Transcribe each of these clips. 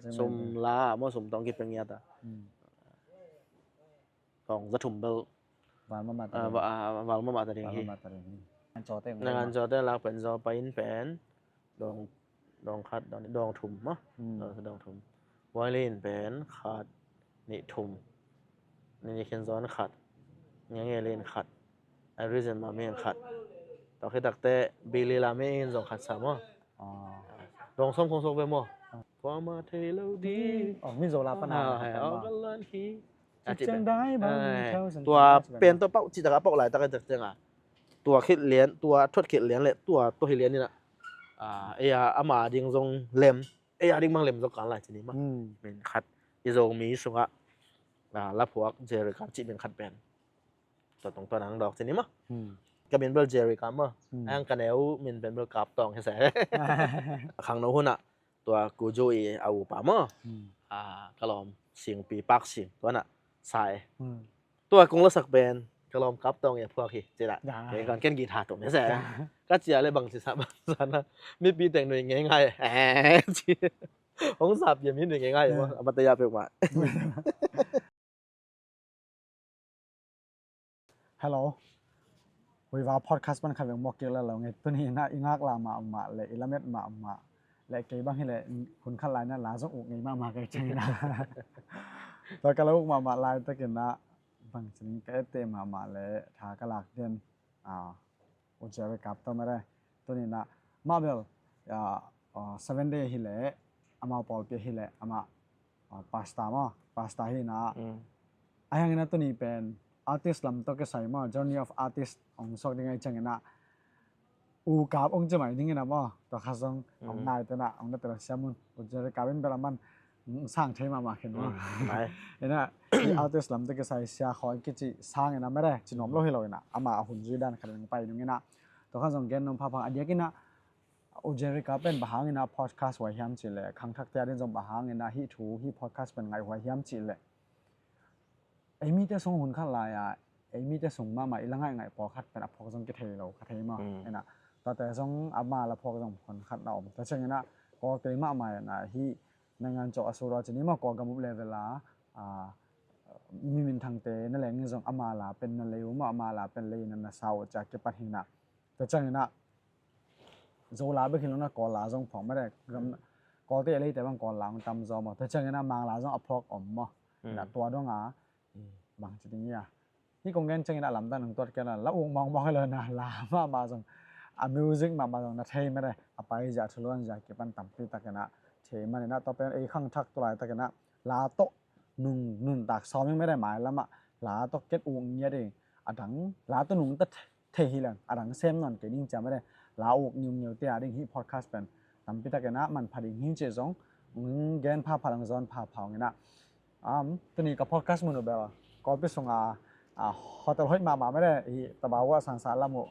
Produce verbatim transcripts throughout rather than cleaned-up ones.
Sum la maw, sum tawh kipia ngiat a. Tawng za thum bel val mahmah ta ding hi. Ngan cawte, ngan cawte lak pen zaw pai in pen dawng, dawng khat, dawng, dawng thum maw. Dawng thum. Violin pen khat, nih, thum. Nih khin zaw in khat. Ngenge le in khat. Iris and Mami in khat. Tua khit takte Billy Lam in zong khat sa maw. Dawng sawm khong sok ve maw. Kuama thei lo ding. Mizo la pana. Tua pen tawh pauh cih tak a pauh laitak a tak ciang a, tua khit lian, tua thuat khit lian le tua tua hi lian in a, ei a ama ding zong lem, ei a ding bang lem zong kan lai ci ni maw. Min khat i Zomi sungah la phuak Jerry Kap cih min khat pen tua tungtawn ang dawk ci ni maw. Ka min bel Jerry Kap maw. Ang ka neu min pen bel Kap Tawng hi se. Khangno hunah tua Kuzu i a upa maw. Ka lawm Singpi Pak Sing tua na sa e. Tua kong lasak pen ka lawm Kap Tawng i a phuak hi ci na. Kei kan ken guitar tum hi se. Ka cia le bang ci sa bang sa na, mipi teng nui ngeingai e ci. Hong sap ia mi nui ngeingai e maw. A mate ia pek mah. Hello. Huiva podcast pan khat veng mawk kik la lo nge. Tuni na i ngak la mahmah le i lamet mahmah le kei bang hi le hun khat lai na la zong uk ngei mahmah kei ciang na. Tua ka la uk mahmah lai takin na bang cin ka ette mahmah le tha ka lak den. U Jerry Kap tawh mah re. Tuni na mah bel Seven Day hi le amau pawlpi hi le amah pastor maw, pastor hi na. A hiangin a tuni pen artist lam tawh kisai maw, journey of artist hong suak ding ai ciangin a U Kap hong ci mai dingin a maw, tua kha zong hong nai tena hong na tena siamun U Jerry Kap in bel a man sang thei mahmah khin maw. Ina i artist lam tawh kisai sia khawi kici sangin a mare ci nuam lo hi lo ina ama a hun zui dan khat in hong pai dingin a tua kha zong gen nuam phapha a diakin a U Jerry Kap pen bang hangin a podcast huai hiam cih leh khangthakte a din zong bang hangin a hih thu hih podcast pen ngaih huai hiam cih leh ei mite sung hun khat lai a ei mite sung mahmah i la ngaih ngaih pawlkhat pen a phawk zong kithei lo ka thei maw. Ina tate zong ama la phawk zong hun khat na om ta ciangin a kawlte mahmah ina hih naingan cawh a sura cini maw Kawlgam up level a mi minthangte na leng in zong ama la pen na lei uh maw ama la pen lei na na sa uh cia kipat hi na. Ta ciangin a Zo la bek hi lo na Kawl la zong phawk mah de. Kawlte a leite bang Kawl la hong tam zaw maw. Tua ciangin a Mang la zong a phawk om maw. Na tua dong a bang ci ding ia hih kong gen ciangin a lamdang nang tuat kei la la uk mawngmawng hi lo na la mahmah zong a music mahmah zong na thei mah de. A pai zia a thuluan zia kipan tampi takin a thei man in a tua pen ei khangthak tu lai takin a la tawh nung nuntak sawm ing mah de mai lamah la tawh ket uk ngiat ding a dang la tawh nungta thei hi leng a dang sem nawn kei ding cia mah de. La uk niungniu te a ding hih podcast pen tampi takin a manpha ding hi cih zong gen phapha lang zawn phapha ung in a. Tuni ka podcast mun uh bel Kawlpi sunga hotel hoih mahmah mah de hi Tabau a sansa lam uh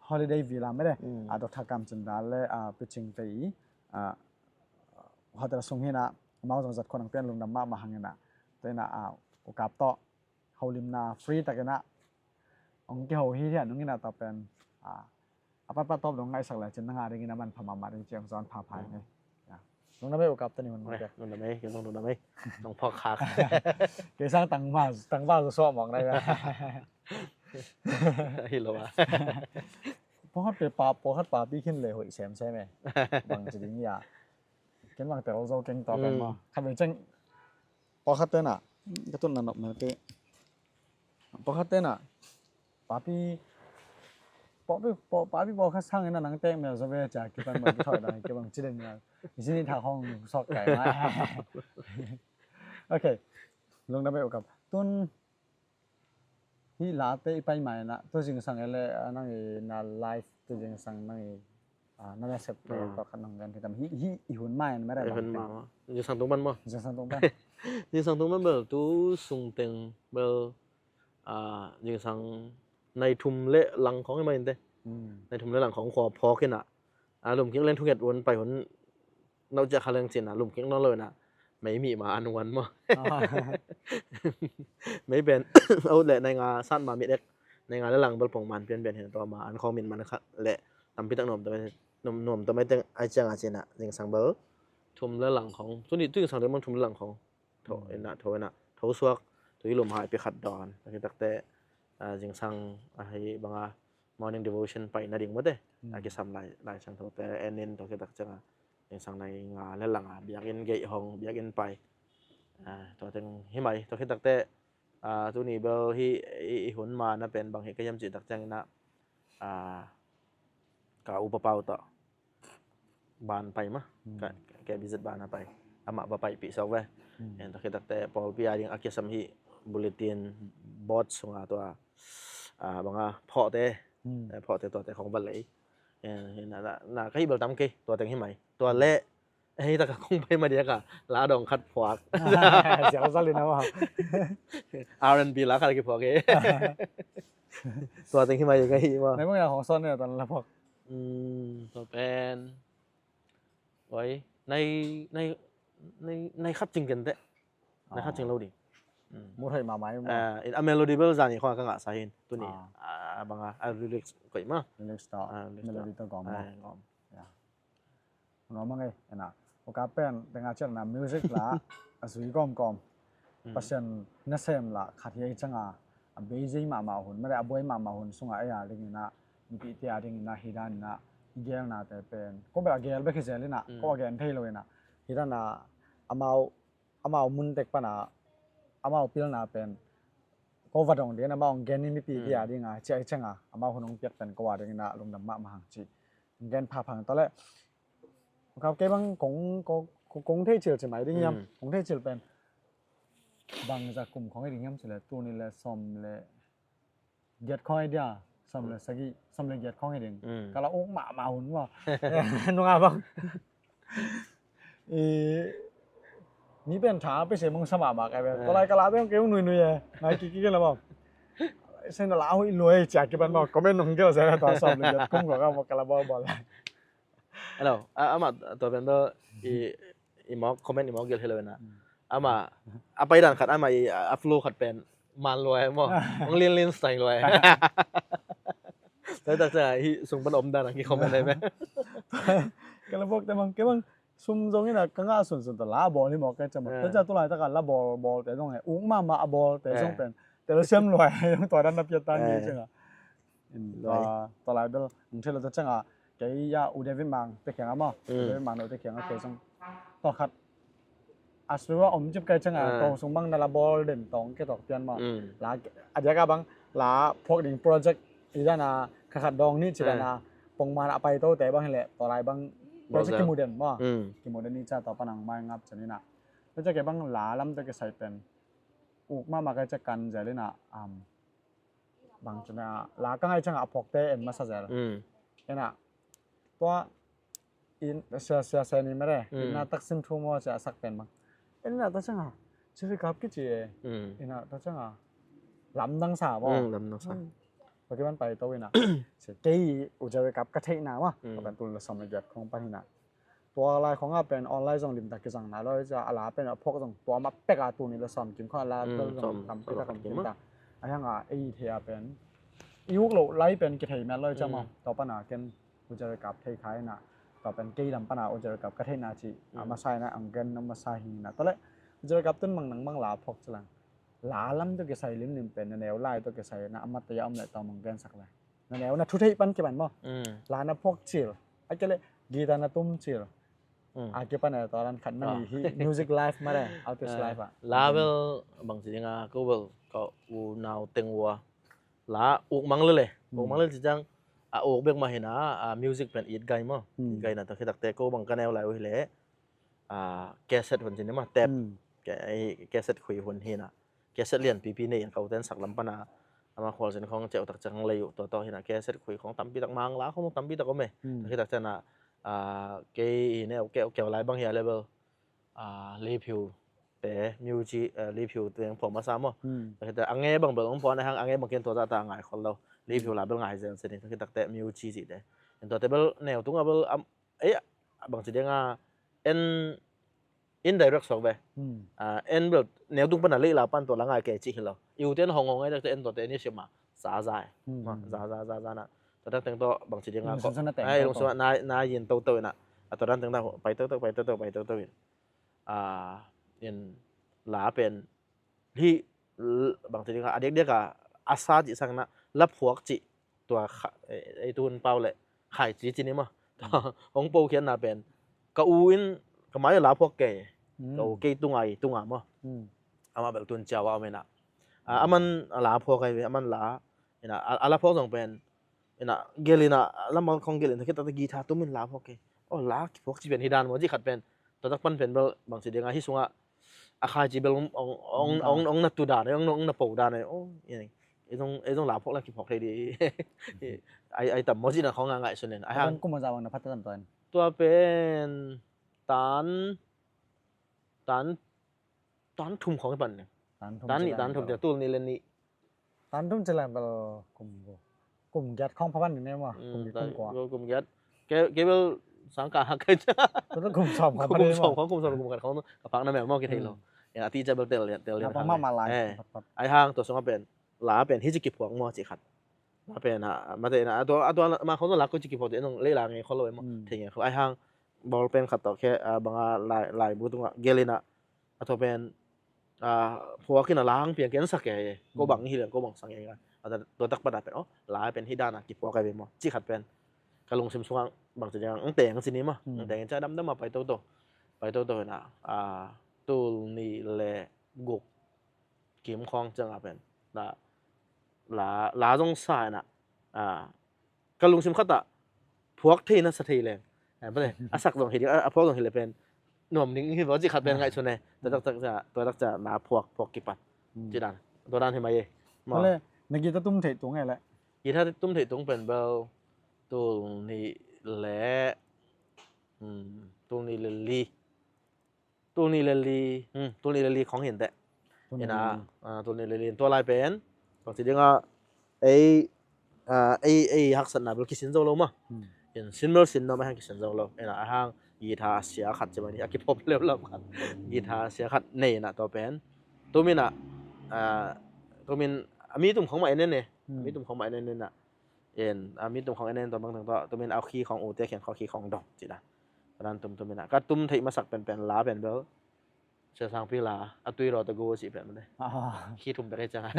Holiday Villa mah de. A Doctor Kam Cin Dal le a Pi Cing Tei i hotel sung hi na amau zong zat khon ang pian lungdam mahmah hang in a. Tua in a U Kap tawh holimna free takin a hong kiho hi hian hong in a tua pen a patpat tawp dong ngaihsak le cin na ngah dingin a manpha mahmah ding ciang zawn phapha hi. Lungdam ei U Kap tani hun mah. Lungdam ei, kei zong lungdam ei. Nong phawk khak. Kei sang tangva tangva zo suah mawk nai ve. Hi lo a. Pawlkhat pe pa pawlkhat papi khin le hoih semsem e. Bang ci ding ia. Ken bang tel zo keng tua pen maw khat ve ceng. Pawlkhat tena ka tun na nop mel kei. Pawlkhat tena papi papi papi pawlkhat sangin a nang tek mel zo ve cia kipan bang kithoih dang kibang ci den mel. Zini thak hong sok kai mai. Ok. Lungdam ei U Kap. Tun hih late i pai mai na tu zingsang ele nang i na live tu zingsang nang i na nasep te tua khat nong gen hitam hih hih i hun mai na mera i hun ma ma zingsang tung pan maw. Zingsang tung pan zingsang tung pan bel tu sung teng bel zingsang nai thum le lang khong i mai inte. Nai thum le lang khong khua phawk in a lum kik leng thunget un pai hun nauh ciah kha leng cin a lum kik nawn lo in a mei mih ma an wan maw. Mei pen a ut leh nai nga sat ma mit ek nai nga le lang bel pong man pian pian hin tua ma an khawng min man kha leh tampi tak nuam ta mai nuam ta mai teng ai ciang a cin a zingsang bel Thum le lang khong. Tuni tu zingsang ding bang thum le lang khong. Tho ina, tho ina, tho suak. Tui lum hai pi khat dawn. Tua khit takte, ah, zingsang ahi banga morning devotion pai nading mate. A kisam lai, Lai Siangtho te en in tua khit tak cianga zingsang nai nga le langa biakinn gei hong, biakinn pai. Ah, tua teng hi mai, tua khit takte, ah, tuni bel hi i, i hun ma na pen bang hi ka hiam cih tak ciangina, ah, ka upa pau tawh ban pai ma, ka, ka visit ban a pai. Amah va paipih sawk ve. En tua khit takte pawlpi a ding a kisam hi bulletin board sunga tua, ah, banga phawhte, eh, phawhte tuate khong va lei. Eh, na, na, na ka hi bel tam kei, tua teng hi mai. Tua le, eh, hi taka kong pai ma dia ka, la dong khat phuak. Ziau zal in a ma. R and B la khat ki phuak e. Tua teng hi mai ka hi ma. Nai mong ya hong son ne tan la phuak. Hmm, tua pen. Oi, nai, nai, nai, nai khat cing kente. Nai khat cing lo ding. Hmm. Mu thei ma mai ma. Eh, in a melody bel zani khong ka ngah sa hin. Tuni. Ah. Ah, banga, a lyrics koi ma. Lyrics ta. Ah, lyrics ta. Melody ta gom ma. Ah, gom. Ya. Nuam a ngei, ena. Uka pen, tenga ciat na music la, a zui gom gom. Pasian nasem la khat hi ei cianga, a beizei mahmah hun, mare a buai mahmah hun sunga ei a dingina, mipite a dingina, hi danina, i gelnate pen. Ko bel a gel bek hi zel ina, ko a gen thei lo ina. Hi dana, amau, amau mun tek pana, amau pilna pen. Ko va dong dingin, amau gen ni mipite a dinga, cia ei cianga, amau hun hong piak pen, ko a dingina, lungdam mahmah hang ci. Gen phaphang tale. Kau kei bang kong, kong, kong thei cil ci mai ding hiam. Kong thei cil pen. Bang za kum khong hi ding hiam cile, tuni le som le giat khong hi dia, som le sagi, som le giat khong hi ding. Kala uk mahmah hun ma. Nunga bang. I, mi pen tha pe se mong sama ma kai pen. Ko lai kala pen kei ung nui nui e. Ngai ki ki la bang. Sen la hui loi cia ki ban ma. Comment nong gel sa ta som le giat kum ko ka ma kala bol bol. Hello, a, ama tua pen bel i, i mawk, comment i mawk gel hello na. Ama, a paidan khat ama i, a, a flow khat pen man luai maw. Mong lin lin style luai. Tua tak sa hi sung pan om dan a ki comment dai pen. Kala bok te mang, ke mang sum zong ina ka nga sun sun ta la bol hi mawk ke chama. Te cha tu lai ta ka la bol, bol te zong e. Uk ma ma a bol te zong pen. Te la siam luai, zong tua dan na piat tan ni changa. In tua, tua lai bel, ung thei lo ta changa, kei ya U David Mang te kianga maw, U David Mang no te kianga kei sung. Tua khat, a sua om cip kai changa, tua sung bang na la bol den tong ke tok pian maw. La, a dia ka bang, la phuak ding project, i dana, kha khat dong ni ci dana, pong man a pai to te bang hi le, tua lai bang, project ki mu den maw. Ki mu den ni cha tua panang mai ngap chan ina. Tua cha ke bang la lam te ke sai pen. Uk ma ma kai cha kan zel ina, am, bang cina la ka ngai changa a phokte en masa zel. Ena tua in sia sia sia ni mere ina taksim thu mo sia sak pen bang. Ena ta changa chiri kap ki chi e. Ina ta changa lamdang sa mo. Lamdang sa. Pakiban pai to ina. Se kei u jari kap ka thei na ma. Pakiban tu la som le giat khong pan ina. Tua lai khong a pen online zong limtak kizang nai loi cia a la pen a phok zong tua ma pek a tuni le sawm kim khong a la bel zong tam pitak om kim ta. A hiang a ei thei a pen i uk lo lai pen kithei met loi cia ma tua pan a ken u jari kap thei khai na tua pen kei lam pan a u jari kap ka thei na ci a masa na ang gen na masa hi na tale u jari kap tun mang nang mang la phok cilang la lam tu kisai limlim pen na neu lai tu kisai na amat ya om le tua mang gen sak lai. Na neu na thu thei pan kipan maw. La na phok cil. A kele guitar na tum cil. A kipan e tua ran khat na ni hi music live ma re, artist live a. La bel bang ci dinga ko bel ko u nau teng ua. La uk mang le le. Uk mang le ci jang a uk bek ma hina a music pen it gai maw. It gai na ta khitak te ko bang ka neu lai u hi le. A cassette hun ci ni maw, tape. Cassette khui hun hina. Cassette lian pipi nei in ka uten sak lam pana ama khual sin khong ceu tak cang lei uh tua tawh hina cassette khui khong tampi tak mang la khong tampi tak om e. Khitak cana kei i neu keu keu lai bang hia level. Leiphiu te music, Leiphiu te phom a sa maw. Khita a nge bang bel ong pon a hang a nge bang ken tua ta ta ngai khol lo. Leiphiu la bel ngai zel sin khitak te music ci te. En tua te bel neu tung a bel am ei bang ci denga en indirect sok ve. En bel neu tung pana lei la pan tua la ngai ke ci hi lo. I u ten hong hong ngai tak te en tua te ni sima. Za za. Za za za za na. Tua tak teng to bang ci denga ko. Ai lung sima na na yin to to na. A tua dan teng ta pai toto, pai toto, pai toto in. A, in la pen hih bangci ding a, a diakdiak a, a sa cih sang na la phuak cih tua kha, ei, ei tuhun pau le khaici ci ni maw. Hong pokhiatna pen ka u in ka mai la phuak kei. Ka u kei tunga i tunga maw. Amah bel tun ciau a om ina. A, aman a la phuak ai ve, aman la ina, a, a la phuak zong pen ina, gel ina, lamah khong gel ina, khita ta guitar tum in la phuak kei. Oh, la kiphuak ci pen hi dan maw, ci khat pen. Tua tak pan pen bel bangci ding a, hih sungah a khaici bel ong, ong, ong, ong, ong na tu dan, ong, ong na po dan, oh, ina. Ei zong, ei zong la phuak la kiphuak thei di. Ai, ai tam maw ci na khong a ngaihsun in. Ai hang. Kum a za bang na phat tam tuan. Tua pen tan, tan, tan thum khong i pan ni. Tan thum tan ci nih, tan thum ci, tul nih le nih. Tan thum ci lang bel kum, kum giat khong pha pan ni ne maw. Kum giat khong kua. Kum giat. Ke, ke bel sang ka hak kai ca. Kum sawm khong, kum sawm khong, kum sawm, kum giat khong ka phak na mel maw, kithei lo. Ina ti ca bel tel, tel. Ai hang tua sungah pen la pen hih ci kiphuak maw ci khat. La pen a, mate ina, a tua, a tua ma khong zong la ko ci kiphuak te nong lei la nge khol lo maw. Thei nge khol. Ai hang ball pen khat tawh khe, a, banga lai, laibu tungah gel ina, a tua pen, a, phuak ina la hang piang ken sak e. Ko bang hi leng ko bang sang e. A tua tak pan a pen, oh, la pen hih dan a kiphuak ai ve maw, ci khat pen ka lungsim sungah bangci ding a, ang teng ci ni maw. Ang teng in ca damdam a pai toto, pai toto ina, a, tul nih le guk kim khong ciang a pen la, la, la zong sa ina, a, ka lungsim khat ah phuak thei na sa thei leng, a, a sak zong hi ding, a, a phuak zong hi le pen nuam ding hi vaw ci khat pen ngaihsun e. Tua tak tak ca, tua tak ca la phuak, phuak kipat ci dan, tua dan hi mai e. Maw. Tua le na guitar tum theih tung e le? Guitar tum theih tung pen bel tul nih le, tul nih le li. Tul nih le li, tul nih le li khong hi inteh. Ina, tul nih le li in tua lai pen bangci ding a, ei, a, ei, ei haksatna bel kisin zo lo maw. In sin bel sin nuam, a hang kisin zo lo. Ina, a hang guitar a sia khat ci mai ni, a kiphop leulap khat. Guitar a sia khat nei ina tua pen tum ina, a, tum in a mi tum khong mah en en e. A mi tum khong mah en en ina. In, a, mi tum khong en en tua bang teng tua, tum in a khi khong ute khian khong khi khong dong ci dan. Tua dan tum tum ina. Ka tum theih masak pen pen la pen bel Sia Sangpi la, A Tui Raw Ta Go ci pen mate. Khi thum bek hi ciang a.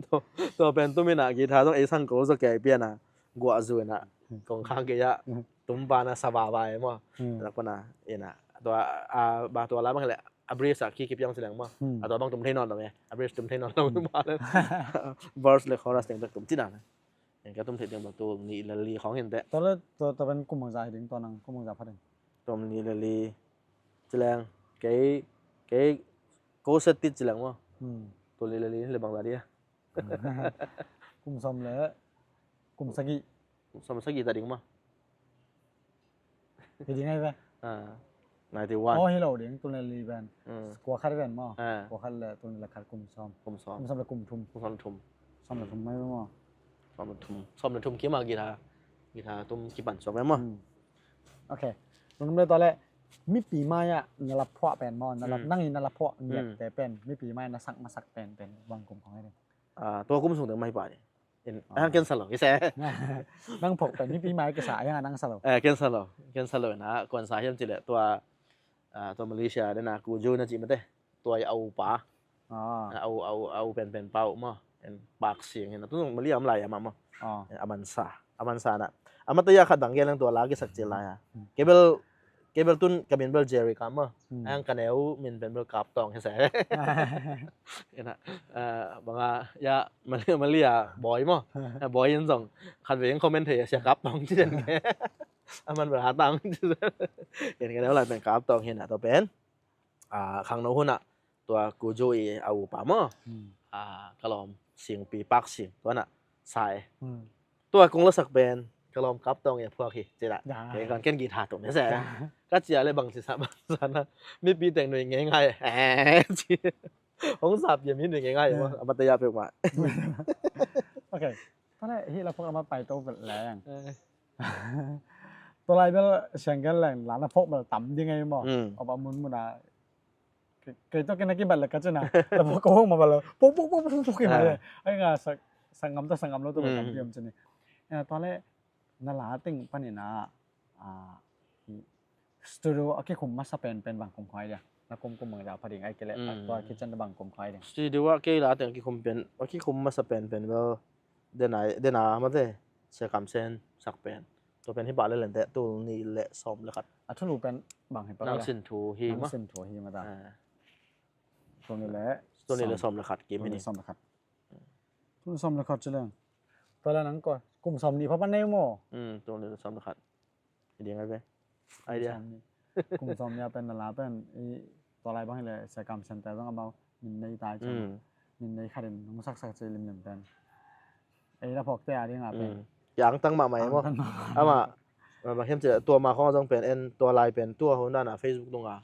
Tua, tua pen tum ina guitar zong ei sang ko zaw kei pian a, guah zu ina, kong khang kei a, tum pa na sa ba ba e maw. Lak pana ina. Tua, a, ba tua la bang le a bridge a khi kipiang ci leng maw. A tua bang tum thei nawn lo e. A bridge tum thei nawn lo, tum pa le. Verse le chorus teng bek tum ci dan. Ka tum theih ding bel tul nih le li khong hi inteh. Tua le, tua, tua pen kum bangza hi ding, tua nang kum bangza pha ding? Tul nih le li ci leng, kei, kei ko set tit ci leng maw. Tul nih le li le bangza ding a. Kum sawm le kum sagih. Kum sawm sagih ta ding maw. Hi ding ai ve. Ah, ninety one. Oh, hi lo ding, tul nih le li pen. Kua khat pen maw. Ah. Kua khat le tul nih le khat kum sawm. Kum sawm. Kum sawm le kum thum. Kum sawm le thum. Sawm le thum mai ve maw. Sawm le thum. Sawm le thum kim a guitar. Guitar tum kipan suak ve maw. Ok. Lungdam le tua le mipi mai-ah na la phuah pen maw. Na la, nang in na la phuah ngiat te pen. Mipi mai na sak masak pen pen. Bang kum khong ai ding. Ah, tua kum sung teng mai pa ding. In, ah, ken sa lo, kisa. Nang phok pen mipi mai kisa, yang nang sa lo. Eh, ken sa lo, ken sa lo na, kuan sa hiam ci le, tua, ah, tua Malaysia, dena Kuju na ci mate, tua i au pa. Ah. Au, au, au pen pen pau ma, en pak sing, en, tu Malaysia am lai ama ma. Ah. En, aman sa, aman sa na. Ama ta ya khat dang gen lang tua la kisak ci lai a. Kebel Kei bel tun ka min bel Jerry Kam maw. Ang ka neu min pen bel Kap Tawng hi se. Ina, eh, banga, ya, Malaysia, Malaysia, Boy maw. Eh, Boy in zong khat vei in comment thei a, sia Kap Tawng ci den ke. Aman bel ha tang ci den. Ina ka neu lai pen Kap Tawng hi na tua pen. Ah, khangno hun ah tua Kuju i a upa maw. Ah, ka lawm Singpi Pak Sing tua na sa e. Tua kong lasak pen ka lawm Kap Tawng i a phuak hi, ci dah. Kei kan ken guitar tum hi se. Ka cia le bang ci sa bang sa na. Mipi teng nui ngei ngai. Eh, ci. Hong sap ia mi nui ngei ngai. A mata ia pek ma. Ok. Tua le hi la phuak a ma pai to bel leng. Tua lai bel siang gen leng la na phuak bel tam ding ngai maw. Op a mun mun a Kei, kei tawh kei na kibat le ka cina. La phuak ka hong ma ba lo. Puk, puk, puk, puk, puk, kei ma le. Ai nga sak, sak ngam ta, sak ngam lo tu ba kan piam cini. Tua le na la teng panin a, Ah, studio a kikhum masa penpen bang kum khuai dia? Na kum kum bang za pha ding ai kele, mm, tua kitchen bang kum khuai dia? Studio a kei la teng a kikhum pen, a kikhum masa penpen bel dena, dena mate, Sia Kam Sen sak pen. Tua pen hi pah le lente, tul nih le sawm le khat. A thulu pen bang hi pah? Nang Sin Thu hi ma. Nang Sin Thu hi ma ta. Eh. Tul nih le, tul nih le sawm le khat kim hi ni. Tul nih sawm le khat. Tul nih sawm le khat ci leng. Tua le nang ko kum sawm nih pha pan nei maw? Hmm, tul nih le sawm le khat. Idea ngai ve. Idea. Kum sawm nih a pen na la pen i tua lai bang hi le Sia Kam Sen te zong amau min nei tai cang. Hmm. Min nei khat in hong saksak ci limlim pen. Ei la phawkte a ding a pen. Hmm. Kiang tang mahmah e maw. Kiang tang mahmah. Ama, ama hiam ci tua ma khong zong pen en tua lai pen tua hon dan a Facebook tung a.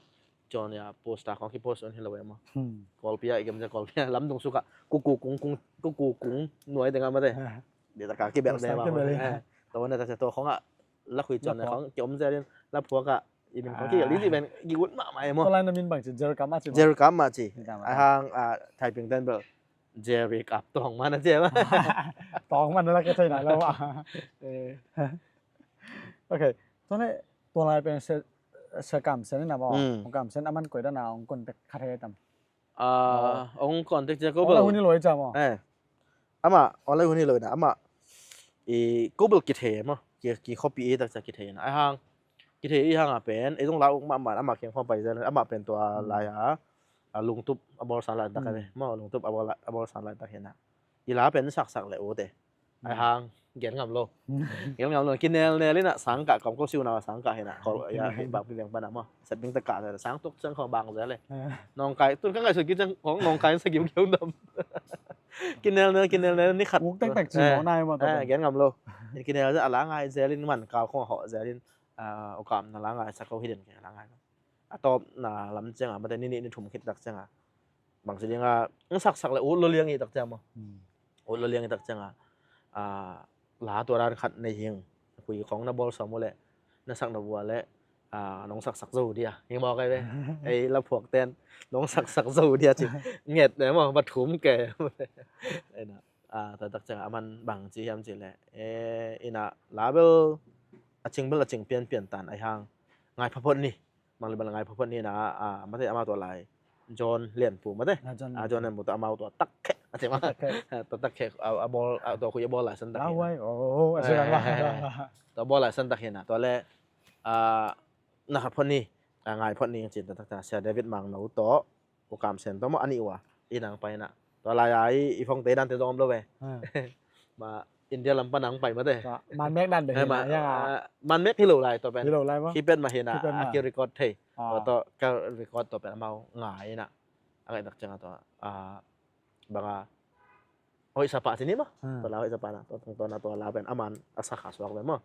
Cun ya post ta khong ki post on hi lo e maw. Hmm. Kawlpi a i kem cia Kawlpi a lam dung suk a kuku kung kung kuku kung nuai teng a mate. Ha. Dia ta ka ki bel ne ma. Post ta ki bel e. Eh, tua na ta cia tua khong a la khui cun ne khong ki om cia din la phuak a i min khong ki li di ben ki ut mahmah e maw. Tua lai na min bang ci Jerry Kam a ci. Jerry Kam a ci. Ai hang a Thaiping ten bel Jerry Kap Tawng man a ci ma. Tawng man la ka thei na lo a. Eh. Ok. Tua le tua lai pen Sia, Sia Kam Sen in a maw. Hmm. Sia Kam Sen a man koi dan a hong contact khat he tam. Ah, hong contact cia ko bel. Hong la hun hi lo i cia maw. Eh. Ama, hong la hun hi lo i na ama. I ko bel kithei maw. Ki, ki copy i tak cia kithei na. Ai hang. Kithei i hang a pen. Ei zong la uk mahmah ama kiang khong pai zel. Ama pen tua lai a. A lungtup a bawl san lai tak a ve. Maw lungtup a bawl, a bawl san lai tak hi na. I la pen saksak le ute. Ai hang gen ngam lo. Gen ngam lo. Kinelnel in a sangkah kawm ko siu na sangkah hi na. Kol ya hi bak pi veng pan a maw. Sat bing ta kah sang tuk sang kho bang zel le. Nong kai tun ka ngai sut ki chang kong nong kai sa gim keu dam. Kinelnel kinelnel ni khat. Uk tak tak ci mo nai maw. Gen ngam lo. Kinel a la ngai zel in man kal kong ho zel in. U Kam na la ngai sa ko hi den ke la ngai. A tawpna lam ciang a mate ni nih ni thum khit tak ciang a bang ci ding a, ng saksak le ut lo liang i tak ciang maw. Ut lo liang i tak ciang a, a, la tua dan khat nei hing, khui khong na bawl sawm uh le na sak na vua le, a, nong saksak zo dia hi maw kai ve. Ei la phuak ten nong saksak zo dia ci nget ne maw va thum ke. Ei na, a, tua tak ciang a man bang ci hiam ci le, e, i na la bel a cing bel a cing pian pian tan ai hang ngai phaphot ni. Mang le bang le ngai phaphot ni na, a, mate ama tua lai. John Lianpu mate. A, John Lianpu tua amau tua tak khe. A, tua tak khe. A, a bawl, a, tua khui a bawl lai san tak hi na. Tua bawl lai san tak hi na. Tua le, a, na khat phot ni. A, ngai phot ni cin tua tak ta. Sia David Mangno tua. U Kam Sen tawh maw a nih uh a i nang pai na. Tua lai a i, i phone te dan te zong om lo ve. Ma India lam pan nang pai mate. Tua man mek dan de hi na. Man mek hi lo lai tua pen. Hi lo lai maw. Hi pen ma hi na. A ki record thei. Tua tawh ka record tua pen amau ngai na. A ngai tak ciang a tua, a, bang a hoih sa pah ci ni maw. Tua lai hoih sa pah na. Tua tang tua na tua lai pen aman a sa kha suak ve maw.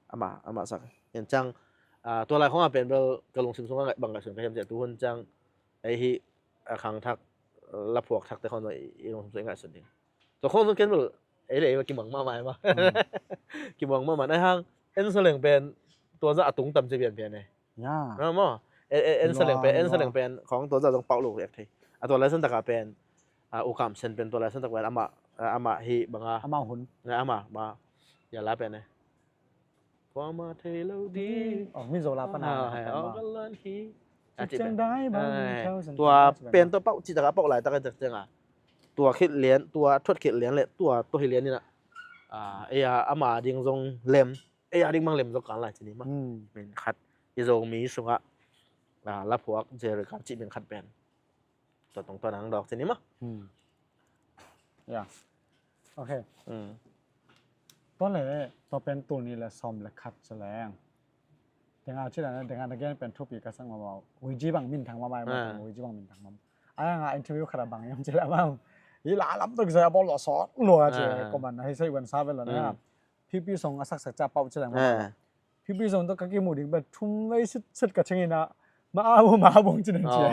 Ama, ama sa kha. Hian ciang, a, tua lai khong a pen bel ka lungsim sung a ngai bang ngai sun ka hiam ciah tu hun ciang ei hi a khang thak la phuak thak te khon i lungsim sung i ngaihsun ding. Tua khon sung ken bel ei le ei kimuang mahmah e ma. Kimuang mahmah ai hang en sa leng pen tua za a tung tam ci pian pian e. Ya. Maw. En sa leng pen, en sa leng pen khong tua za zong pauh lo ek thei. A tua lai san tak a pen, a, U Kam Sen pen tua lai san tak pen ama, ama hi bang a. Ama hun. Ama ba ya la pen e. Kuama thei lo ding. Mizo la pana. Tua pen tua pauh ci tak a pauh lai tak a tak ciang a. Tua khit lian, tua thuat khit lian le tua tua hi lian in a. Ei a ama ding zong lem. Ei a ding mang lem zong kan lai ci ni ma. Min khat i Zomi sungah la phuak Jerry Kap cih min khat pen. Tua tungtawn ang dawk ci ni ma. Ya. Ok. Tua le tua pen tul nih le sawm le khat ci leng. Denga ci leng denga na gen pen thupi ka sak mama. Uiji bang min thang mama ma. Uiji bang min thang mama. Ai nga interview khat a bang yam ci le bang. I la lam tuk zai a bawl lo sawt lo a ci. Koman a hi sai wan sa vel lo na. Pipi song a saksak ca pauh ci leng mama. Pipi zong tawh ka kimuh ding pen thum vei sitset ka ciangin ah ma a bu ma a bung cin an cia.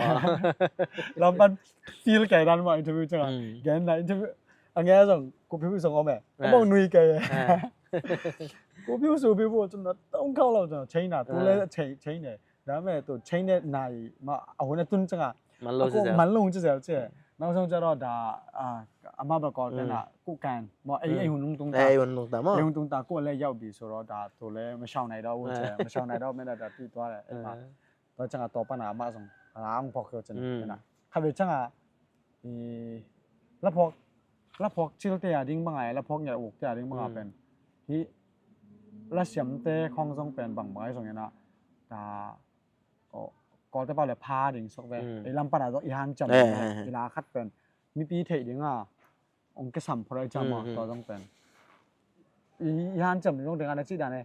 Lampan feel kei dan mah interview ciangah gen na interview a nge zong ku pipi zong om e a bung nui kei e. Ku piu su piu bu cun na tong khau lo cun China tu le China dame tu China nai ma a hun a tun ciangah man lung ci zel cia. နောက်ဆုံးကျတော့ဒါအာအမဘကော်တဲ့နာကုကန်မ့ၢ်အဲ့အဲ့ဟိုနုံတုံးတာအဲ့ဟိုနုံတုံးတာမ့ၢ်အဲ့ဟိုနုံတုံးတာကိုလည်းရောက်ပြီဆိုတော့ဒါသူလည်းမရှောင်နိုင်တော့ဘူးတဲ့မရှောင်နိုင်တော့မင်းတို့ဒါတီးသွားတယ်အဲ့မှာတော့ကျွန်တော်တော့ပနာအမဆုံးအာအောင်ဖော်ပြောချင်တယ်နော်ခါပဲကျွန်တော်ဒီလက်ဖောက်လက်ဖောက်ချစ်တဲ့ရဒင်းမငါရဲ့လက်ဖောက်ညက်အိုက်တဲ့ရဒင်းမငါပင်ဒီလက်ရှမ်းတဲ့ခေါင်းဆောင်ပင်ဘင်ဘင်ဆုံးရနော်ဒါ Kawlte pau le pha ding suak ve. Ei lam pana zong i hanciam i la khat pen mipi theih ding a ong kisam phawt ai ciam a tua zong pen i hanciam ding zong ding a na cih dan e.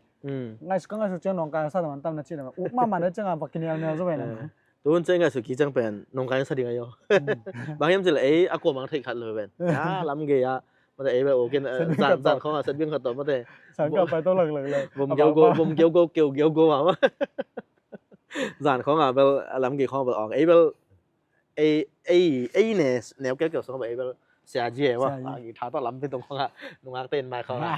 Ngai ka ngai su ciang nong ka sa man tam na cih dan u ma man na ciang a va kinial nial zo ve na. Tun ciang ngai su ki ciang pen nong ka sa ding a yo. Bang hiam cih le ei a kuamang theih khat lo pen a lam gei a mate ei ve o kin zan zan khong a set biang khat to mate. Sang ka pai to lang lang lang. Vom geu go vom geu go keu geu go ma ma. Zan khawngah bel a lam gei khawngah bel awng ei bel ei ei ei ne neu keu keu sawng bel ei bel sia ji e wa a gi tha tawh lam pi tong khawngah nungak te in mai khawngah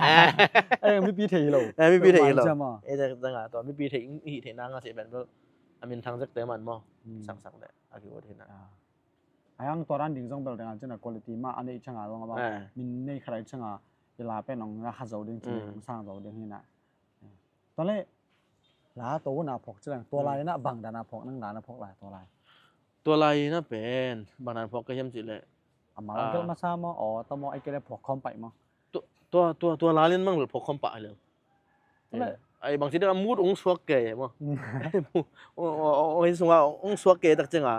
ei mipi thei lo ei mipi thei lo ei zang zang a tawh mipi thei hi thei nang a si ben bel a min thang zek te man maw sang sang le a ki ut hi na. Ai ang tua dan ding zong bel dang a cina quality ma a nei changa zong a bang min nei kharai changa i la pen ong na kha zo ding cina ong sang zo ding hi na. Tua le la to na phok ci leng tua lai na bang dan a phok nang dan a phok lai tua lai. Tua lai na pen bang dan phok ka hiam ci le. A ma kel ma sa mo o ta mo ai ke le phok khom pai mo. Tua tua tua la lin mang le phok khom pai le. Ai bang ci de a mut ung suak ke mo. O o o hi sunga ung suak ke tak cenga.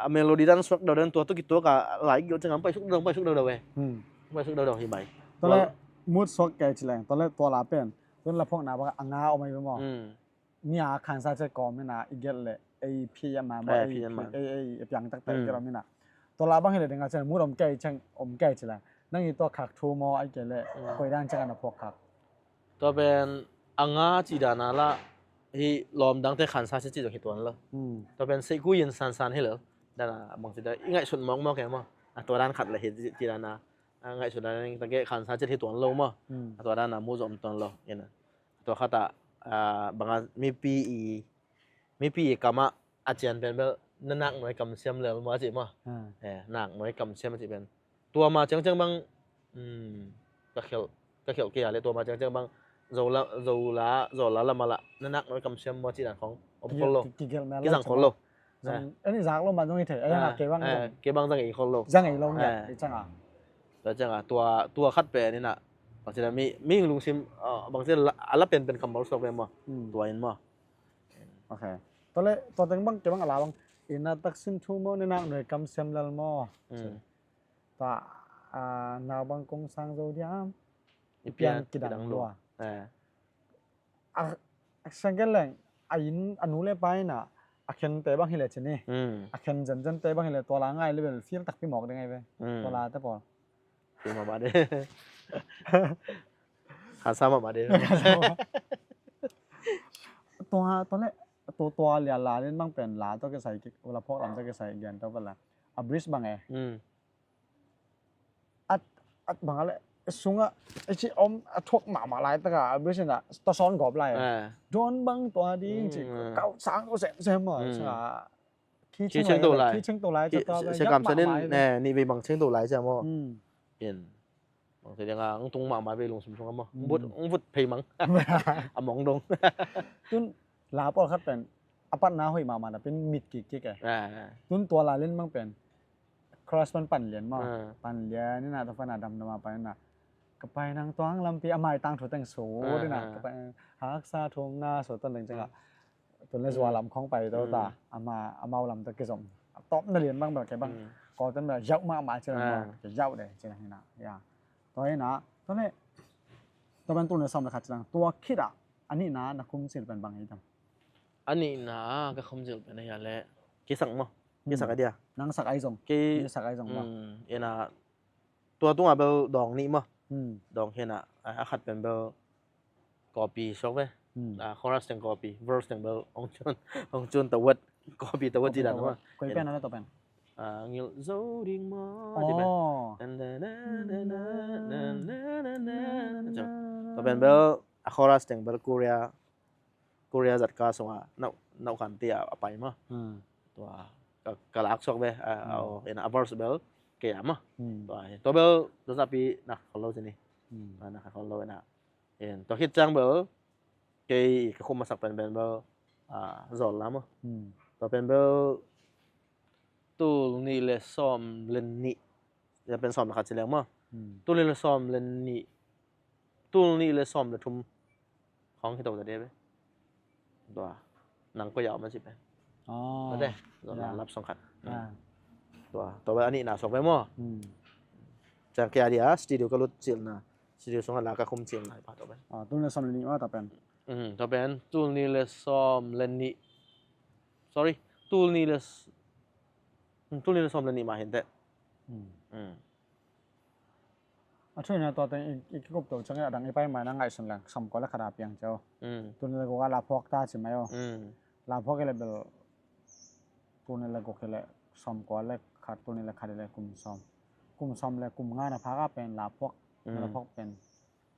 A melody dan suak dau dan tua tu ki tua ka lai gil cengam pai suk dau pai suk dau dau e. Pai suk dau dau hi bai. Tole mut suak kai ci leng tole tua la pen tun la phok na ba a nga om ai mo. Ni a khan sa che ko mi na i gel le ei phi ya ma mo ei ei ei piang tak tak gel mi na. Tua la bang hi le ding a chen mut om kai cheng om kai ci leng nang i tua khak thu mo ai ke le koi dan cheng ana phok khak. Tua pen a nga ci dana la hi lawm dangte khansa ci ci zong hi tuan lo. Tua pen seikui in sansan hi lo dana bang ci da i ngaihsut mawkmawk e maw a tua dan khat le hi ci dana a ngaihsut dana ta geh khansa ci hi tuan lo maw a tua dana mu zom tuan lo ina tua khata banga mipi i mipi i kamah a cian pen bel na nak noi kam siam lel maw a ci maw nak noi kam siam a ci pen tua ma ciangciang bang ka khelh ka khelh kei a le tua ma ciangciang bang zola zola zola lama lah na nak noi kam siam maw cih dan khong om khol lo kizang khol lo. Ani zak lo man zong i thei a kei bang kei bang zang ei khol lo zang ei lo ngiat i cang a. Tua cang a tua tua khat pen ina bang cina mi mi lungsim bang cina a la pen pen kam bal suak pen maw tua in maw. Ok. Tua le tua teng bang kei bang a la bang ina taksim thu maw ni nak noi kam siam lel maw. Ta a nau bang kong sang zo diam i pian kidang lua. A sangkel leng a inn a nu le pa ina a khen te bang hi le cini a khen zen zen te bang hi le tua la ngai le bel fil takpi mawk ding ai ve tua la te pawl. Pi ma ba de. Khansa ma ba de. Tua tua le tua tua lia la len bang pen la tua ke sai ki la phok lam tua ke sai gian tua bela a bris bang e. At at bang ale sunga ci om a thuak mahmah lai taka a bisin a ta sawn gawp lai don bang tua ding ci kau sang ko sem sem ma sunga khi cheng to lai khi cheng to lai ci ta siakam sanin nih vei bang cheng to lai ci a maw. In bang ci ding a ang tung mahmah vei lungsim sunga maw ang vut phei mang a mawng dong. Tun la pawlkhat pen a patna hoih mahmah na pen mit kik kik e. Tun tua la len bang pen Cross pan pan lian maw pan lian ina tua pan a dam dam a pan ina ka pai nang tuang lampi a mai tang thu teng so ina ka pai haksa thum na so tan teng chenga tun le zua lam khong pai to ta ama amau lam ta kizom a top na lian bang bel ke bang ko tan bel yau ma ma chenga ma ke yau de chenga ina ya to ina to le to ban tun le som le khat chenga tua khit a ani na na khum sil pen bang i tam ani na ka khum sil pen ya le kisak maw kisak a dia nang sak ai zong ki sak ai zong ba ina tua tunga bel dawng nih maw dawng hian a a khat pen bel copy suak ve. Chorus teng copy verse teng bel ong chun ong chun tawet copy tawet ci dan maw. Koi pen a na to pen ngil zo ding maw ci pen to pen bel a chorus teng bel Korea Korea zat ka sunga nau nau khan tia a pai maw. Tua ka, ka lak suak ve, a, a, aw, ina a verse bel kei a maw. Tua hi. Tua bel tua zapi na khol lo ci ni. Tua na khol lo ina. In tua khit ciang bel kei ka khum masak pen pen bel, a, Zawl la maw. Tua pen bel tul nih le sawm le nih. Tua pen sawm le khat ci leng maw. Tul nih le sawm le nih. Tul nih le sawm le thum khawng hi to ta de ve. Tua nang ko yau ma ci pen. Tua de. Tua na lap song khat. Tua, tua bel a nihna suak ve maw. Ciang kia dia studio ka lut cilna. Studio song a la ka khum cilna i pa tua pen. Tul nih le sawm le nih maw tua pen. Tua pen tul nih le sawm le nih. Sorry. Tul nih le s-, tul nih le sawm le nih mah hi inteh. A thu ina tua teng i, i kikup to ciangin a dang i pai mai na ngaihsun leng sawm kua le khat a piang cio. Tul nih le guk a la phuak ta ci mai aw. La phuak i le bel tul nih le guk i le sawm kua le khat, tul nih le khat i le kum sawm. Kum sawm le kum nga na phak a pen la phuak. La phuak pen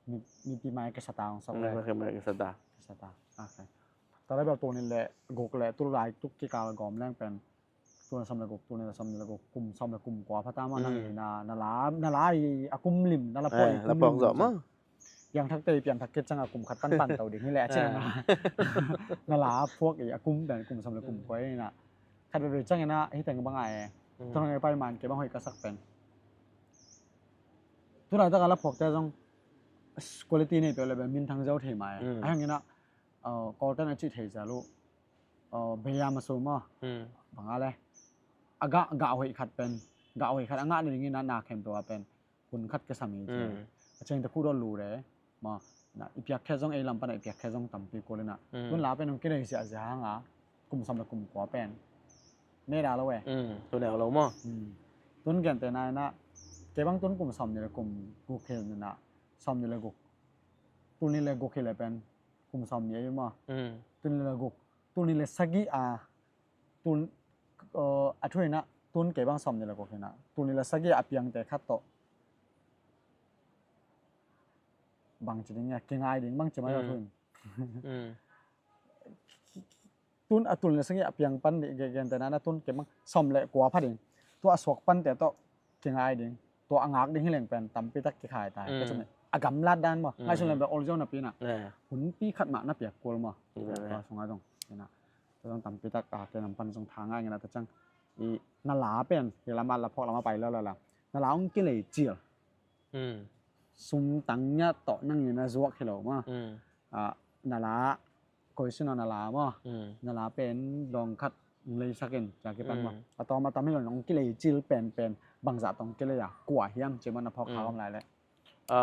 mi, mipi mai kisa ta hong sok le. Mipi mai kisa ta. Kisa ta. Okay. Tua le bel tul nih le guk le tul lai tuk kikal gawm leng pen tul nih le sawm le guk, tul nih le sawm le guk, kum sawm le kum kua pha ta maw. Nang i na, na la, na la i a kum lim, na la phuak i kum lim. Piangthak te i piangthak khit ciang a kum khat panpan to ding hi leh a cih na. Na la phuak i a kum pen kum sawm le kum kua i na. Khat veve ciang ina hi teng bang a e. Tua nang i pai man kei bang hoih ka sak pen. Tu laitak a la phuak te zong quality nei peuh le bel minthang zo thei mai. A hang ina, a, Kawlten a cih thei zel uh. Beyam a sum aw. Bang a le. A gah, gah hoih khat pen. Gah hoih khat a ngah nading ina na khempeuh a pen hun khat kisam hi ci. A ciang te khuh dawh lu le. Ma, na, i piak khe zong ei lam pan a i piak khe zong tampi kul ina. Tun la pen hong kinei ziahziah hang a. Kum sawm le kum kua pen. Nei da lo e. Tun nei lo maw. Tun gente na ina. Kei bang tun kum sawm nih le kum guk hi ina. Sawm nih le guk. Tul nih le guk hi le pen. Kum sawm nih a i maw. Tul nih le guk. Tul nih le sagih a. Tul, a thu ina, tun kei bang sawm nih le guk ina. Tul nih le sagih a piangte khat tawh. Bang ci ding a, kingai ding, bang ci mai a thu in. Tun a tul nih le sagih a piang pan nih, ge-, gente na na tun kei bang sawm le kua pha ding. Tua a suak pante tawh kingai ding. Tua a ngak ding hi leng pen tampi tak kikhai ta. Ka cih a gamlat dan maw. Ngaihsun leng bel ol zo napi na. Hunpi khat mah na piak kul maw. Tua sungah zong. Ina. Tua zong tampi tak, a, kei nam pan zong tha ngai ngena ta ciang. I na la pen, i lama la phuak lama pai la la la. Na la hong kilei cil. Sum tang nia tawh nang ina zuak hi lo maw. A, na la, koi sin a na la maw. Na la pen dawng khat leisak in, cia kipan maw. A tawm a tam hi lo hong kilei cil pen pen, bangzah tawh hong kilei a, kua hiam ci maw na phawk kha om lai leh. A,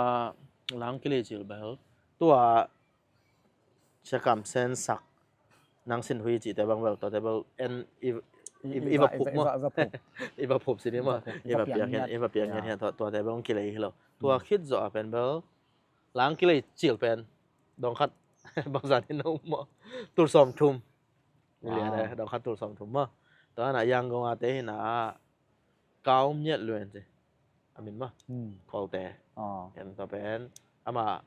la hong kilei cil bel. Tua Sia Kam Sen sak nang sin hui cihte bang bel, tuate bel en i, i, i va phup maw. I va phup si ni maw. I va piang hian, i va piang hian hian, tua, tuate bel hong kilei hi lo. Tua khit zawh a pen bel, la hong kilei cil pen, dawng khat, bangzah ni no maw. Tul sawm thum. Ni lian e, dawng khat tul sawm thum maw. Tua na Yangon a te hi na, Kau Miat Luen ci a min maw. Kawlte. En tua pen ama,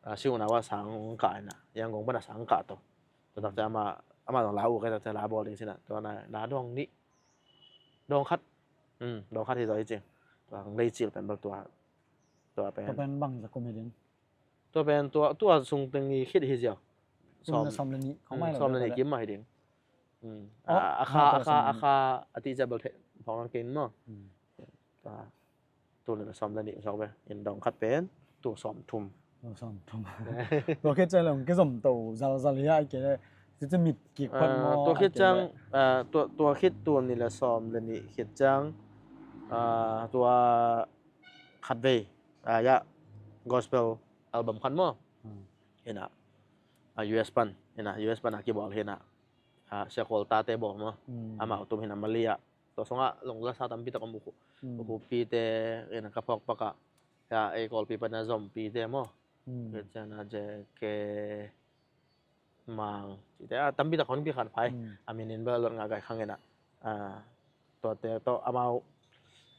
a, singna wa sang kah ina, Yangon pana sang kah to. Tua takte ama, ama dong la u kai takte la bawl ding sina. Tua na, na dong nih. Dong khat. Dong khat hi zaw hi cing. Tua hong lei cil pen bel tua. Tua pen. Tua pen bang za kum hi ding. Tua pen tua, tua sung teng i khit hi ziau. Tul nih le sawm le nih, khong mai lo sawm le nih kim mah hi ding. A kha, a kha, a kha, a ti cia bel theh phawk nang kei maw. Tua, tul nih le sawm le nih sawk ve. In dawng khat pen tul sawm thum. Tul sawm thum. Tua khit cia le hong kizom to zalzal hi a, ai kei le. Ci ci mit kik phot maw. Tua khit ciang, tua, tua khit tul nih le sawm le nih khit ciang, tua khatvei, a, ya, gospel album khat maw. Hina, a, U S pan, hina, U S pan a kibawl hina, a, Sia Kawl tate bawl maw. Amau tum hina Malia. Tua sungah long la sa tampi tak om uh. U Khup pite, hina, ka phawk pakah, ya, ei Kawlpi pan a Zom pite maw. Hina, J K Mang cihte, a, tampi tak hon pi khan phai. A min in bel lot ngah gai khang ina. A, tuate tawh amau,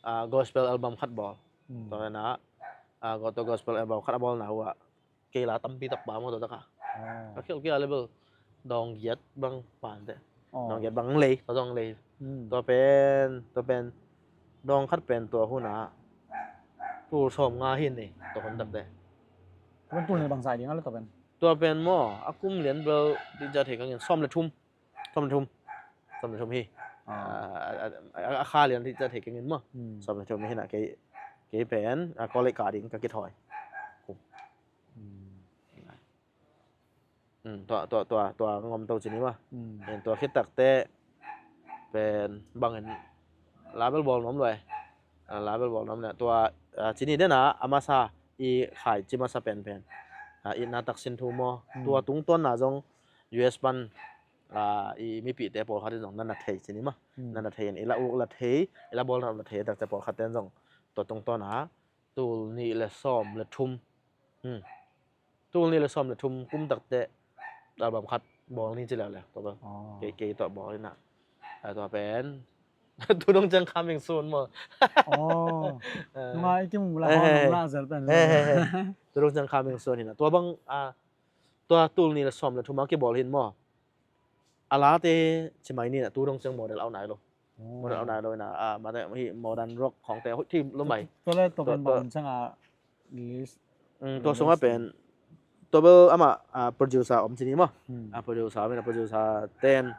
a, gospel album khat bawl. Tua ina, a, go-, tua gospel album khat a bawlna uh ah kei la tampi tak pa maw tua taka. A khel kia le bel dawng giat bang pante. Dawng giat bang lei, tua dawng lei. Tua pen, tua pen dawng khat pen tua hunah tul sawm nga hi ni, tua hun takte. Tua pen tul ni bangsa ding a le tua pen? Tua pen maw, a kum lian bel dih ciat thei kangin sawm le thum. Sawm le thum. Sawm le thum hi. A kha lian dih ciat thei kangin maw, sawm le thum hi na. Kei pen a college kah ding ka kithawi. Tua tua tua tua ngom to ci ni maw. Tua khit takte pen bangin label bawl nuam lua. Label bawl nuam le tua ci ni dena a masa i khai ci masa penpen itna taksin thu maw, tua tungtawnna zong U S pan i mipite pawlkhat in zong na na thei ci ni maw. Na na thei in i la uk la thei, i la bawl na la thei takte pawlkhat ten zong tua tungtawnna tul nih le sawm le thum. Tul nih le sawm le thum kum takte album khat bawl ni ci leuleu tua bang. Kei kei tua bawl ina. Tua pen tu dong ciang khaming sun maw. Nunga i kimu la hong la zel pen. Tu dong ciang khaming sun hina tua bang. Tua tul nih le sawm le thum a kibawl hin maw. A late ci mai ni na tu dong ciang model au nai lo. Model au nai lo ina a mate hi modern rock khawngte hoih thim lo mai. Tua le tua pen bang ciang a list. Tua sungah pen tua bel amah producer om ci ni maw. Producer om ina producer ten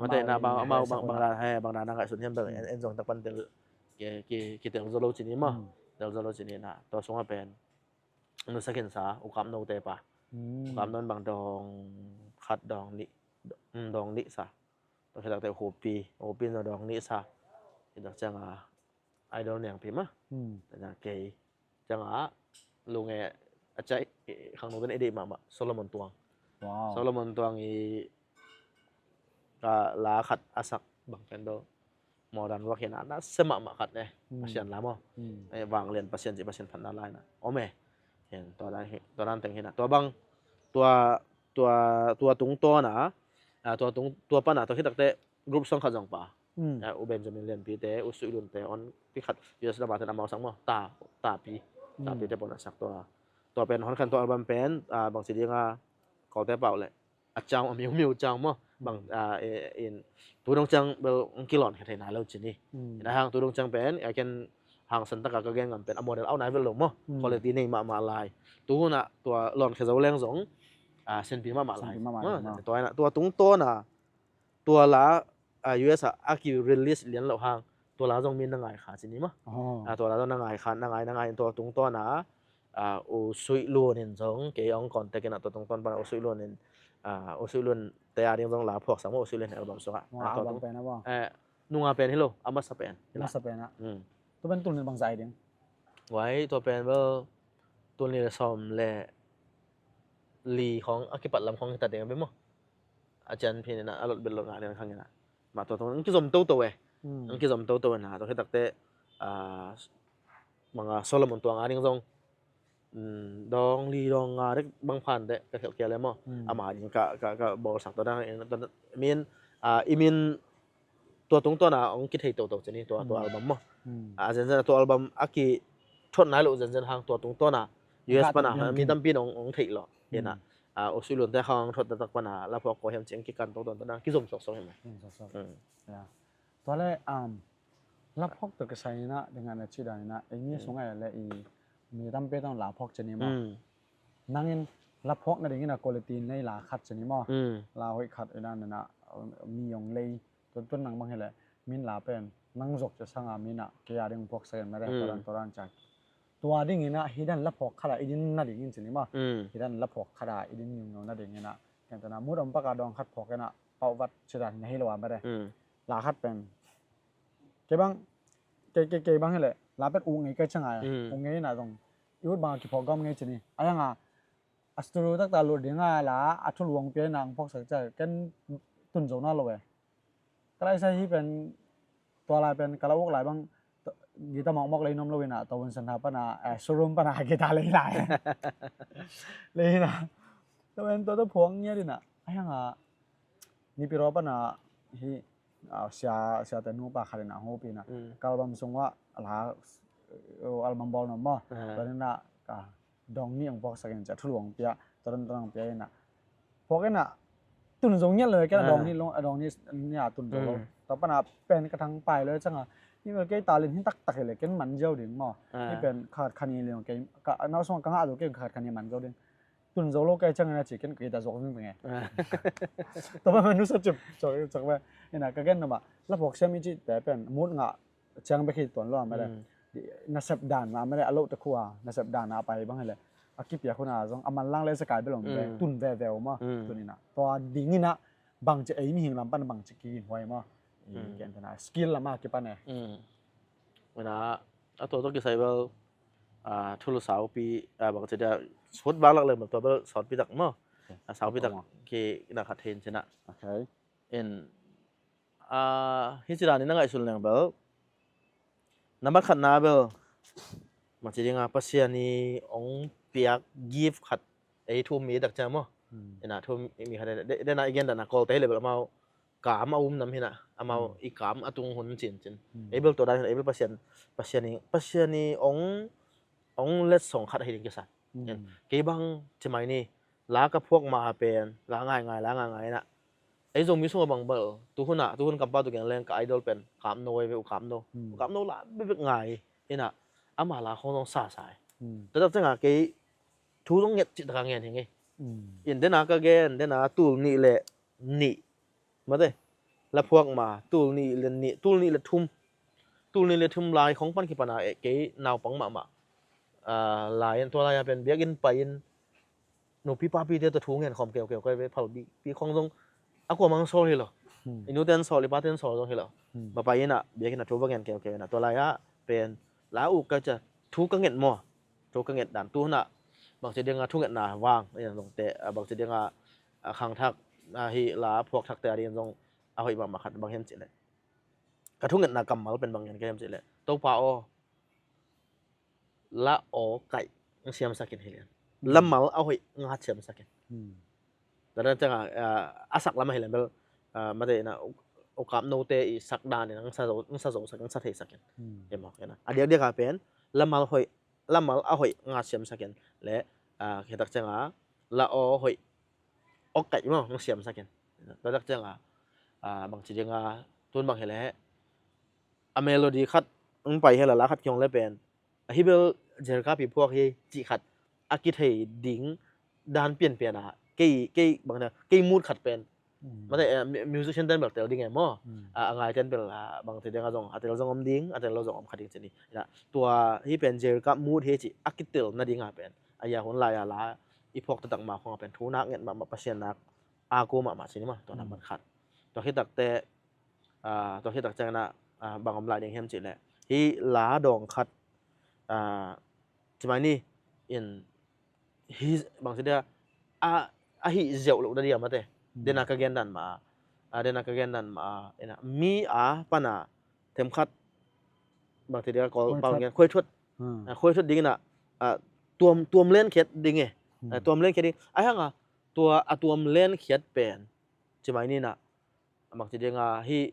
mate na bang amau bang bang dan he bang dan a ngaihsun hiam bel en zong tak pan tel ki tel zo lo ci ni maw. Tel zo lo ci ni na tua sungah pen nusia khinsa ukap note pa. Ukap no in bang dawng khat dawng nih, dawng nih sa. Tua khit takte hupi hupi in zong dawng nih sa. Khit tak cianga idol niangpi mah. Tena kei cianga lunge a ciah khangno ten i deih mahmah Solomon Tuang. Solomon Tuang i ka la khat a sak bang pen do modern rock hina na se mahmah khat ne. Pasian la maw. Vanglian Pasian ci Pasian phatna la hina om e. Tua dan teng hina tua bang tua tua tua tungtawna tua tung tua pana tua khit takte group song khat zong pa. U Benjamin Lianpi te U Suih Lun te on pi khat U S lamah ten amau sang maw ta tapi tapi te pon a sak tua tua pen hon khan tua album pen bang ci dinga Kawlte pau le a ciang a miumiu ciang maw bang in tu dong ciang bel hong kilawnkhe thei nai lo ci ni. Ina hang tu dong ciang pen a ken hangsan taka ka gen ngam pen a model au nai vel lo maw. Quality nei mahmah lai. Tu hunah tua lawnkhia zo leng zong sinpi mahmah lai. Tua ina tua tungtawna tua la U S ah a ki release lian loh hang tua la zong mi na ngai kha ci ni maw. Tua la zong na ngai kha na ngai na ngai in tua tungtawna U Suih Lun in zong kei hong contact ina tua tungtawn pana U Suih Lun in U Suih Lun te a ding zong la phuaksak maw U Suih Lun album sungah. Nunga pen hi lo a masa pen. Masa pen ah. Tua pen tul nih bangzah hi ding? Wai tua pen bel tul nih le sawm le li khawng a kipat lam khawng hi ta ding a bel maw. A cian phin ina a lot bel lot ngah ding khang ina. Mah tua tung ang kizom toto e. Ang kizom toto ina tua khit takte manga Solomon Tuang a ding zong dawng li dawng nga dek bang phan dek ka khelh kia le maw. Ama ding ka ka ka bawlsak tua dang in min i min tua tungtawna hong kithei toto ci ni tua tua album maw. A zenzen a tua album a ki thot nai lo zenzen hang tua tungtawna U S pana mi tampi in hong theih lo. Ina U Suih Lun te khang hong thot taktak pana la phuak ko hiam ci ang kikan toto tua dang kizom sawksawk hiam. Tua le la phuak tua kisai ina dingah na ci dan ina ei mi sungah le i mi tampi tawng la phuak ci ni maw. Nangin la phuak nadingin a quality nei la khat ci ni maw. La hoih khat ina nana mi hong lei tuntun nang bang hileh min la pen nang zok cia sanga mina kei a ding phuak sakin mare toran toran cia. Tua dingina hidan la phuak khata i din nadingin ci ni maw. Hidan la phuak khata i din ngiungeu nadingina kentana mut om paka dawng khat phuak ina pauh vat ci dan na hi lo a mare. La khat pen kei bang kei kei kei bang hileh la pen uk ngei kai cianga uk ngei ina zong i ut banga kiphuak gam ngei ci ni. A yanga a studio takta lut dinga la a thuluang pia ina ang phuaksak cia ken tun zo na lo e. Ka laisa hi pen tua lai pen ka la uk lai bang gita mawkmawk lei nom lo ina tua hun san ha pana showroom pana gita lei lai lei ina tua pen tua tua phuang ngiat ina a yanga nipi raw pana hi sia siate nupa khat ina hopina ka album sungah la album bawl nom maw. Tua ina ka dawng nih ang phuaksak in cia thuluang pia tua dan tua dan pia ina phuak ina tun zo ngiat lo, ken a dawng ni lo, a dawng ni, ni a tun zo lo. Tua pana pen ka thang pai lo cianga, hi bel kei talent hi taktak hi le ken man ziau ding maw. Hi pen khat khat ni le kei ka na song ka ngah zo, kei khat khat ni man zo ding. Tun zo lo kei ciangin a ci ken kei ta zok zing nge. Tua pana nusa cip cok cok ba. Ina ka gen na ba, la phawk siam i ci te pen mut ngah ciang bek hi tuan lo a mah le. Nasep dan a mah le, a lo te khua nasep dan a pai bang hi le, a kipiak hun a zong a manlang le sa kai bel om ve, tun veve om a. Tun ina tua ding ina bangci ei mihing lam pan bangci kiginhuai maw. I ken tena skill lam a kipan e. Ina a tua tua kisai bel, a, thulu saupi, a, bangci dia sut bang lak leng bel tua bel saupi tak maw. A, saupi tak ki na khat hin cina. In, a, hi ci dan in a ngaihsun leng bel, nambat khatna bel, bangci dinga Pasian i ong piak gift khat ei thu mi tak ciang maw. Ina thu mi khat de, dena i gen dana Kawlte hi le bel amau kam a um nam hina, amau i kam a tung hun cincin. Ei bel tua dan hina, ei bel Pasian, Pasian i, Pasian i ong, ong letsong khat ahi ding kisan. Kei bang ci mai ni, la ka phuak ma a pen la ngaingai, la ngaingai ina. Ei Zomi sunga bang bel tuhuna, tuhun kampau tu gen leng ka idol pen Kap No ei ve, U Kap No. U Kap No la bebek ngai ina, ama la khong zong sasa e. Tua tak cianga kei thu zong nget cih taka ngen hi ngei. In dena ka gen, dena tul nih le nih, mate, la phuak ma tul nih le nih, tul nih le thum, tul nih le thum lai khong pan kipana, eh, kei naupang mahmah, a, lai in tua lai a pen biakinn pai in nupi papite tawh thu ngen khawm keukeu kai ve, phalbi pi khong zong a kuamang sawl hi lo. I nute an sawl, i pate an sawl zong hi lo. Mapai ina biakinn a thu va ngen keukeu ina tua lai a pen la u ka ca thu ka nget maw. Thu ka nget dan tuhuna bangci dinga thungetna vang, ina lungte, a, bangci dinga, a, khangthak, a, hi la phuak thakte a ding zong a hoih mahmah khat bang hiam cih leh, ka thungetna kammal pen bang hiam ka hiam cih leh, Topa aw, la aw kaih ng siamsakin hi lian. La mal a hoih ngat siamsakin. Tua dan cianga, a, a sak lam ahi lem bel, a, mate ina U Kap Note i sak dan in ang sa zo, ang sa zo sakin, ang sa thei sakin. Emaw, ina a diakdiak a pen la mal hoih, la mal a hoih ngat siamsakin le, a, khetak cianga la aw hoih, aw kaih maw, ang siamsakin. Tua tak cianga, a, bangci dinga tun bang hi le, a melody khat ang pai hi la, la khat kiong le pen, a hi bel Jerkap i phuak hi cih khat a kithei ding dan pianpian a, kei, kei bang na, kei mood khat pen. Mate, eh, mu-, musician ten bel tel ding e maw. A, a ngai ten bel, a, bangci dinga zong a tel zong om ding, a tel lo zong om kha ding cih ni. Ina tua hi pen Jerkap mood hi cih a kitel nadinga pen, a, ya hun lai a la i phuak taktak ma khong a pen thu nak nget mahmah, Pasian nak a ko mahmah cih ni maw. Tua nambat khat. Tua khit takte, a, tua khit tak ciangin a, a, bang om lai ding hiam cih leh, hi la dawng khat, a, ci mai ni, in hi bangci dia, a, a hih ziau lo na dia mate. Dena ka gen dan ma, a, dena ka gen dan ma, ina mi a pana themkhat bangci dia kol pau ngen khuai thuat. A, khuai thuat ding ina, a, tuam, tuam len khiat ding e. A, tuam len khiat ding. A hanga tua a tuam len khiat pen ci mai ni ina, bangci dinga hi,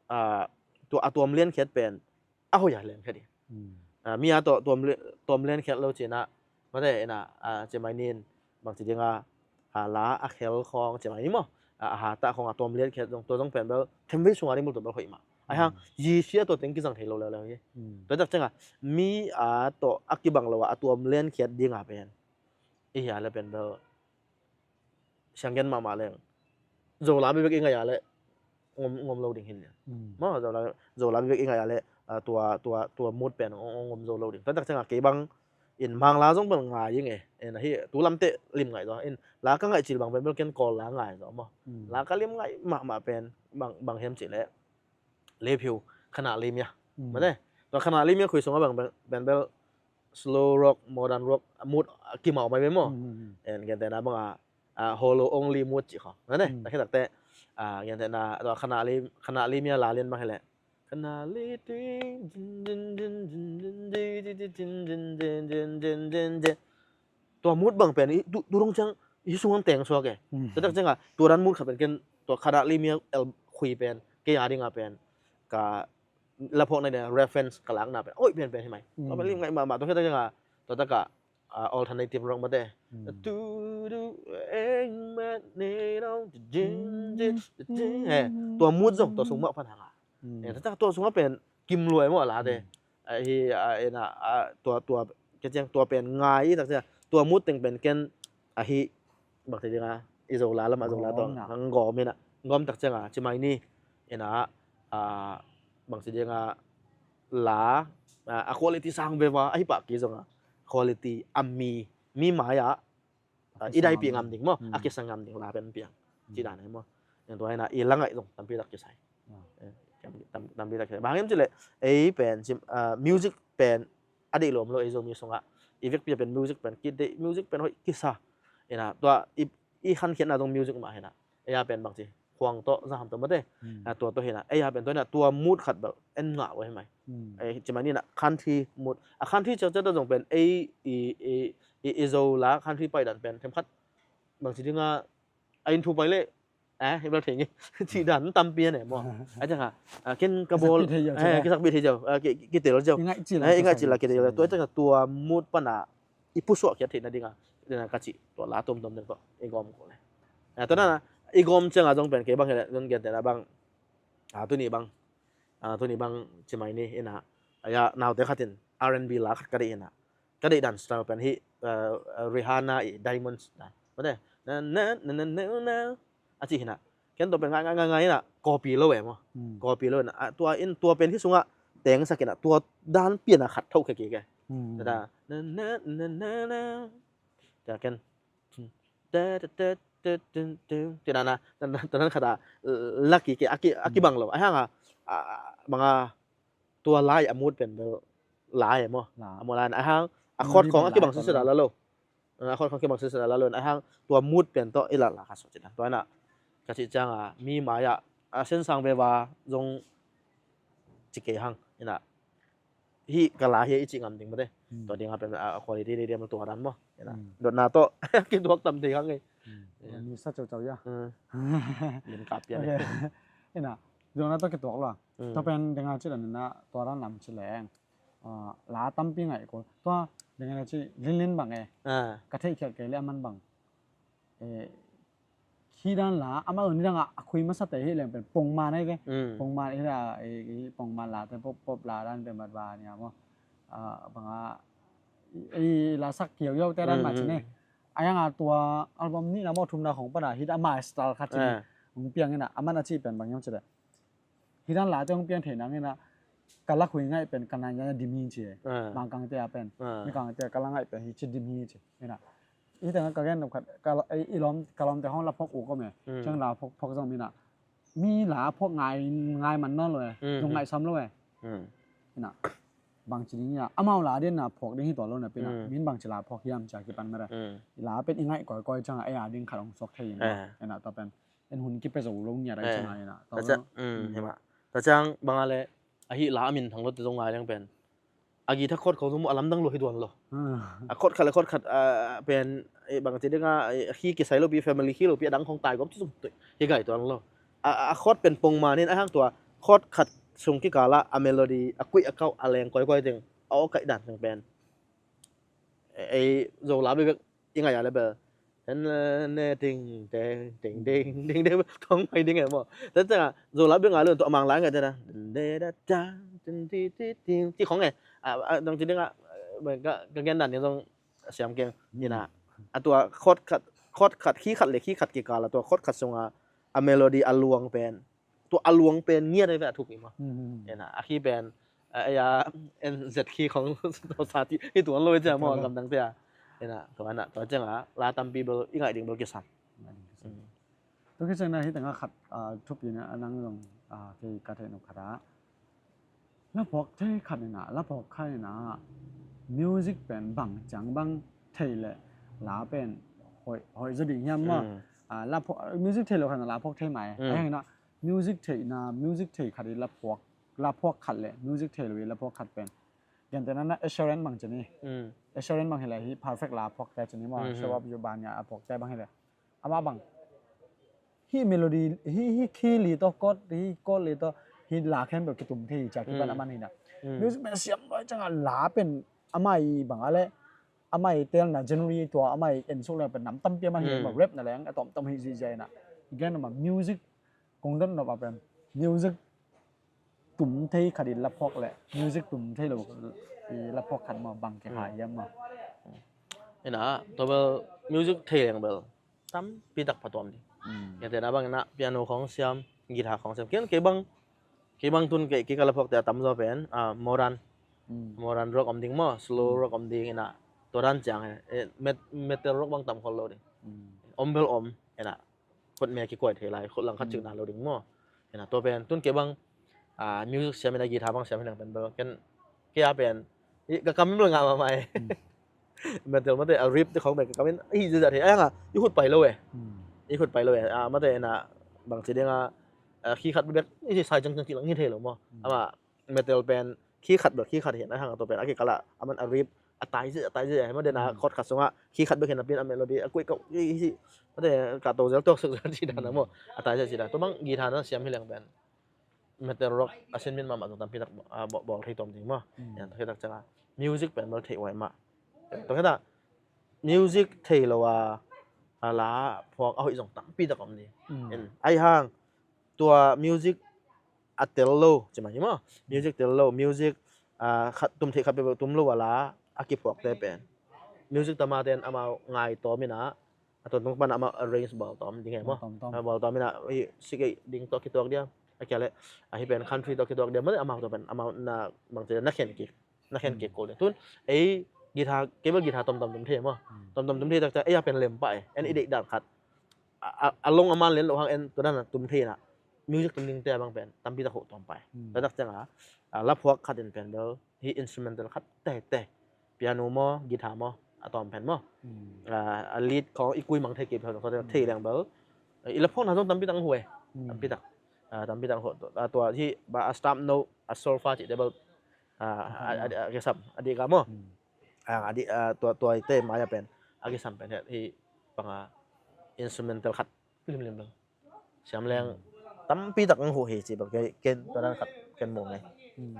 a, tua a tuam len khiat pen a hoih a len khiat ding. A, mi a tawh tuam le-, tuam len khiat lo cina, mate ina, a, ci mai ni in bangci dinga, a, la a khel khong ci mai ni maw. A, a hata khong a tuam len khiat zong, tua zong pen bel themvei sunga ding bel tua bel hoih mah. A hang zisia tua teng kizang thei lo leuleu hi. Tua tak cianga mi a tawh a kibang lo a, a tuam len khiat dinga pen i hia le pen bel sianggen mahmah leng Zola bebek i ngaih a le ngom, ngom lo ding hin. Maw, Zola, Zola bebek i ngaih a le, a, tua, tua, tua mood pen ngom, ngom zo lo ding. Tua tak cianga kei bang in Mangla zong bel ngai ing e. En ahi tu lamte lim ngaih zaw. In la ka ngaih cil bang pen bel ken Kawl la ngai zaw maw. La ka lim ngaih mahmah pen bang, bang hiam cih leh Lephiu, Khanah Limia. Mate. Tua Khanah Limia khui sunga bang, bang, bang bel slow rock, modern rock mood kimau mai ve maw. En gentehna banga, a, hollow only mood cih kho. Mate. Takhi takte, a, gentehna tua Khanah Lim, Khanah Limia la lian bang hi leh, Khanah Li ting, tua mood bang pen i tu, tu dong ciang i sung ang teng suak e. Tua tak cianga tua dan mood khat pen ken tua Khanah Limia el khui pen kei a dinga pen ka la phawkna dia reference ka lakna pen oi pen pen hi mai. Tua pen lim ngaih mahmah tua khit tak cianga tua taka ah, alternative rock mate. Mm. Tu du eng mat ne dong, jing, jing, jing, he. Tua mood zong tua sung mah pan hang a. Mm. Eh, tua, tua sung mah pen kim lua e maw la te. Mm. Ah, hi, ah, ina, ah, tua, tua, kei ciang tua pen ngai i tak ciang. Tua mood teng pen ken, ah, hi, bangci ding a, i Zo la lam a Zo la tawh. Gawm na. Nang gawm ina, gawm tak ciang a, ci mai ni, ina, ah, bangci ding a, la, ah, a quality sang veva, ahi pah kei zong a, quality a mi, mi mai a, ah, i daipih ngam ding maw, a kisa ngam ding la pen piang. Ci dan ahi maw. Yang tua ina, i la ngaih zong, tampi tak kisai. Eh, tam, tam, tampi tak kisai. Bang hang hiam cih leh, ei pen, sim, ah, music pen, a deih lawm lo, ei Zomi sungah. I vekpi a pen music pen, ki deih music pen hoih kisa. Ina, tua, i, i khankhiatna zong music mah hi na. Ei a pen bangci, khuang tawh, zaham tawh mate. Hmm. Ah, tua tawh hi na. Ei a pen tua hi na, tua mood khat bel en ngah uh hi mai. Hmm. Eh, ci mai ni na, country mood. A country ciangciang tawh zong pen, ei, i, i, i, i Zo la country pai dan pen, themkhat, bangci ding a, a in thu pai leh, eh, hi bel thei ngi. Ci dan tampi a ne maw. A ciang a, ah, ken ka bawl, eh, kisakpih thei ziau, ah, ki, ki, kitel ziau. I ngaih cil a, eh, i ngaih cil a kitel ziau. Tua ciang a tua mood pan a, i pusuah khiat theihna ding a, ding a ka cih, tua la tuamtuam ding tawh, i gawm ko le. Ah, tua dan a, i gawm ciang a zong pen kei bang hi leh, zong gen te na bang, ah, tuni bang, ah, tuni bang ci mai ni ina, ah, ya, naute khat in R and B la khat ka deih ina. Ka deih dan style pen hi, ah, ah, Rihanna i Diamonds dan. Mate, na, na, na, na, na, na. A ci hi na. Ken tua pen ngai, ngai, ngai, ngai na. Copy lo e maw. Hmm. Copy lo na. Ah, tua in, tua pen hi sungah teng sak ina. Tua dan pian a khat tho khe kei ke. Hmm. Tua dan. Na, na, na, na, na. Tua ken. Da, da, da, da, da, da. Tua dan a, tua dan, tua dan khat a, laki ke, a ki, a kibang lo. Ahi hang a, a, a, bang a, tua lai a mood pen bel lai e maw. La. A maw lai na, ahi hang, a chord khawng a kibang sisada la lo. A chord khawng kibang sisada la lo, ahi hang, tua mood pen tawh i la la kha so ci na. Tua na, ka cih ciang a, mi mai a, a sen sang veva zong ci kei hang, ina. Hi ka la hi i cih ngam ding mate. Hmm. Tua ding a pen, a, a quality dei dei maw tua dan maw. Ina. Hmm. Dotna tawh, kituak tam dei hang e. Hmm. Ina. Ni sa cau cau ya. Hmm. Lim kap ya. Okay. Ina. Dotna tawh kituak lo. Hmm. Tua pen ding a ci dan ina, tua dan lam ci leng. Ah, la tampi ngaih ko. Tua, ding a ci, Linlin bang e. Ah. Ka theih khiat kei le a man bang. Eh, hi dan la, amah un hi dang a, a khui masa te hi leng pen, pongman ahi ve. Mm. Pongman hi da, eh, eh, pongman la te, pop, pop la dan pen mat ba nia maw. Ah, bang a, eh, la sak kiau yau te dan ma ci ne. Mm, mm. Ahi hang a tua album nihna maw thumna khong pan a, hi da ama style khat ci ne. Ah. Hong piang ina, aman a ci pen bang hiam ci le. Hi dan la te hong piang thei nang ina, ka la khui ngaih pen, ka nai ngaih dim hi ci e. Ah. Mangkang te a pen. Ah. Mikang te a ka la ngaih pen, hi ci dim hi ci. Ina. Hi teng a ka gen nop khat, ka la, ei, i lawm, ka lawmte hong la phok uk om e. Hmm. Ciang la phok, phok zong mi na. Mi la phok ngai, ngai man nawn lo e. Hmm. Zong ngaihsam lo e. Hmm. Ina. Bangci ding ia. Amau la ding na phok ding hi tuan lo na pen a. Hmm. Min bangci la phok hiam cia kipan mera. Hmm. La pen i ngaih kawikawi ciang a, ei a ding khat hong suak thei in. Eh. Ina tua pen. En hun kipia zo lo ngiat a i ciang a ina. Tua ciang, mm, hima. Tua ciang bang a le, ahi la a min thang lo te zong ngai leng pen. A guitar chord khong zong mu a lamdang lo hi tuan lo. Hmm. A chord khat le chord khat, a, pen, eh, bang ci ding a, eh, hi kisai lo pi, family hi lo pi, a dang khong tai gawp ci zong hi gai tuan lo. A, a chord pen pongman in a hang tua, chord khat sung kikal a, a melody, a kuih a kauh, a leng kawikawi ding, a awkaih dan ding pen. Eh, eh, zo la bebek, i ngai a le bel. Ten, eh, ne, ting, teng, ting, ting, ting, ting, thong mai ding e maw. Ten teng a, zo la beng a le, to mang la ngai ten a. Den, de, da, da, den, ti, ti, ting. Ti khong e. A, a, dong ti ding a, eh, ka, ka gen dan ni zong siam keng. Ina. A tua chord khat, chord khat, key khat le key khat kikal a tua chord khat sung a, a melody a luang pen. Tua a luang pen ngiat ai ve a thuk i maw. Hmm. Ina, a khi pen, a, a, en zet khi khong to sa ti, hi tuan lo i cia maw, lamdang cia. Ina, tua na, tua ciang a, la tampi bel, i ngai ding bel kisam. Ngai ding kisam. Hmm. Tua khi ciang na hi teng a khat, a, thupi na, a nang zong, a, kei ka thei nop khat a. La phawk thei khat ina, la phawk khat ina, music pen bang ciang bang thei le, la pen hoi, hoi zaw ding hiam maw. Hmm. A, la phawk, music thei lo khat ina, la phawk thei mai. Hmm. A hang ina, music theihna, music thei khat i la phuak, la phuak khat le, music thei lo i la phuak khat pen. Gentehna na Ed Sheeran bang ci ni. Mm. Ed Sheeran bang hi le hi perfect la phuak te ci ni maw, mm-hmm, Shape of You bang a phuak te bang hi le. Ama bang. Hi melody, hi, hi key li to, chord, hi chord li to, hi la khempeuh kitum thei cia kipan, mm, aman hi na. Mm. Music pen siam loi ciang a la pen ama i bang a le. Amah i telna genre tua amah i ensuk leng pen nam tampi amah hi. Mm. Amah rap na leng a tomtom hi zihziah inah. Again, amah music kong dot nop a pen music tum thei khat i laphuak le music tum thei lo i laphuak khat mah bang kihai hiam mah? Inah tua bel music thei leng bel tampi tak phatuam ding. Mm. Kei te na bang inah piano khong siam, guitar khong siam. Kei, kei bang, kei bang tun kei, kei ka laphuak te a tamzaw pen, ah, modern. Mm. Modern rock om ding maw, slow rock om ding inah. Tua dan ciang he, eh, met-, metal rock bang tam khol lo ding. Mm. Om bel om inah. Khut me kikuai thei lai, khut lang khat cik na lo ding maw. Inah tua pen tun kei bang, ah, music siam inah guitar bang siam hi leng pen bel ken, kei a pen i ka kam bel ngah mahmah e. Mm. Metal mate a riff te khong pen ka kam in i zia thei ai hang a i khut pai lo e. Mm. I khut pai lo e. Ah, mate inah bang ci ding a, ah, khi khat bek i sai ciangciang ci lang hi thei lo maw. Mm. Amah metal pen khi khat bel khi khat hi inah hang a tua pen a kikal ah aman a riff a tai zia, a tai zia hi mah den a chord khat sungah khi khat bek hi napi in a melody a kuih kau hi hi. Mate ka to zel tuak suk zel ci dan a maw. A tai zia ci dan. Tua bang guitar na siam hi leng pen metal rock a sinmin mahmah zong tampi tak, ah, bawl, bawl thei tuam ding maw. Mm. Yan tua khit tak ciang a music pen bel thei huai mah. Tua khit tak music thei lo a, a la phuak a hoih zong tampi tak om ding. Mm. Ai hang tua music a tel lo ci mah hi maw. Music tel lo, music, ah, khat tum theih khat peuhpeuh tum lo a la a kiphuakte pen music tama ten amau ngai tawm inah a tuantung pan amau arrange bawl tawm ding e maw. Bawl tawm, tawm. Ah, bawl tawm inah hi sikei ding tawh kituak diam, a kia le ahi pen country tawh kituak diam, mate amau tawh pen amau na bang ci na khen kik, na khen kik kul ding. Tun ei guitar, kei bel guitar tomtom tum thei maw. Hmm. Tomtom tum thei tak ciang ei a pen lem pah e, en i deih dan khat a, a, a long a man lian lo hang en tua dan a tum thei inah music tum dingte a bang pen tampi tak huh tawm pah e. Hmm. Tua tak ciang a, a, laphuak khat in pen bel hi instrumental khat teitei, piano maw, guitar maw, a tawm pen maw. Hmm. A, a lead khong i kuimang thei kei pen khong thei leng bel i laphuakna zong tampi tak huh e. Hmm. Tampi tak. A, tampi tak huh. A, tua hi ba a stop note, a solfa cihte bel, a, a, a, a kisam a dik a maw. Hmm. A, a dik, a, tua, tua ite mai a pen a kisam pen hi panga instrumental khat limlim lo. Siam leng tampi tak ang huh hi ci bel kei, ken tua dan khat ken mu ngai. Hmm.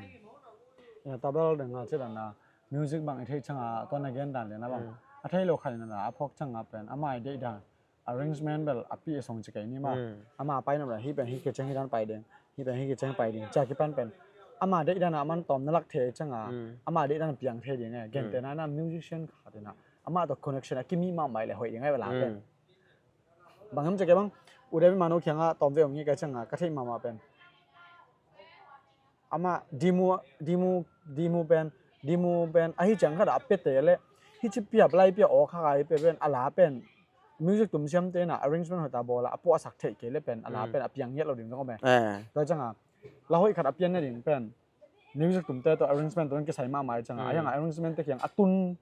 Ya, tua bel dang a ci dan a music bang i theih ciang a tua na gen dan lian a bang. Hmm. A thei lo khat in a la a phuak ciang a pen amah i deih dan arrangement bel a pi a song ci kei ni maw. Hmm. Amah pai nop la hi pen hi kei ciang hi dan pai ding, hi pen hi kei ciang pai ding. Cia kipan pen amah deih dan a man tawm na lak thei ciang a, hmm, amah deih dan a piang thei ding e. Gente na na musician khat in a amah tawh connection a kimi mahmah le hoih ding e bel a pen. Hmm. Bang hiam ci kei bang, U David Mano kiang a tawm ve ong hi ka ciang a ka theih mahmah pen amah demo, demo, demo pen, demo pen ahi ciang khat a a piate le hi ci pia, lai pia aw kha kai pia pen a la pen music tum siamte na arrangement hoih ta bawl a, a puahsak theih kei le pen a la pen a piang ngiat lo ding zong om e. Eh. Tua ciang a la hoih khat a pian na ding pen music tumte tawh arrangement tawh kisai mahmah ciang a, a yang a arrangement te kiang a tun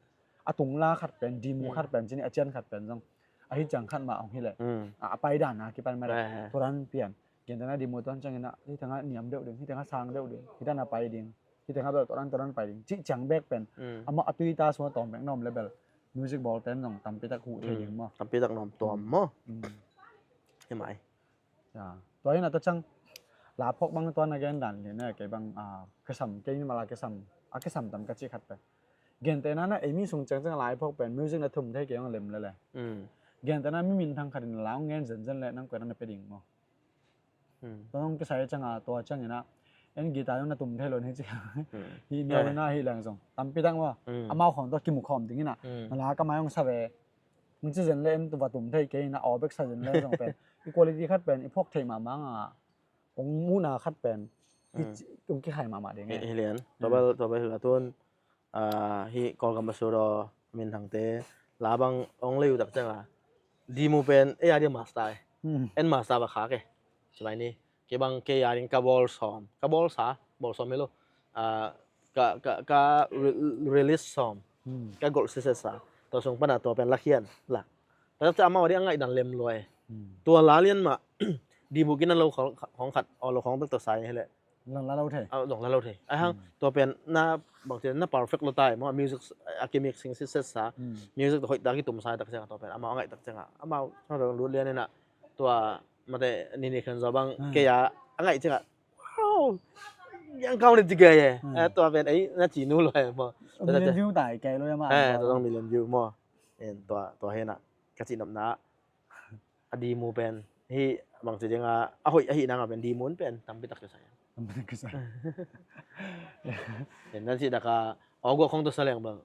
a tung la khat pen, demo khat pen, cini a cian khat pen zong ahi ciang khat mah hong hi leh. Mm. A, a pai dan a kipan mah leh. Eh, eh. Tua dan pian. Gente na demo tuan ciangin a, hi tengah niam deuh ding, hi tengah sang deuh ding, hi dan a pai ding, hi tengah bel tua dan, tua dan pai ding. Cih ciang bek pen. Mm. Amah a tui ta sung a tawm bek na om le bel music bawl pen zong tampi tak huh thei ding maw. Tampi tak na om tuam maw. Mm. Hi mai. Ya. Tua hi na tua ciang la phawk bang tua na gen dan lian e, kei bang, ah, kisam, kei mi mala kisam, a kisam tam ka cih khat pen. Gente na na ei mi sung ciang ciang lai phawk pen music na thum thei kei hong lem le le. Mm. Gente na mi minthang khat in la hong ngen zenzen le nang kua na na pia ding maw. Mm. Tua hong kisai ciang a tua ciang in a en guitar na tum thei lo ni ci. Mm. Hi miau na hi leng zong tampi tak maw. Mm. Amau khong tua kimu khawm ding in a. Mm. Mala ka mai hong sa ve. Hong ci zen le en tua tum thei kei in a aw bek sa zen le zong pen. I quality khat pen i phawk thei mahmah a. Kong muhna khat pen. Hi ci, kong kihai mahmah ding e. Hi lian. Tua bel, tua bel hi la tun, ah, hi Kawlgam a sur aw minthangte la bang ong lei uh tak ciang a. Demo pen ei a dia master e. Hmm. En master va khak e. Ci mai ni. Kei bang kei a ding ka bawl sawm. Ka bawl sa, bawl sawm hi lo. Ah, ka, ka, ka re-, release sawm. Hmm. Ka golh sisesa. Tua sung pana tua pen lakhian lak. Tua ciang amau a ding a ngaih dan lem lua e. Hmm. Tua la lian mah demo kina lo khong, khong khat, aw lo khong bek tua sa hi leh. Zong la lo thei. Ah, zong la lo thei. Ai hang, hmm, tua pen na bang ci na perfect lo tai maw, music a kimixing sisesa. Hmm. Music tua hoih ta kitum sa tak ciang tua pen amau a ngaih tak ciang a. Amau tua lut lian in a tua mate ni ni khen zaw bang kei a a ngaih ciang a. Wow! Yang kau ni ci kei e. Hmm. Eh, tua pen ei na ci nu lo e maw. Million view tai kei lo e maw. Eh, tua zong million view maw. En tua, tua hena ka ci nopna a dimu pen hi bang ci dinga a hoih ahi nanga pen dimu pen tampi tak sa. Tampi tak sa. En nan ci daka aw gua khong to sa leng bang.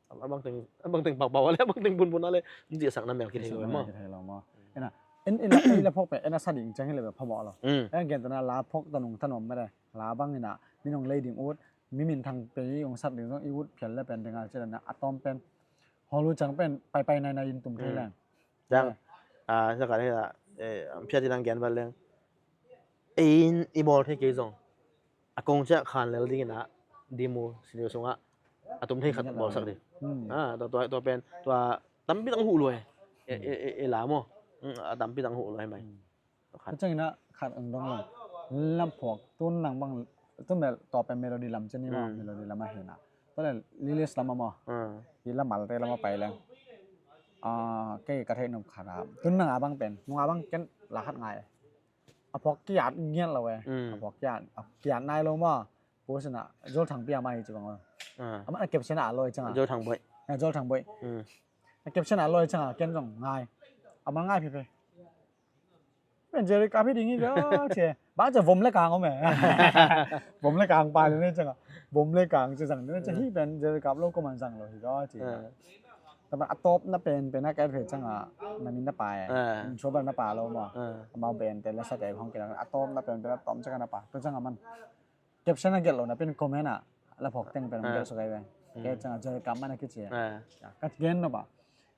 Abang teng, abang teng pakpau ale, abang teng punpun ale. Nci sak na mel kithei lo maw. Kithei lo maw. Ena, en, en la, en la phok pe, ena sa ding chang hi le pe phamawh lo. Mm. En gen tana la phok tanung tanom mede. La bang ina, minung lei ding ut, mi minthang pe i ung sat ding zong i ut phial le pen dinga chilana, a tawm pen. Holu chang pen, pai pai nai nai in tum thei leng. Chang, a, sa ka le la, eh, phiat i nang gen bal leng. Ei in i bawl thei kei zong a kong ciah khan lel dingin ah dimu siniu sungah a tum thei khat bawlsak ding. Hmm. Ah, tua, tua, tua pen tua tampi tang huh luai. E, e, e, e la maw. Hmm, a tampi tang huh luai mai. Hmm. Khat. Tua ciangin ah khat ang dong lo. Lam phuak tun nang bang tun bel tua pen melody lam cian ni maw. Hmm. Melody lam a hi na. Tua le lyrics lam a maw. Hmm. Hi lam malte lam a pai leng. Ah, kei ka theih nop khat ah. Tun nang a bang pen. Nung a bang ken la khat ngai. A phuak kiat ngiat lo e. Mm. A phuak kiat, a kiat nai lo maw. Pu sina, Zol Thang Pia mai ci bang lo. Ah. Aman a caption a lo e chang a. Zol Thang Boi. Eh, Zol Thang Boi. Mm. A caption a lo e chang a, ken zong ngai. Aman ngai phi phi. Pen Jerry Cup hi ding hi ga che. Ba cha vom le kang om e. Vom le kang pa le ne chang a. Vom le kang che zang ne chang hi pen Jerry Cup lo ko man zang lo hi ga che. Ah. Tama a tawpna pen pen a ka et ve chang a na min na pa e. Ah. Min chua bal na pa lo maw. Ah. Amau pen te la sa te hong kilang a tawpna pen pen a tawm chang a na pa. Tua chang a man caption a gelh lo na pen comment a la phawk teng pen hong gelh suk ai ve. Ke chang a Jerry Cup man a kici e. Ah. Ka gen no ba.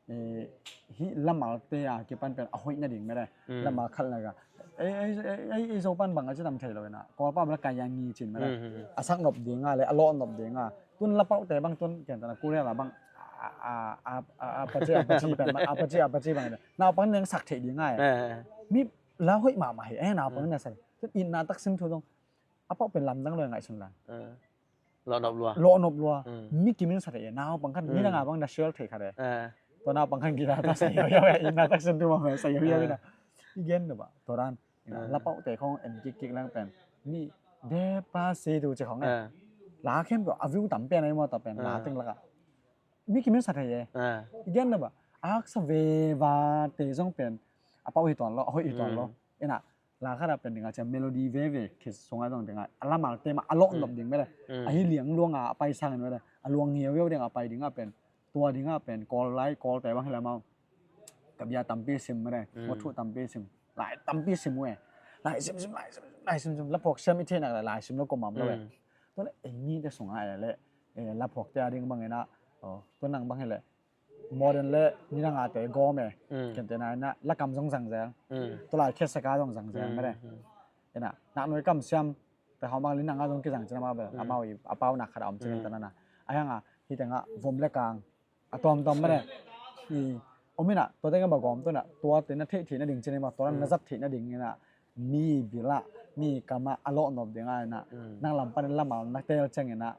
Eh, hi lamalte a kipan pen a hoih na ding mede. Mm. Lamal khat laga. Ei, ei, ei, ei, ei zo pan bang a ci tam thei lo ina. Kawlpa bel kai yang ngi cin mede. Mm, mm, mm. A sak nop ding a le a lawh nop ding a. Tun lapau te bang tun ken tana Korea la bang a, a, a, a, a paci, a paci pen bang, a paci, a paci bang. Naupang neng sak thei ding a e. Eh, eh. Mi la hoih mahmah hi e naupang na sak. Tun itna taksim thu dong. A pau pen lamdang lo e ngaihsun lang. Eh. Lawhnop lua. Lawhnop lua. Mm. Mi kimin sa thei e naupang khan. Mm. Mi danga bang na share thei khat e. Eh. Tua naupang khan gila ta sa yau yau e. Itna taksim thu mahmah sa yau yau ina. I gen no ba. Tua dan. Ina, lapau te khong en kik kik lang pen. Mi de pa si tu ci khong e. Eh. La khem peuh a view tam pen ai maw ta pen. La teng laka. Mi kimin sa thei e. Eh. I gen no ba. Ak sa ve va te zong pen. A pau hi tuan lo, a hoih hi tuan lo. Ina, la khat a pen dinga cia melody veve khit sunga zong dinga. A lamalte ma a lawh nop ding mede. Mm. A hi liang luanga a pai sangin mede. A luang ngiau yau dinga a pai dinga pen. Tua dinga pen Kawl lai, Kawlte bang hi la mau. Ka bia tampi sim mede. Mm. Ngothuh tampi sim. Lai tampi sim uh e. Lai sim sim, lai sim sim, lai sim sim. La phawk siam i theihnak lai sim lo ko mam lo e. Mm. Tua le ei mi te sunga e le. Eh, la phawk te a ding bang ina. Oh, tua nang bang hi le. Modern le nidang a te gawm e. Mm. Ken te na ina lakam zong zang zang. Mm. Tua lai khe saka zong zang zang mede. Mm. Ina, nak nuai kam siam te hau mang linang a zong kizang cina ma bel. Mm. Amau i a pau nak khat a om cina ta na na. A hiang a hi te nga vom le kang. A tuam tuam mene. I om ina, tua te nga ba gawm tu na, tua te na theih theih na ding cina ma, tua na zat theih na ding ina, mi bila, mi kama a lawh nop ding a ina, nang lam pan lamal na tel ceng ina,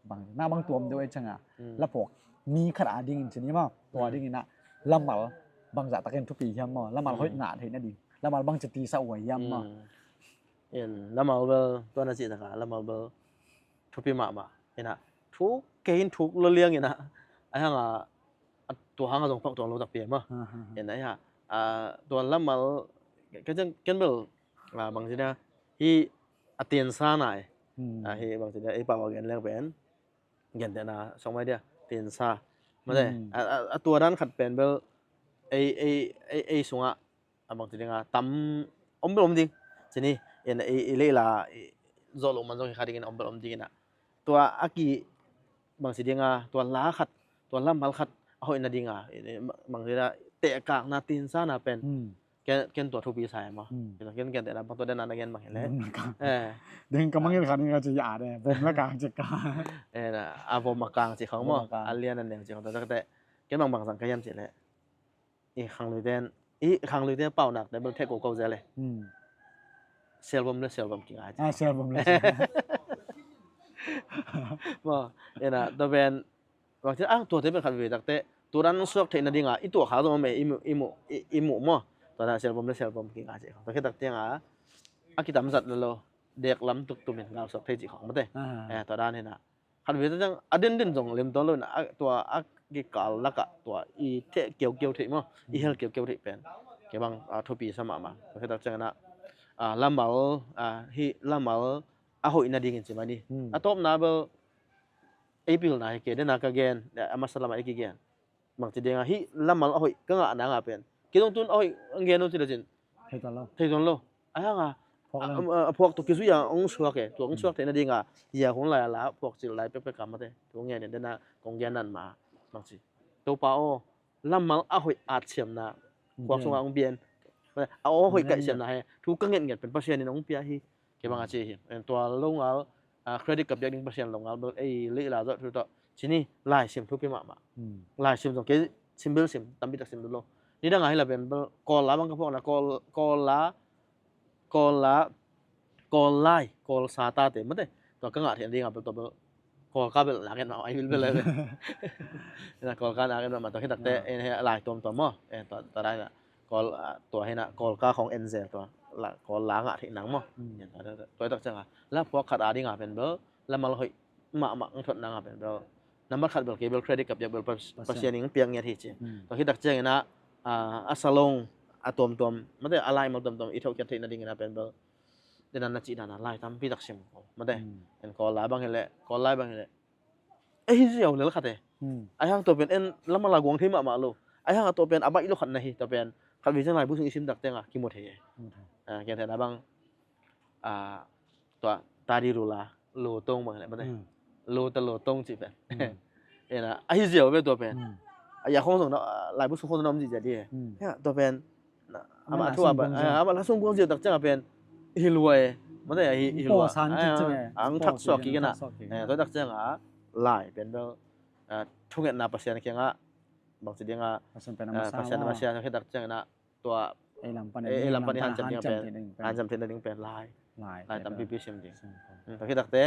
bang, na bang tuam deuh e ceng a, la phawk, mi khat a ding in cina ma, tua ding ina, lamal, bang zah takin thupi hiam maw, lamal hoih ngah theih na ding, lamal bang ci tisa ua hiam maw. In, lamal bel, tua na cih taka, lamal bel, thupi mahmah. Ina, thuk kei in thuk lo liang ina. A hang a, a tua hang a zong phak tuang lo tak piang ma. Ina, iha, a, tua lamal, ka ciang ken bel, a, bang ci dia, hi a tiansa nai. A, hi bang ci dia, ei pau a gen leng pen. Gen te na, song mai dia, tiansa. Ma te, a, a, a tua dan khat pen bel, ei, ei, ei, ei sunga, a bang ci dinga tam om bel om ding. Cini, in, i, i leila, i, zawh loh man zong hi kha dingin om bel om dingin a. Tua a ki bang ci dinga, tua la khat, tua lamal khat, a hoih na dinga, i, i, bang ci dinga, tehkakna, tinsana pen. Ken, ken tua thupi sa e maw. Ken, ken, ken tehna bang tua dena na gen bang hi le. Deng ka mangil khan ka ci ya de, vom la kang ci ka. E na, a vom a kang ci khong maw. A lian a neu ci khong tua te. Ken bang bang zang ka hiam ci le. I khangluite in, i khangluite in paunak te bel thei ko ko zel e. Selbom le selbom kinga. Ah, selbom le selbom. Maw, ina, tua pen, bang ci, ah, tua te pen khat ve tak te, tua dan suak theih na dinga, i tua kha zong me, i mu, i mu, i, i mu maw. Tua dan selbom le selbom kinga ci. Tua khit tak tiang a, a kitam zat lo lo. dek lam tuktumin ngalsuak thei cih khawng mate. Ah. Eh, tua dan hi na. Khat vei ciang a den den zong lem tawn lo na, a, tua a kikal lakah tua i theh kiaukiau theih maw, i hel kiaukiau theih pen kei bang, ah, thupi sa mahmah. Tua khit tak ciangin ah, ah, lamal, ah, hih lamal a hoih nadingin ci mai ni. Hmm. A tawpna bel ei pilna hi kei, dena ka gen, a masa lamah ei kigen. Bangci dinga hih lamal a hoih ka ngah nanga pen kei zong tun a hoih ang gen lo ci lecin thei tuan lo. Thei tuan lo. A hanga a, a, a phuak tu kizui a hong suak e, tua hong suak theihna dinga hia hun lai a la phuak cil lai pekpek ka mate. Tu ngen in dena kong gen nan ma bangci, Topa aw, lamal a hoih at siamna khuak sunga hong pian. A aw hoih kaih siamna he thu ka ngetnget pen Pasian in hong pia hi. Kei bang a ci hi. En tua longal, ah, credit ka piak ding Pasian longal bel ei leila zawh thu tawh ci ni, laisim thupi mahmah. Hmm. Laisim zong kei sim bel sim, tampi tak sim bel lo. Nidang a hi la pen bel Kawl la bang ka phuakna, Kawl, Kawl la, Kawl la, Kawl lai, Kawl sa tate mate. Tua ka ngah theih ding a bel tua bel Kawlka bel nak en mah, ai bil bel le. Ina Kawlka nak en mah, tua khit takte, en he lai tuamtuam maw. En tua, tua lai na. Kawl, ah, tua hi na, Kawlka khong en zel tua. La, Kawl la ngah theih nang maw. Hmm. En tua, tua, tua tak cianga. La phuak khat a dinga pen bel, lamal hoih mahmah ang thuat nanga pen bel. Nambat khat bel kei bel credit ka piak bel Pas-, Pasian. Pasian in piak ngiat hi ci. Hmm. Tua khit tak ciangin ah, ah, a salong, a tuamtuam, mate a laimal tuamtuam, i thokhiat theihna dingin ah pen bel. Dena na cih dana lai tampi tak sim ko. Mate, hmm, en Kawl la bang hi leh, Kawl lai bang hi leh. Ei hi ziau lel khat e. Hmm. Ai hang tua pen en lamal a guang thei mahmah lo. Ai hang a tua pen a baih lo khat na hi, tua pen khat vei ciang laibu sung i sim tak cianga kimu thei e. Kimu thei. Ah, kiang thei na bang, ah, tua tadi rula lo tong bang hi leh, mate. Hmm. Lo ta lo tong cih pen. Hmm. Ena, a hi ziau ve tua pen. Hmm. A ya khong zong na, ah, laibu sung khong na om zia zia di e. Hmm. Ya, tua pen. Na, ama thu a pen, ama la sung buang ziau tak cianga pen. Hi lua e. Mate a hi, hi lua. Ang thak suak kik ena. Eh, tua tak cianga lai pen bel. Ah, thungetna Pasian kianga. Bangci dinga. Pasian pen a masa. Pasian a masa, tua khit tak ciangin ah. Tua ei lam pan i hanciam ding pen, hanciam theihna ding pen lai. Lai tampipi sim ding. Sim ko. Hmm, tua khit takte,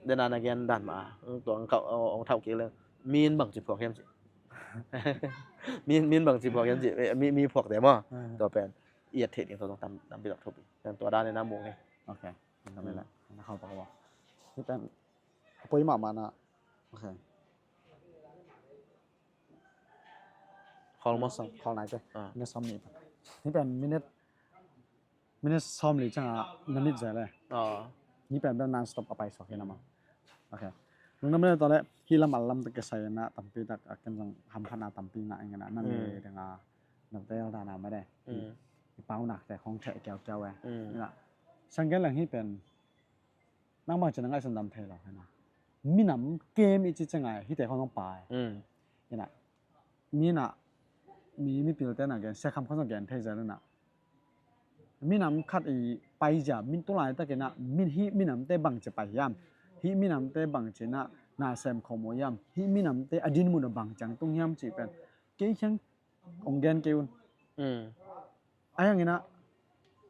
dena na gen dan mah, hmm, tua ang kau, ang thau kik leng. Min bangci phuak hiam ci. Min, min bangci phuak hiam ci. Eh, mi, mi phuakte maw. Ah. Tua pen i et theih ding tua zong tam, tampi tak thupi. Tua dan na mung hi. Ok. Tam le. Na khau pak wa. Hi pen a poi mahmah na. Ok. Khawl maw? Khawl nai te. Ah. Minute sawm nih. Ni pen minute, minute sawm li cianga na mit zel e. Ah. Ni pen bel non stop a pai suak hi na maw. Ok. Lungdam le tawh le hih lam a lam te kisai na tampi tak a ken zong hamphatna tampi ngah ing na, na le ding a na tel dana mah de. Hmm. I pau nak te khong theh kiaukiau e. Hmm. Ina. Sang gen leng hih pen nang bang ci na ngaihsun dam thei lo hi na. Minam kem i ci cianga hihte khong hong pai. Mm. Ina, mi na, mi, mipilte na gen, Sia Kham khong zong gen thei zel ina. Minam khat i paizia, min tu laitakin ah, min hih minamte bangci pai hiam. Hih minamte bangci na, na sem khawm uh hiam. Hih minamte a din mun a bang ciang tung hiam cih pen. Kei khiang hong gen kei un. Mm. Ahi hangin ah,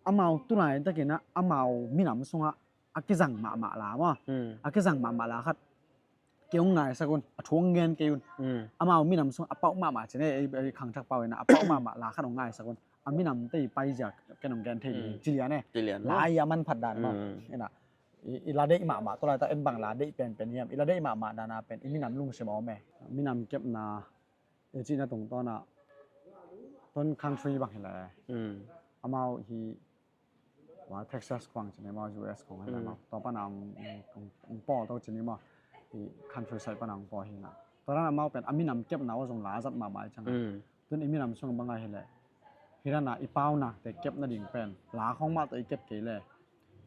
amau tu laitakin ah, amau minam sungah a kizang mahmah la maw. Mm. A kizang mahmah la khat kei hong ngaisak un, a thu hong gen kei un. Mm. Amau minam sungah a pauh mahmah cin, ei, ei, ei khangthak pau in ah, a pauh mahmah la khat hong ngaisak un. A minamte i paizia ken hong gen thei ding, mm, ci lian e. Ci lian maw. Lai a manphat dan maw. Mm. Ina, i, i la deih mahmah, tu laitak en bang la deih penpen hiam. I la deih mahmah dana pen, i minam lungsim a om e. Minam kepna i cihna tungtawn ah, tun country bang hi leh. Mm. Amau hi, wa Texas kuang cin amau U S kuang hi leh amau. Mm. Tua pan a ang, ang, ang pawl to cin amau. Hi countryside pan a ang pawl hi na. Tua dan amau pen, a minam kepna uh zong la zat mahmah ciang. Mm. Tun i minam sung bang a hi leh. Hi dan a i pau nak te kepna ding pen. La khong mah tawh i kep kei leh.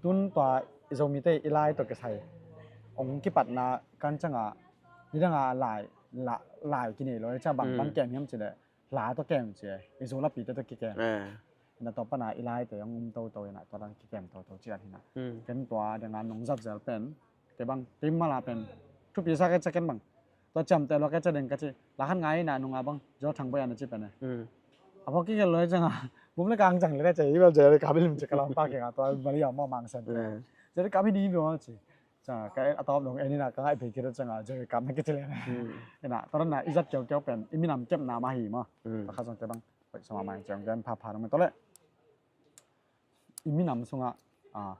Tun tua i Zomite i lai tawh kisai. Ong kipatna kan cianga, nidanga lai, la, lai kinei lo, cia bang, mm, bang kem hiam ci leh, la tawh kem ci, i Zo lapite tawh kikem. Eh. Ina tua pana i laite ong um toto ina, tua dan kikem toto ci dan hina. Mm. Ken tua danga nong zat zel pen, kei bang, kei mala pen, thupi sa kei cia ken bang. Tua ciamteh lua kei cia deng ka ci, la khat ngai na nunga bang, Zo Thang Boih a na ci pen e. Mm. A phawk kik el loi cianga, bum le kang ciang le kei cia, i bel Jerry Kap i lim ci ka lam pa kei nga, tua Maria maw Mang Sen. Mm. Jerry Kap hi di bel ci. Cianga, ka a tawp nung, en ina ka ngai phei kei cianga, Jerry Kap na kei ci le. Mm. Ina, tua dan a, i zat kiaukiau pen, i minam kepna mah hi maw. Mm. Tua kha zong kei bang, poi sama mai ciang gen phapha nung tua le. I minam sungah, a,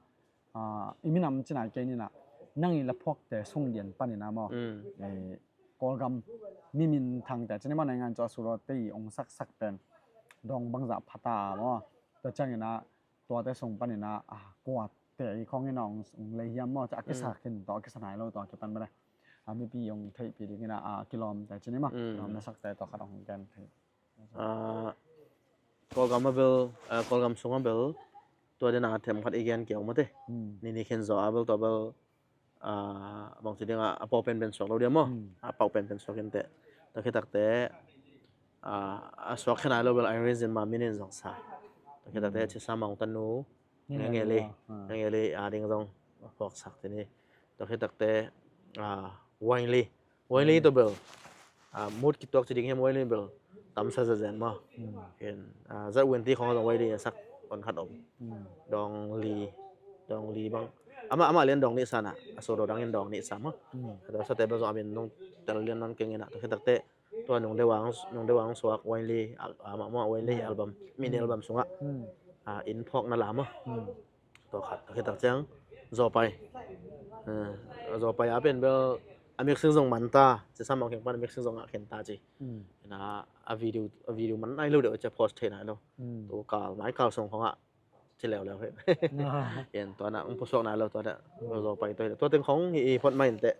Ah, i minam cina kei nina, nang i laphuakte sung lian panina maw. Mm. Eh, Kawlgam mi minthangte cina maw, naingan cu a suro te i ong saksak pen dong bangzah phata maw. Tua ciangina tuate sung panina, ah, kuate i khongina ong, ong lei hiam maw, ca a kisa khin tawh, a kisa nai lo tawh, a kipan bane. Ah, mipi ong theihpih dingina, ah, kilawmte cina maw. Mm. Kilawm na sakte tawh khat ong gen thei. Ah, Kawlgam a bel, ah, Kawlgam sung a bel, tua dena them khat i gen kiau mate. Hmm. Nini khen zaw a bel tua bel, ah, bangci dinga, a pau penpen suak lo dia maw. Hmm. A pau penpen suak inteh. Tua khitakte, ah, a suak khen ai lo bel Irene Zin ma minin zong sa. Tua khitakte, hmm, Cisa Mawng tanu, Ngengeli, ah, Ngengeli a ding zong phawksak tini. Tua khitakte, ah, Wainli. Wainli, hmm, tua bel, ah, mut kituak ci ding hiam Wainli bel tamsa zazen maw. Hmm. Ken, ah, zat wenti khong zong Wainli a sak on khat om. Hmm. Dong li, dong li bang. Ama, ama lian dong nih sana, a suro dangin dong nih sa maw. Hmm. Tua sate bel zong amin nong tel lian non kengina. Tua khitakte, tua Nung Dewang, Nung Dewang suak Wainli, ah, ah, mah, mah Wainli, hmm, album, mini, hmm, album sungah. Hmm. Ah, in phawkna la maw. Hmm. Tua khat, tua khitak ciang, Zawpai. Ah, Zawpai a pen bel, a mixing zong man ta, Cisa Mawng kiang pan a mixing zong a khen ta ci. Hmm. Ina, a video, a video man nai lo deuh, cia post thei nai lo. Hmm. Tua kal, mai kal sung khongah, ci leuleu he. Ah. Ken tua na, ong pusuak nai lo tua na, hmm, Zawpai tua hi. Tua teng khong hi i phot mai inteh.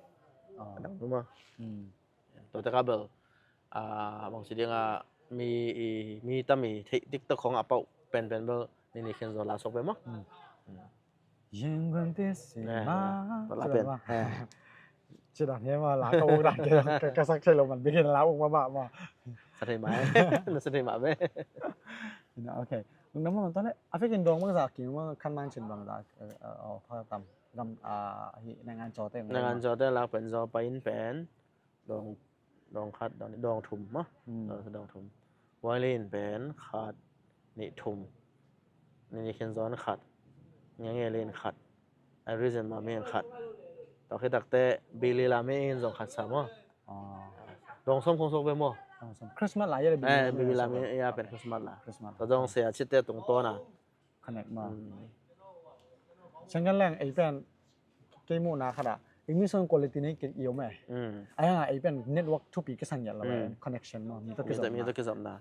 Ah. Dang maw. Hmm. Tua teka bel, ah, bangci dinga mi, i, mi tam i theih TikTok khong a pau penpen bel nini khen zaw la sok ve maw. Hmm. Hmm. Yeng gun ti si, eh, ma, tua la pen. Cidang hiam a la ka uk dan ke, ka, ka sak thei lo man bikin la uk ma, ma, ma. Sa thei ma, na sa thei ma ve. Ina, okay. Nang ma, tua le, a fikin dong bangza ki ma kan man cin bangza, eh, eh, oh, pha tam, gam, ah, hi, naingan cawte, naingan cawte lak pen Zawpai in pen, dong, dong khat, dong, dong thum maw. Hmm. Dong, dong thum. Wainli in pen khat, nih, thum. Nini khen zaw in khat. Ngengeli in khat. Irene Zin ma mi in khat. Tua khitakte Billy Lami in zong khat sa maw. Ah. Dong sawm khong sok ve maw. Dong sawm. Christmas la ia le Billy Lami, eh, Billy Lami ia pen Christmas la. Christmas. Tua zong sia citte tungtawna. Connect ma. Hmm. Senggan leng ei pen kei muhna khat ah, English song quality nei kei i om e. Hmm. Ai hang a ei pen network thupi kisang ngiat lo e, hmm, connection maw, mi tawh kizopna. Mi tawh kizopna.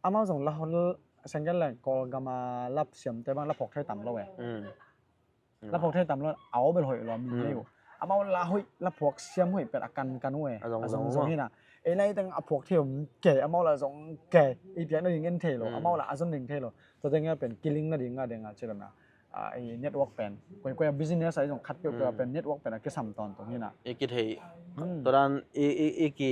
Amau zong la hol, Senggan leng Kawlgam a lap siamte bang la phawk thei tam lo e. Hmm. La phawk thei tam lo, a aw bel hoih lo, mi nei uh. Amau la hoih, la phuak siam hoih pen a kankan uh e. A zong, a zong zong zong hi na. Ei lai teng a phuak thei om kei, amau la zong kei. Ei piak na ding en thei lo, amau la a zon ding thei lo. Tua teng a pen killing na ding a ding a ci lo na. Ah, ei network pen. Koi koi a business a ei zong khat peuh peuh a pen network pen a kisam tawntung hi na. I kithei. Hmm. Tua dan i, i, i ki,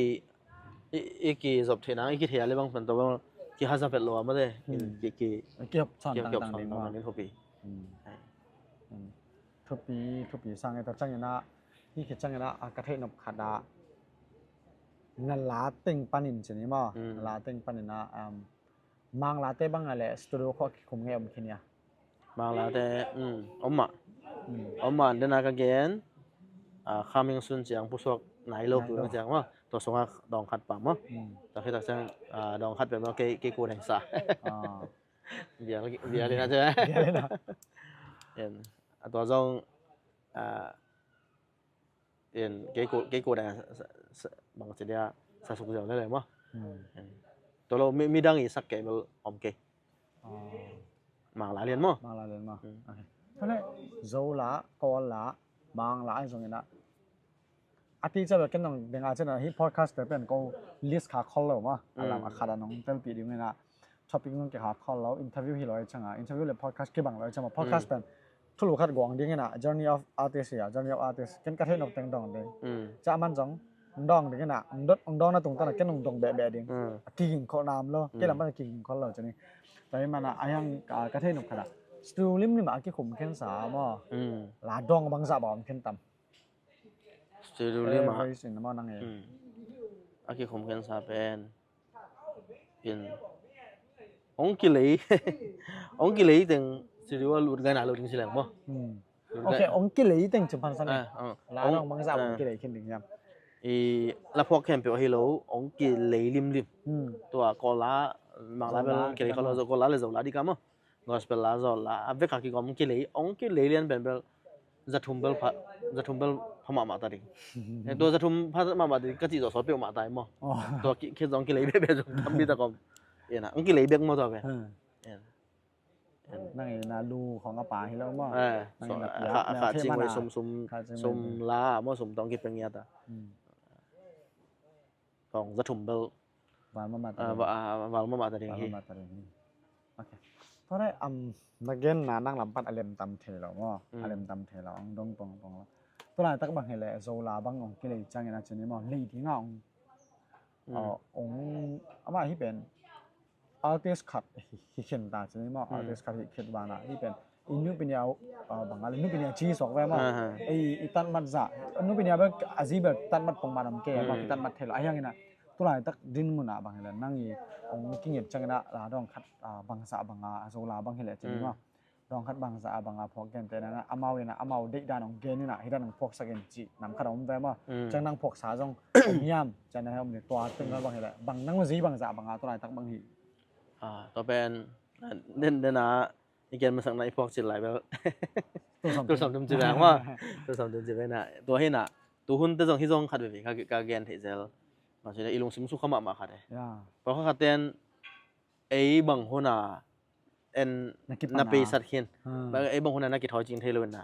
i, i kizop thei nang, i kithei a le bang pen tua bang kihaza vet lo a mate. Hmm. Ki, ki, kihop sawn tangtang ding, kihop sawn tangtang ding thupi. Hmm. Ai. Hmm. Thupi, thupi sang e ta ciangin a, hi khit ciangin a, a ka theih nop khat a, na la teng panin ci ni maw? Hmm. Na la teng panin a, um, Manglate bang a le studio khawh a kikhum ngei om khin ia? Manglate, um, om mah. Hmm. Om mah, den a ka gen, ah, coming soon ciang pusuak nai lo, nai lo, pu ciang maw? Tua sungah dawng khat pah maw? Hmm. Tua khit tak ciang, ah, dawng khat pah maw? Kei, kei ku deng sa. Ah. Bial, bial in a ciang. Bial in a. Yen. A tua zong, ah, in, kei ku, kei ku dang, sa, sa, bang ci dia, sa suk ziau lele maw. Hmm. In. Tua lo, mi, midang i sak kei bel om kei. Oh. Mangla lian maw. Mangla lian maw. Hmm. Okay. Tua le, Zo la, Kawl la, Mangla ai zong in a. A ti ca bel ken nong deng a cin a, hi podcast te pen ko list kha khol lo maw. A lam a khat a nong telpih ding in a. Topic nong kikha khol lo, interview hi lo ai ciang a, interview le podcast kibang lo ai ciang a, podcast pen thulu khat guang ding in a, journey of artist hi a, journey of artist. Ken ka theih nop teng dong ding. Mm. Ca man zong, ong dong ding in a, ong dot, ong dong na tung tan a, ken ong dong behbeh ding. Mm. A kiging khol nam lo, kei lam pan a kiging khol lo cini. Tua hi man a, a hiang ka, ka theih nop khat a. Studio limlim a kikhum khen sa maw. Mm. La dong bangzah bang om khen tam. Studio lim a. Voice in maw nang e. Mm. A kikhum khen sa pen. In. Ong kilei. Ong kilei teng studio a lut ngai na lo ding si leng maw. Hmm. Lut ngai. Okay, ong kilei teng cimpan sang. Ah, ah. La ong, ong bangzah ong kilei khin ding hiam. I la phuak khempeuh hi lo, ong kilei limlim. Hmm. Tua Kawl la, Mangla bel kilei khol lo, Kawl la le Zo la di ka maw. Gospel la, Zo la, a vek a kigawm kilei, ong kilei lian pen bel. zathum bel pha, zathum bel pha mahmah ta ding. Eh, tua zathum pha mahmah ding ka cih zawh sawt peuhmah ta hi maw? Oh. Tua ki, khit zong kilei bekbek zong tampi tak om. Ina, ang kilei bek maw tua pen. Hmm. Ina. Nang ina lu khong a pa hi lo maw? Eh, nang so, ina a kha, a kha cing wei sum, sum, sum la maw, sum tawh kipia ngiat a. Hmm. Kong zathum bel. Val mahmah ta ding. Ah, va-, ah, val mahmah ta ding hi. Val mahmah ta ding hi. Ok. Tua leh, um, na genna nang lam pan a lemtam thei lo maw? Mm. A lemtam thei lo, ong dong pong pong lo. Tua laitak bang hi leh, Zola bang ong kilei ciangin a cin hi maw? Lei ding a ong, mm, uh, ong, amah hi pen artist khat hi, hi khin ta cin hi maw? Mm. Artist khat hi khin bang a, hi pen i nupi nia, uh, bang a leh nupi nia ci suak ve maw? Aha. Ei, i tatmat zah. Nupi nia bel a zi bel tatmat pongman om kei maw? Mm. Kitatmat thei lo. A hiang ina, tu laitak dinmun ah bang hi leh nang i ong kinget ciang ina la dawng khat, uh, bangzah bang a, Zola bang hi leh cin hi maw? Mm. Dawng khat bangzah a bang a phawk gentehna, amau ina, amau deih dan ong gen ina, hi dan ong phawksak in cih nam khat a om ve maw? Mm. Ciang nang phawksa zong om hiam? Ciang nang om ni tua teng bang hi leh. Bang nang zi bangzah bang a tu laitak bang hi. Ah, tua pen, ah, den, den a, i gen masakna i phawk cil lai bel. Tul sawm tul sawm tum ci bang maw. Tul sawm tum ci bang na. Tua hi na, tu hun te zong hi zong khat veve ka, ka gen thei zel. Bang ci na i lungsim sukha mahmah khat e. Ya. Pawlkhat khat ten, ei bang hun a, en na kipan na a. Peisat khin. Hmm. Bang ei bang hun a na kithawi cing thei lo in na.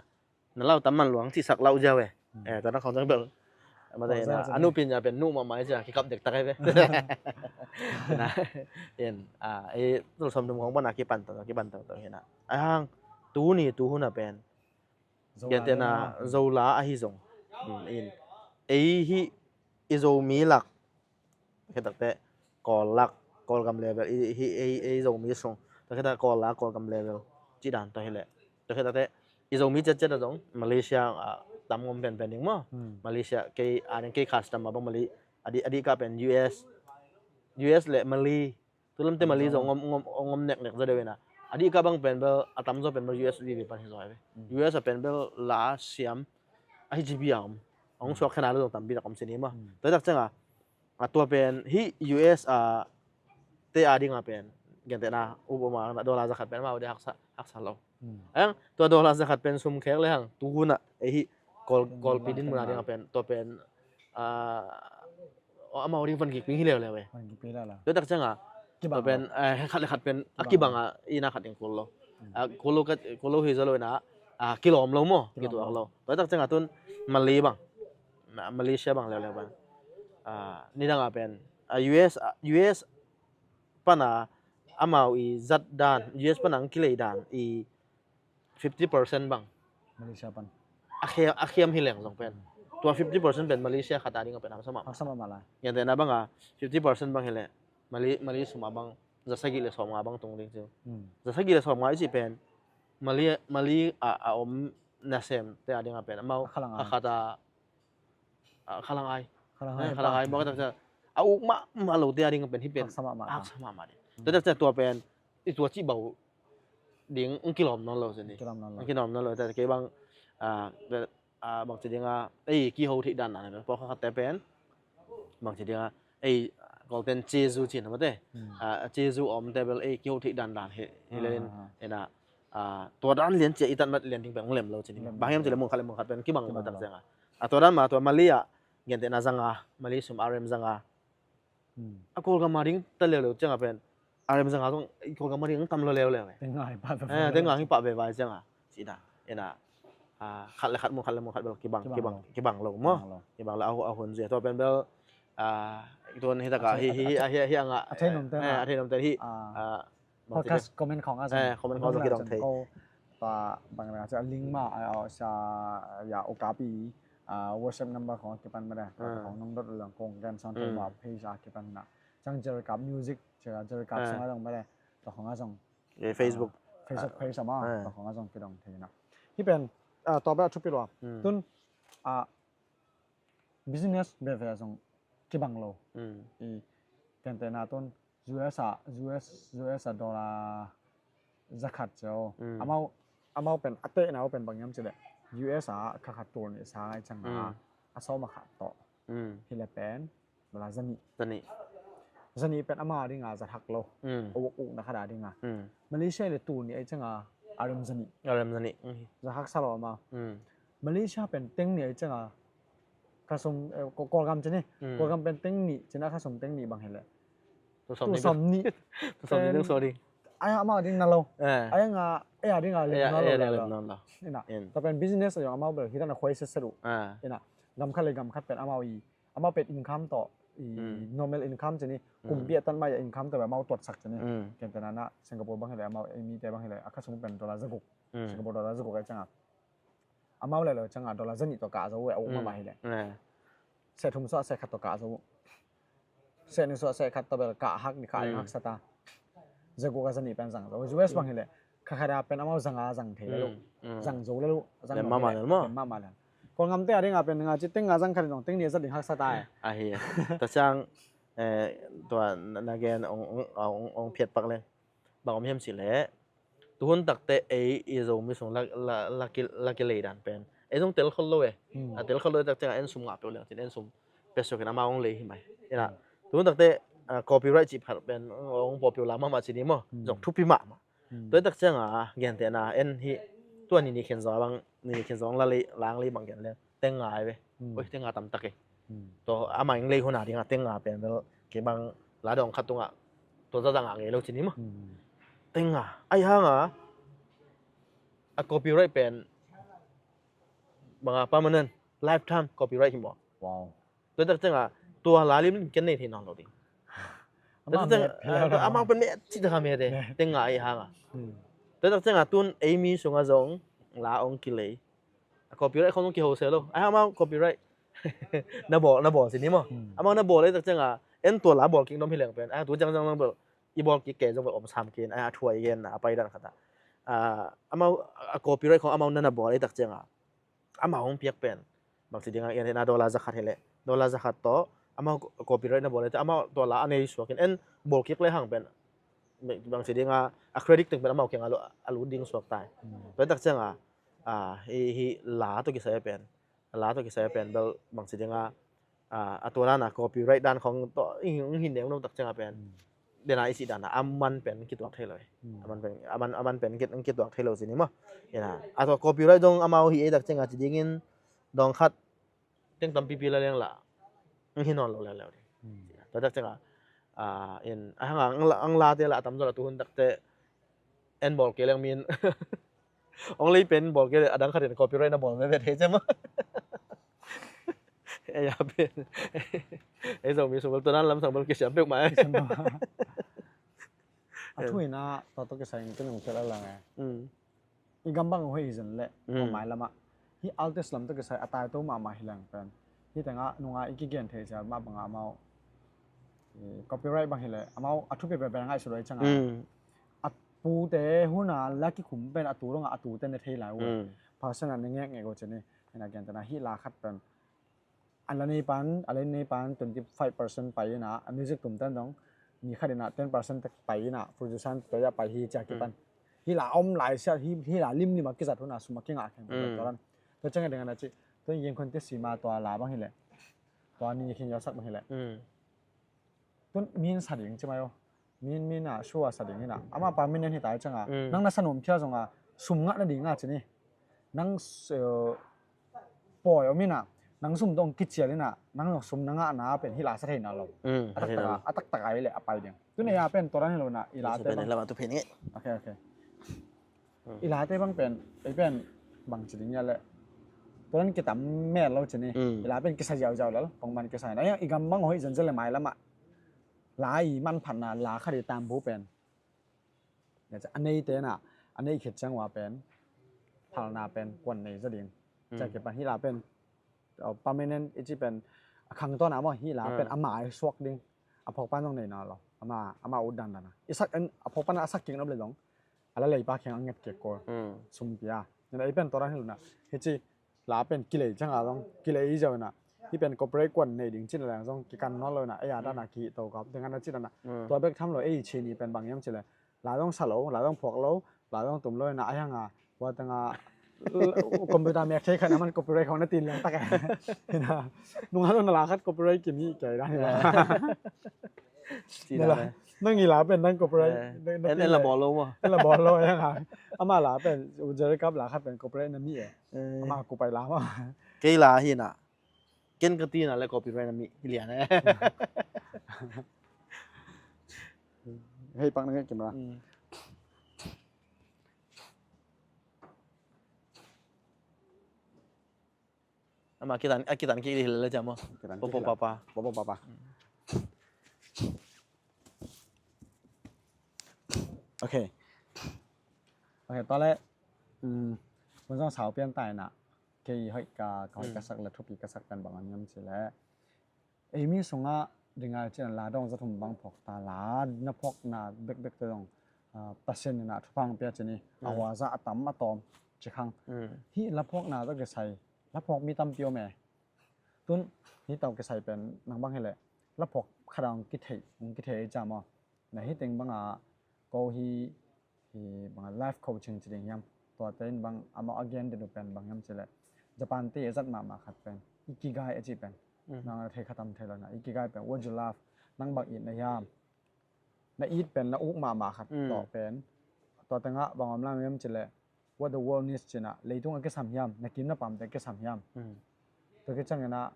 Na lau tam man luang cihsak lau ziau e. Hmm. Eh, tua na khong zang bel. Mate na, a nupi nia pen nu mahmah i cia, kikap dektak e ve. Na, en, a, ei, tul sawm tum khong pan a kipan tawh, kipan tawh, tawh hi na. A hang, tu ni, tu hun a pen. Zola gentehna, Zola ahi zong. Hmm, in. Ei hi, i Zomi lak. Khitakte, Kawl lak, Kawlgam level, i, i, i, i Zomi sung. Tua khitak Kawl lak, Kawlgam level. Ci dan, tua hi leh. Tua khitakte, i Zomi ciatciat a zong, Malaysia, ah, tam ngom penpen ding maw? Hmm. Malaysia, kei, a ding kei custom a bang Malay, a di, a di ka pen U S, U S le Malay. Tu lamte Malay zong ngom, ngom, ngom neknek zaw deuh ina. A di ka bang pen bel, a tam zaw pen bel U S vive pan hi zaw hi ve. Hmm. U S a pen bel la siam, a hi G B a om. Ong suak khena lo zong tampi tak om sini maw. Hmm. Tua tak ciang a, a tua pen hi U S a te a ding a pen. Gentehna, up om a, na dollar zakhat pen amau de haksa, haksa lo. Hmm. Ang, tua dollar zakhat pen sum khek le hang, tu hun a, ei hi, Kawl, Kawlpi dinmun a ding a pen, tua pen, a, amau ding van kik ping hi leuleu e. Van kik ping leuleu. Tua tak ciang a, tua pen, eh, khat le khat pen, a kibang a, ina khat ding kul lo. Hmm. A, kul lo ka, kul lo hi zaw lo ina, a, kilawm lo maw, kituak lo. Tua tak ciang a tun, Malay bang. Na, Malaysia bang leuleu bang. Ah, nidang a pen. Ah, U S, ah, U S pan a amau i zat dan, U S pan a ang kilei dan i fifty percent bang. Malaysia pan. A khiam, a khiam hi leng zong pen. Tua fifty percent pen Malaysia khat a ding a pen haksa mahmah. Haksa mahmah lai. Gentehna bang a fifty percent bang hi leh. Malay, Malay sum a bang za sagih le sawm nga bang tung ding ci. Hmm. Za sagih le sawm nga i cih pen. Malay, Malay a, a om nasem te a ding a pen. Amau a khalang a khat a A, khalang ai. Khalang ai. Eh, khalang ai. Bang tak sa. A uk mahmah lo te a ding pen hi pen. Haksa mahmah. Haksa mahmah ding. Hmm. Tua tak sa tua pen. I tua cih bau ding, ang kilawm nawn lo sini. Kilawm nawn lo. Ang kilawm nawn lo. Tua kei bang, a, a, bang ci ding a, ei, kiho thei dan dan. Pawlkhat te pen. Bang ci ding a, ei, Kawlten cezu cin mate. Hmm. A, cezu om te bel, ei, kiho thei dan dan hi, hi lel in, ah, ina, a, tua dan lian cia i tatmat lian ding pen hong lem lo cin. Lem lo. Bang hiam ci leh mun khat le mun khat pen kibang lo tak ciang a. A, tua dan mah tua Malay a, gentehna zanga, Malay sum R M zanga. Hmm. A Kawlgam a ding ta leuleu ciang a pen. R M zanga zong, i Kawlgam a ding tam lo leuleu e. Te nga hi pah ve vai. Eh, te nga hi pah ve vai ciang a. Ci dan, ina, a, khat le khat mun khat le mun khat bel kibang, kibang lo maw. Kibang lo. Kibang lo, a, a hun zia. Tua pen bel, a, tuan hi tak a, hi, hi, hi, hi, hi, a nga, a thei nom te, eh, a thei nom te hi, a, podcast comment khong a zong. Eh, comment khong a zong kidong thei. Tua bang na cia link mah, a, a, sia, ya, Okapi, a, WhatsApp number khong a kipan mah de. Khong nong dot lang khong kan son thei mah page a kipan na. Ciang Jerikap Music, Jerikap song a zong mah de. Tua khong a zong. Eh, Facebook. Facebook page a mah. Tua khong a zong kidong thei na. Hi pen, a, tua bel a thupi lua. Hmm. Tun, a, business veve zong kibang lo. Mm. I, gentehna tun U S a, U S, U S a dollar zakhat cio. Mm. Amau, amau pen, a tehna uh pen bang hiam ci leh. U S a kha khat tul nih sa ngai ciang a. Mm. A sawm a khat tawh. Mm. Hi leh pen, dollar zanih. Zanih. Zanih pen ama ding a za hak lo. Mm. A uk uk na khat a ding a. Mm. Malaysia le tul nih ai ciang a, a rem zanih. A rem zanih. Mm. Za hak sa lo ama. Mm. Malaysia pen teng nih ai cianga khasum, eh, Ko-, Kawlgam ci ni. Mm. Kawlgam pen teng nih ci-in a khasum teng nih bang hileh. Tusawm nih. Tusawm nih. Tusawm nih pen ding so ding. Ai amau ding na lo. Eh. Ai nga, eh, a ding a lem na lo. Ina. Tua pen business a zong amau bel hi dan a khuai setset uh. Ina. Gam khat le gam khat pen amau i, amau pen income tawh i, normal income ci ni. Kumpi a tan mai a income tawh bel amau tuatsak ci ni. Gentehna na Singapore bang hileh amau ei mite bang hileh a khasum pen dollar zaguk. Singapore dollar zaguk ai cianga amau le lo cianga dollar zanih tawh kah zo uh e, a uk mahmah hileh. Seh thum suah seh khat tawh kah zo uh. Seh nih suah seh khat tawh bel kah hak ni kah ing haksa ta. Zaguk a zanih pen zang zo. U S bang hileh kha khat a pen amau zanga zang thei le lo. Zang zo le lo. Zang mahmah le maw. Mahmah le. Kawlngamte a ding a pen nga ci teng nga zang khat in zong teng nih a zat ding haksa ta e. Ahi. Tua ciang, eh, tua na gen ong, ong, ong, ong phiat pak le. Bang om hiam cih leh. Tuhun takte ei i Zomi sung la, la, la ki, la kilei dan pen. Ei zong tel khol lo e. A tel khol lo e tak cianga en sum ngah peuh leng cin en sum pia suakin amau hong lei hi mai. Ina, tuhun takte, ah, copyright cih phat pen hong popular mahmah ci ni maw. Zong thupi mahmah. Tua tak cianga gentehna en hi tua Nini Khen Zaw bang, Nini Khen Zaw la lei, la hong lei bang gen leng. Teng nga ai ve. Oi, teng nga tam tak e. Tua amah ing lei hun a ding a teng nga pen bel kei bang la dong khat tungah tua za za nga ngei lo ci ni maw. Teng nga. Ai hanga a copyright pen banga permanent lifetime copyright hi maw. Wow. Tua tak cianga tua la lim ken nei thei nawn lo ding. Amau pen me cita kha me de. Teng nga ai hanga. Tua tak cianga tun ei mi sunga zong la ong kilei. A copyright khong kiho se lo. Ai amau copyright. Na bawl, na bawl si ni maw. Amau na bawl ei tak cianga en tua la bawl kik nom hi leng pen. Ai tu ciang ciang nang bawl. I bawl kik kei zong bawl om sam kin. Ai a thuai gen a pai dan khat a. Amau a copyright khong amau na na bawl ei tak cianga. Amau hong piak pen. Bang si dinga en na dollar zakhat hi leh. Dollar zakhat tawh. Amau copyright na bawl ei tak amau tua la a nei suakin en bawl kik le hang pen. Bang si dinga a credit teng pen amau kianga a lut ding suak tai. Tua ei tak cianga. Hi, hi la tawh kisai pen. La tawh kisai pen bel bang si dinga, a, a tua dana copyright dan khong tawh i hing, hing neng lo tak cianga pen. Dena i si dana a man pen kituak thei lo. A man pen, a man, a man pen kit, kituak thei lo si ni maw. Ina, a tua copyright dong amau hi ei tak cianga ci dingin dong khat teng tampipi la leng la. Hi nawn lo leuleu ding. Tua tak cianga, a, in, a hanga ang la, ang late la a tamzaw la tuhun takte en bawl kei leng min. Ong lei pen bawl kei a dang khatin copyright na bawl veve thei ciam. Ei a pen. Ei Zomi sung bel tunan lamsang bel kisiam peuh mai. A thu ina tua tawh kisai in ken ong tel a lang e. I gam bang hoih hi zen leh tua mai lamah. Hi artist lam tawh kisai a tai to mahmah hi leng pen. Hi tengah nunga i kigen thei sia mah bangah amau. Copyright bang hileh amau a thupi pen pen ngaihsut lo i cianga. A pute huna la kikhum pen a tu dongah a tute ne thei lai uh. Person a ne ngekngek uh ci ni. Hina gentehna hi la khat pen. A la nei pan, a la nei pan twenty five percent pai ina, a music tum ten dong, mi khat ina ten percent tek pai ina, producer tek pai hi cia kipan. Hi la om lai sia, hi, hi la limlim a kizat huna sum a kingah keng tua ran. Tua ciang a ding ana ci, tua yin khon ti si ma tua la bang hileh. Tua ni khin yau sak bang hileh. Tun min sa ding ci mai o. Min, min a sua sa ding hina. Ama permanent hita cianga. Nang na sa nuam khia zonga sum ngah na dinga ci ni. Nang pawi om hina. Nang sum dong kicial hina. Nang sum na ngah na pen hi la sa thei na lo. A taktak a, a taktak a i le a pai ding. Tun ei a pen toran hi lo na i la te bang. Okay, okay. I late bang pen, ei pen bang ci ding ia leh. Tuan kitam mel lo ci ni. I la pen kisa ziauziau lel, pongman kisa na. I gam bang hoih zenzen le mai lamah. La i manphatna, la khat i tambu pen. A nei tena, a nei khit ciang ua pen. Phalna pen, kuan nei za ding. Cia kipan hi la pen. Permanent i ci pen a khang tawn a maw hi la pen a mai suak ding a phawk pan zong nei na lo ama ama ut dan dan a i sak a phawk pan a sak kik nop le zong a la leipa kheng a nget kek ko sum pia nena i pen tora hi luna hi ci la pen kilei chang a zong kilei i zau na hi pen copyright kuan nei ding cin la zong kikan nawn lo na ei a dan a ki to kap ding ana cin ana tua bek tham lo ei chini pen bang yam ci le la zong sa lo la zong phawk lo la zong tum lo na a hiang a Ua tanga computer mek thei khat a man copyright khong na tin leng tak e. Hina nunga lo na la khat copyright kim hi kei dan hina. Ci dan e. Nang i la pen nang copyright. Eh, na, na en, en la bawl lo maw? En la bawl lo, en hang. Ama la pen, u Jerry Kap la khat pen copyright na mi e. Eh. Ama copyright la maw? Kei la hi na. Ken ka ti na le copyright na mi hi lian e. Hei, pak na nge kim la. Mm. Ama kitan, a kitan ki li hil le jam maw. Kitan ki Popo hil la. Papa. Popo Papa. Ok. Ok, tua le, um, mun zong sau pian tai na. Kei hoih ka, ka hoih ka sak le thupi ka sak pen bang a niam ci le. Ei mi sungah dinga cin la dong za thum bang phok ta la na phokna bekbek te dong, ah, Pasian in a thupha pia cin i a huaza a tam a tawm ci khang. Hih la phokna tawh kisai la phok mi tampi om e. Tun hih tawh kisai pen nang bang hi leh la phok khat a hong kithei, hong kithei ei cam aw. Na hih teng banga ko hi, hi banga life coaching ci ding hiam. Tuate in bang amau a gen den uh pen bang hiam ci leh Japan te a zat mahmah khat pen Ikigai a ci pen. Nang a thei khatam thei lo na Ikigai pen what you love, nang bang it na hiam. Na it pen na uk mahmah khat tawh pen. Tua tengah bang om lam hiam ci leh what the world needs ci na leitung a kisam hiam, na kim na pamte a kisam hiam. Tua kicang ina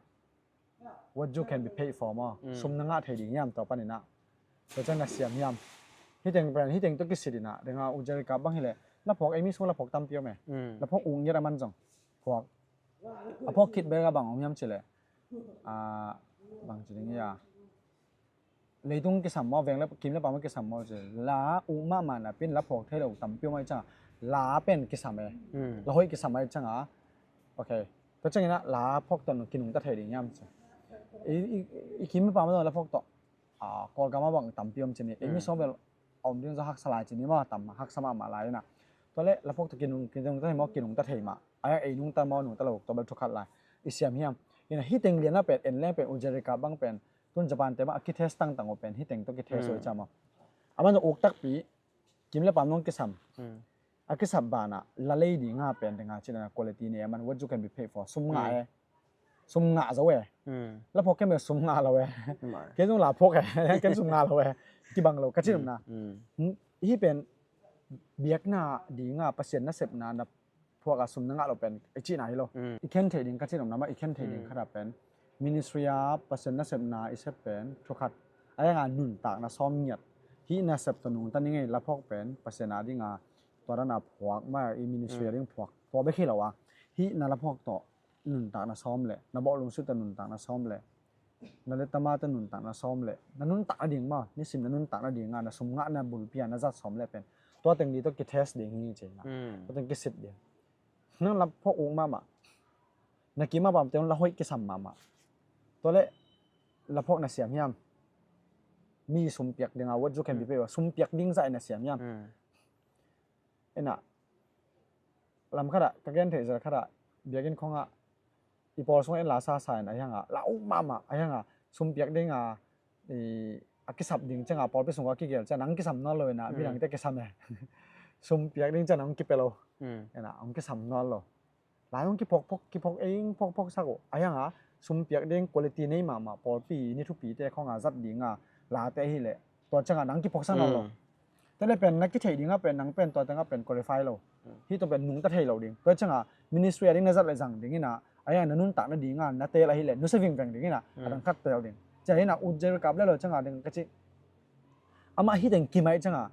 what you can be paid for maw. Sum na ngah thei ding hiam tua paninah. Tua ciang na siam hiam. Hiteng pen, hiteng tua kisit inah. Denga u Jerry Kap bang hileh. La phawk ei mi sung la phawk tampi om e. La phawk uk ngiat a man zong. Phawk. A phawk khit bek a bang om hiam cileh. Ah, bang ci ding ia. Leitung kisam maw, veng le kim le pam kisam maw cileh. La uk mahmah na pin la phawk thei lo tampi om ai ciang. La pen kisam e. La hoih kisam ai ciang a. Ok. Tua ciangin ah la phawk tawh kinungta thei ding hiam ci. I, i, i kim i pam tawh la phawk tawh. Ah, Kawlgam ah bang tampi om ci ni. Ei mi sawm bel om ding zaw haksa lai ci ni maw, tam haksa mahmah lai inah. Tua leh la phawk tawh kinung, kinungta thei maw, kinungta thei mah. Ai ei nungta maw, nungta lo, tua bel thukhat lai. I siam hiam. Inah hiteng lian ah pen, en leng pen, u Jerry Kap bang pen. Tun Japan te mah a kitest tangtang uh pen, hiteng tawh kitest uh i ciam maw. A man uk takpi. Kim le pam nong kisam. A kisam banah la lei dinga pen dinga cilana quality ne man what you can be paid for. Sum ngah e. Sum ngah zo e. La phawk kem e sum ngah lo e. Ken zong la phawk e. Ken sum ngah lo e. Kibang lo ka cin umna. Hi pen biakna dinga Pasian nasepna na phuak a sum na ngah lo pen i cihna hi lo. I khen thei ding ka cin omna mah i khen thei ding khat a pen ministry a Pasian nasepna i sep pen thukhat a yanga nuntakna sawm ngiat. Hih nasep tawh nungta ni ngei la phawk pen Pasian a dinga tua dana phuak mah i ministry a ding phuak tua bek hi lo a. Hih na la phawk tawh nuntakna sawm leh na bawh lungsit tawh nuntakna sawm leh na le tama tawh nuntakna sawm leh na nuntakna ding maw, nisim na nuntakna dinga na sum ngahna bulpi a na zat sawm leh pen tua teng di tawh kitest ding hi ci na. Tua teng kisit ding. Nang la phawk uk mahmah. Na kim a pamte un la hoih kisam mahmah. Tua leh la phawk na siam hiam. Mi sum piak dinga what you can be paid, sum piak ding zah na siam hiam. Inah lam khatah ka gen theih zel khatah biakinn khongah i pawl sungah en la sasa in a hiangah la uk mahmah a hiangah sum piak dinga a kisap ding cianga pawlpi sungah a kigel ciang nang kisam nawn lo inah midangte kisam e. Sum piak ding ciang nang kipia lo. Inah hong kisam nawn lo. Lai hong kiphawk phawk kiphawk eng phawk phawk sak uh a hiangah sum piak ding quality nei mahmah pawlpi ni thupite khongah zat dinga late ahileh tua ciangah nang kiphawksak nawn lo. Tua le pen na kitheih dingah pen nang pen tua tengah pen qualify lo. Hih tua pen nungta thei lo ding. Tua ciangah ministry a ding na zat le zang ding inah a hiangah na nuntak nadinga na teel ahileh nusia vingveng ding inah a dang khat teel ding. Cia inah u Jerry Kap le lo ciangah ding ka cih. Amah hiteng kimai ciangah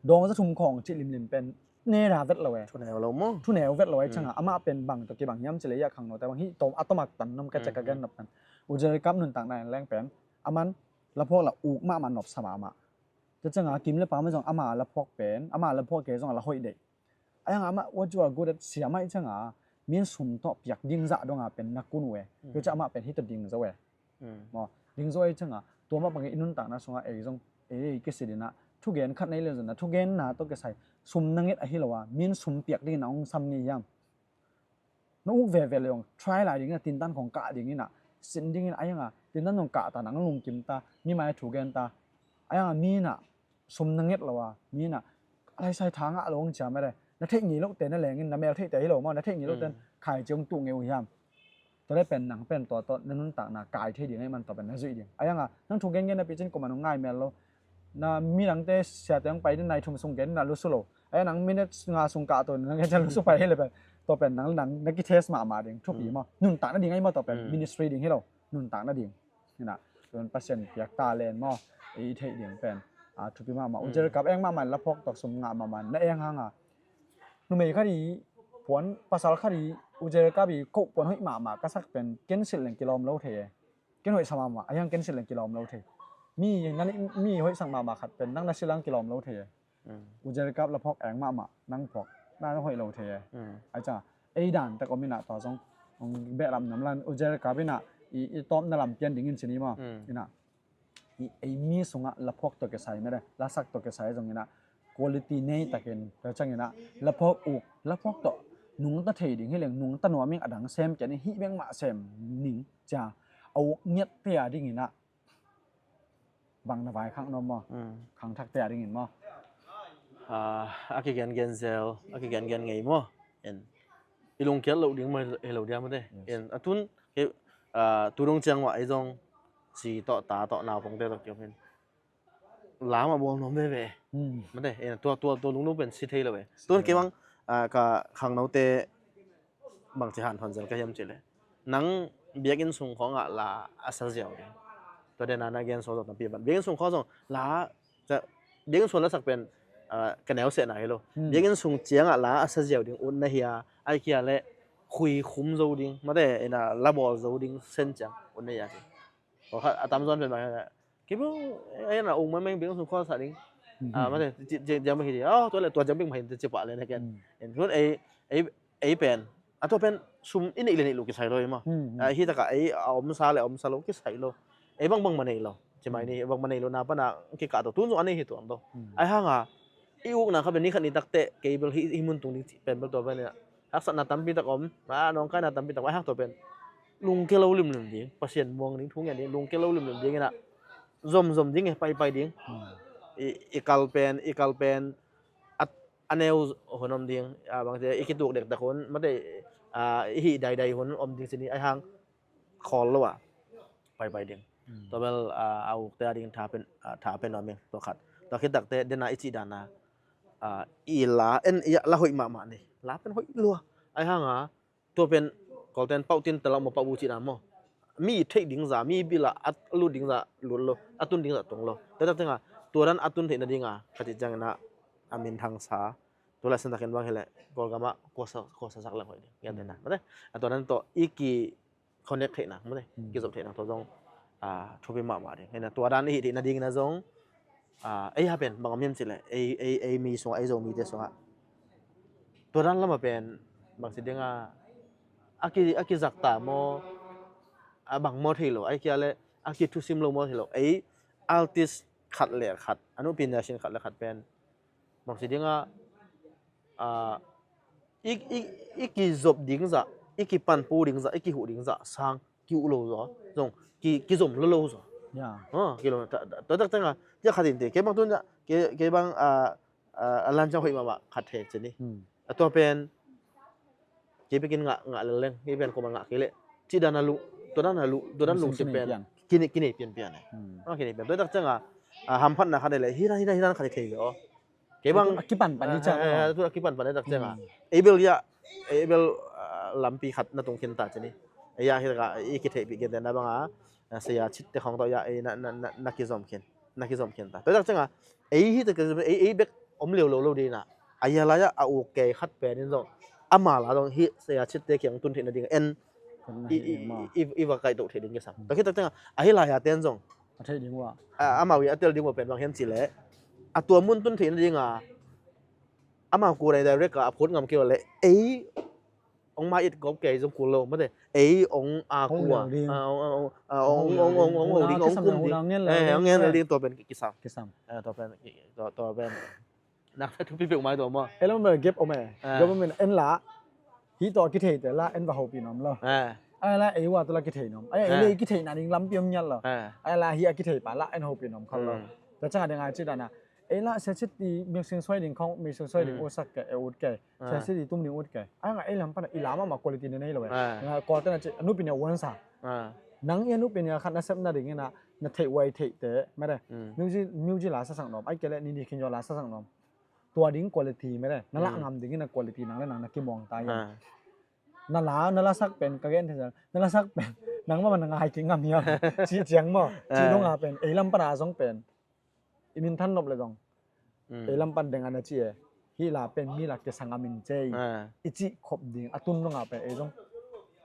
dawng za thum khawng cih limlim pen neda vet lo e. Thuneu lo maw? Thuneu vet lo e ciangah amah pen bang tawh kibang hiam cileh iah khang note bang hih tom a tomak tan nom ka cek ka gen nop tan. U Jerry Kap nuntakna en leng pen aman la phawk la uk mahmah nopsa mahmah. Tua ciangah kim le pam zong ama la phawk pen ama la phawk kei zong a la hoih deih. A hiangah amah what you are good at siam ai ciangah min sum tawh piak ding zah donga pen na kun uh e. Tua ciah amah pen hih tawh ding zo e. Maw, ding zo ai ciangah tua mah bangin i nuntakna sungah ei zong ei ei kisit inah thugen khat nei le zong na thugenna tawh kisai sum na nget ahi lo a min sum piak dingin a hong sam ngei hiam. Na uk veve le hong try lai dingin a tintan khong kah dingin a sin dingin a hiangah tintan khong kah ta nang lungkim ta mi mai a thugen ta a hiangah mi inah sum na nget lo a mi inah a laisai tha ngah lo hong ciam e. Na theih ngei lote na lengin na mel theihte hi lo maw na theih ngei lote khai ci hong tuh ngei uh hiam. Tua le pen nang pen tua tawh na nuntakna kai thei ding ahi man tua pen na zuih ding a hiangah nang thu gengen na picin kuman hong ngai mel lo. Na midangte siate hong pai ding nai thum sung gen na lusu lo. Ai nang minute nga sung kah to nang gen lusu pai hi le pen. To pen nang nang na ki test mahmah ding thupi maw. Nuntak nading ai maw to pen ministry ding hi lo. Nuntak nading. Ina, tun Pasian piak talent maw, i theih ding pen a thupi mahmah. Uzer kap eng mahmah, la phawk tawh sum ngah mahmah na eng hanga. Numei khat i puan, pasal khat i uzer kap i koh puan hoih mahmah ka sak pen kensil leng kilawm lo thei e. Ken hoih sa mahmah a hiang kensil leng kilawm lo thei. Mi na mi hoih sak mahmah khat pen nang na silang kilawm lo thei e. Uzer kap la phawk eng mahmah nang phawk na hoih lo thei e. Ai ca ei dan tak om ina tua zong hong behlap nam lan uzer kap ina i tawpna lam pian dingin sini maw. Ina i ei mi sungah la phawk tawh kisai mede la sak tawh kisai zong ina quality nei takin tua cang ina la phawk uk la phawk tawh nungta thei ding hi leng nungta nuam ing a dang sem kian i hih beng mah sem ning cia a uk ngiat pia ding ina bang na vai khak nuam maw? Khangthakte a dingin maw? A kigengen zel a kigengen ngei maw? En i lungkiat loh ding maw? Helo dia mate. En a tun tu dong ciang mah ei zong si tawh ta tawh naupangte tawh kiom hin lam a bawl nuam veve. Mate en tua tua tua lunglung pen si thei lo e. Tun kei bang ka khangnote bangci hanthawn zel ka hiam cih leh nang biakinn sung khawngah la a sa ziau ding. Tua dena na gen sawzawh tampi ban biakinn sung khawng zong la biakinn sung lasak pen ka neu sehna hi lo. Biakinn sung ciangah la a sa ziau ding ut na hia ai kia le khui khum zo ding mate ina la bawl zo ding sen ciang ut na hia ci. A tamzawn pen bang Kei bang ai na ung mai mai beng sung khawsa ding. Mate ciang beng hi di. Tua le tua ciang beng mai hi di ci pah le na ken. En kun ei ei ei pen a tua pen sum i neih le neih lo kisai lo i ma. Hi taka ei a omsa le omsa lo kisai lo. Ei bang bang ma nei lo. Ci mai ni bang ma nei lo na pana kikah to tun zong a nei hi tuang to. Ai hanga i ukna kha pen ni khat ni takte kei bel hi mun tung ding ci pen bel tua pen ina. Haksatna tampi tak om a nawngkaina tampi tak om ai hak tua pen lungke lo limlim ding Pasian muang ding thu ngen ding lungke lo limlim ding ina zomzom ding e paipai ding. I kal pen i kal pen a neu hun om ding bangte i kituk dektak hun mate i hih daidai hun om ding sini ai hang khawl lo a paipai ding. Tua bel a ukte a ding tha pen tha pen om ing tua khat tua khit takte dena i cih dana i la en i la hoih mahmah ni la pen hoih lua ai hanga tua pen kawlten pauh tin tala maw pauh bu cihna maw mi theih ding za mi bila a lut ding za lut lo a tun ding za tung lo tua tak tenga tua dan a tun theihna dinga kha cih ciangina a minthang sa tua la santakin bang hileh Kawlgama kuasa kuasa sak lang hoih ding gentena mate a tua dan tawh i ki connect theihna mate kizop theihna tua zong thupi mahmah ding hena tua dan i hih theihna dingina zong ei ha pen bang om hiam cileh ei ei ei mi sungah ei zo mite sungah tua dan lama pen bangsi dinga a ki a kizakta maw a bang maw thei lo ai kia le a kithusim lo maw thei lo ei artist khat le khat a nupi nasin khat le khat pen bangsi dinga i i i kizop ding zah i kipanpu ding zah i kihuh ding zah sang ki uh lo zaw zong ki kizom lo lo zaw. Ki lo ta ta tak tanga tia khatin te kei bang tun ke kei bang a a lancang hoih mahmah khat thei cini a tua pen kei bekin ngah ngah leleng kei pen koma ngah kei leh cih dana lu tua dana lu tua dan lungsim pen kinei kinei pianpian e. Kinei pian tua tak tanga hamphatna khat leh hidan hidan hidan khat thei lo. Kei bang a kipan pan ni cang a tu a kipan pan ni tak cianga ei bel ya ei bel lampi khat na tung khin ta cini ei ya hi ka i kitheih pi gen na banga saya chit te khong to ya ei na na na kizom khin na kizom khin ta tak cianga ei hi te ei ei bek om leu lo lo dina a ya la ya a u ke khat pen in zong ama la zong hi saya chit te kiang tun thei na ding en i i i va kai to thei ding ke sam ta khit tak cianga a hi la ya ten zong a thei ding wa a amau i a tel ding wa pen bang hiam cileh a tua mun tun theihna dinga amau ku nai direct a a phut ngam kei le ei ong ma it gop kei zong kul lo mate ei ong a ku a ong ong ong ong ong ong ho ding ong kum ding ong ngen ding tua pen kisam kisam tua pen tua pen nak sa thupi peuh mai tua maw. Ei lam bel gap om e. Gap om in en la hi tawh a kithei te la en va hopih nuam lo. Ai la ei wa tawh la kithei nuam ai ei le i kitheihna ding lampi om ngiat lo. Ai la hi a kithei pa la en hopih nuam khol lo. Tua ciang a ding a ci dana ei la sia cit i mixing suai ding khong mixing suai ding ut sak ke e ut ke sia cit i tum ding ut ke ai nga ei lam pana i lam ama quality ne nei lo e. Nga kawte na ci a nupi ne uan sa. Nang i a nu pen i a khat na sep nading in a, na theih huai theihte mede. Mm. Music, music la sasak nuam, ai kei le ni ni khin zaw la sasak nuam. Tua ding quality mede. Na lah, mm, ngam ding in a quality nang le nang na kimuang ta hiam? Ah. Na la, na lasak pen ka gen thei zel. Na lasak pen nang mah na ngai kingam hiam? Ci ciang maw. Ci, ah, dong a pen ei lam pan a zong pen i minthan nop le zong, mm, ei lam pan deng a na ci e, hih la pen mi la kisa ngam in ci e, ah, i cih khop ding a tun dong a pen ei zong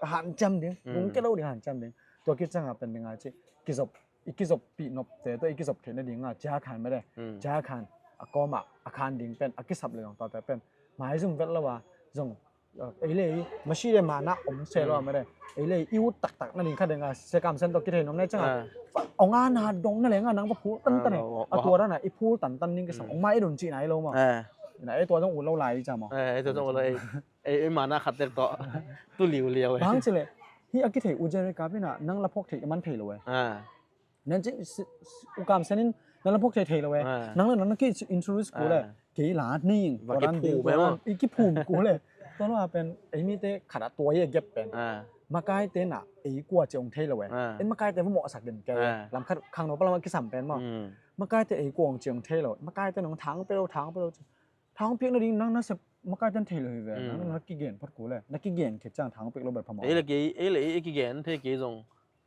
hanciam ding, mm, kung kei lo ding hanciam ding. Tua khit ciang a pen ding a ci, kizop, i kizoppih nopte tawh i kizop theih nading a, Jah Khan mede. Mm. Jah Khan a kawm ah a khan ding pen a kisap le zong tuate pen maizum vet lo a zong, ei le ei masi le mana om se lo a mede. Ei le ei i ut taktak nading kha deng a, se kam sen tawh kithei nuam na i ciang a, ah, ong a na dong na leng a nang va phul tantan e. Ah, a tua dan a i phul tantan ding kisam, mm, ong ma i dun cihna i lo maw. Ah. Ina ei tua zong ut lo lai i ciang maw. Ah, ei tua zong ut lo ei, ei, ei mana khat tek tawh tu liuliau e. Bang ci le, hih a kithei u Jerry Kap in a nang la phawk thei i man thei lo e. Ah. Nan ci, si, si, u kam sen in nan la phawk thei thei lo e. Ah. Nang le nang na ki introduce kul e. Ah. Kei la ning, va tua dan kiphum ding, tua dan, i kiphum kul e. Tua lo a pen ei mite khat a tua hi a gap pen. Ah. Makaite na ei kua ci ong thei lo e. Ah. En makaite va mawhsak den kei. Ah. Lam khat khangno pa lam a kisam pen maw. Mm. Makaite ei kua ong ci ong thei lo. Makaite nong thang pe lo, thang pe lo. Thang piak nading nang na sep makaite thei lo hi ve. Mm. Nang na kigen phot kul e. Na kigen khit ciang thang piak lo bel phamawh. Ei le kei, ei le ei kigen thei kei zong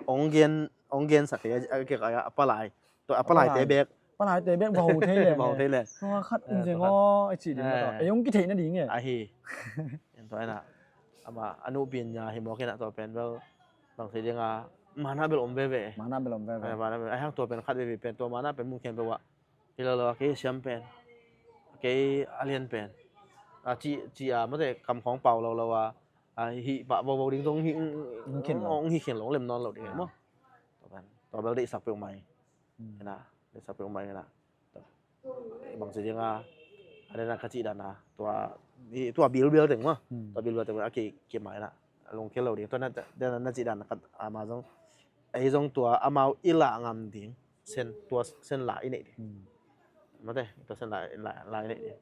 ong gen, ong gensak hi a, a, a, a palai. Tua a palaite bek. Palaite bek va ho thei leng. Va ho thei leng. Tua khat um zeng aw, a ci ding. Eh. Ei ong kitheih nading e. Ahi. En tua ina. Ama, a nu pin nya hi mawk ina tua pen bel. Bang thei ding a. Mana bel om veve. Mana bel om veve. Eh, mana bel. Ai hang tua pen khat veve pen. Tua mana pen mun khen bel wa. Hi lo lo a kei siam pen. Kei a lian pen. A ci, ci a mate kam khawng pau lo lo a. A, hih pah vovo ding zong hih, hong hih khin lo, hong hih khin lo, lem nawn lo ding maw. Tua bel deihsak peuhmah hi. Ina, deihsak peuhmah hi ina. Bangci ding a, a dena ka cih dan a, tua, tua bilbial teng maw. Tua bilbial teng a ki, ki mah ina. Lungkhel lo ding, tua na, dena na cih dan a, ama zong, ei zong tua amau i lah ngam ding. Sen, tua sen la i neih ding. Mate, tua sen la, la, la i neih ding.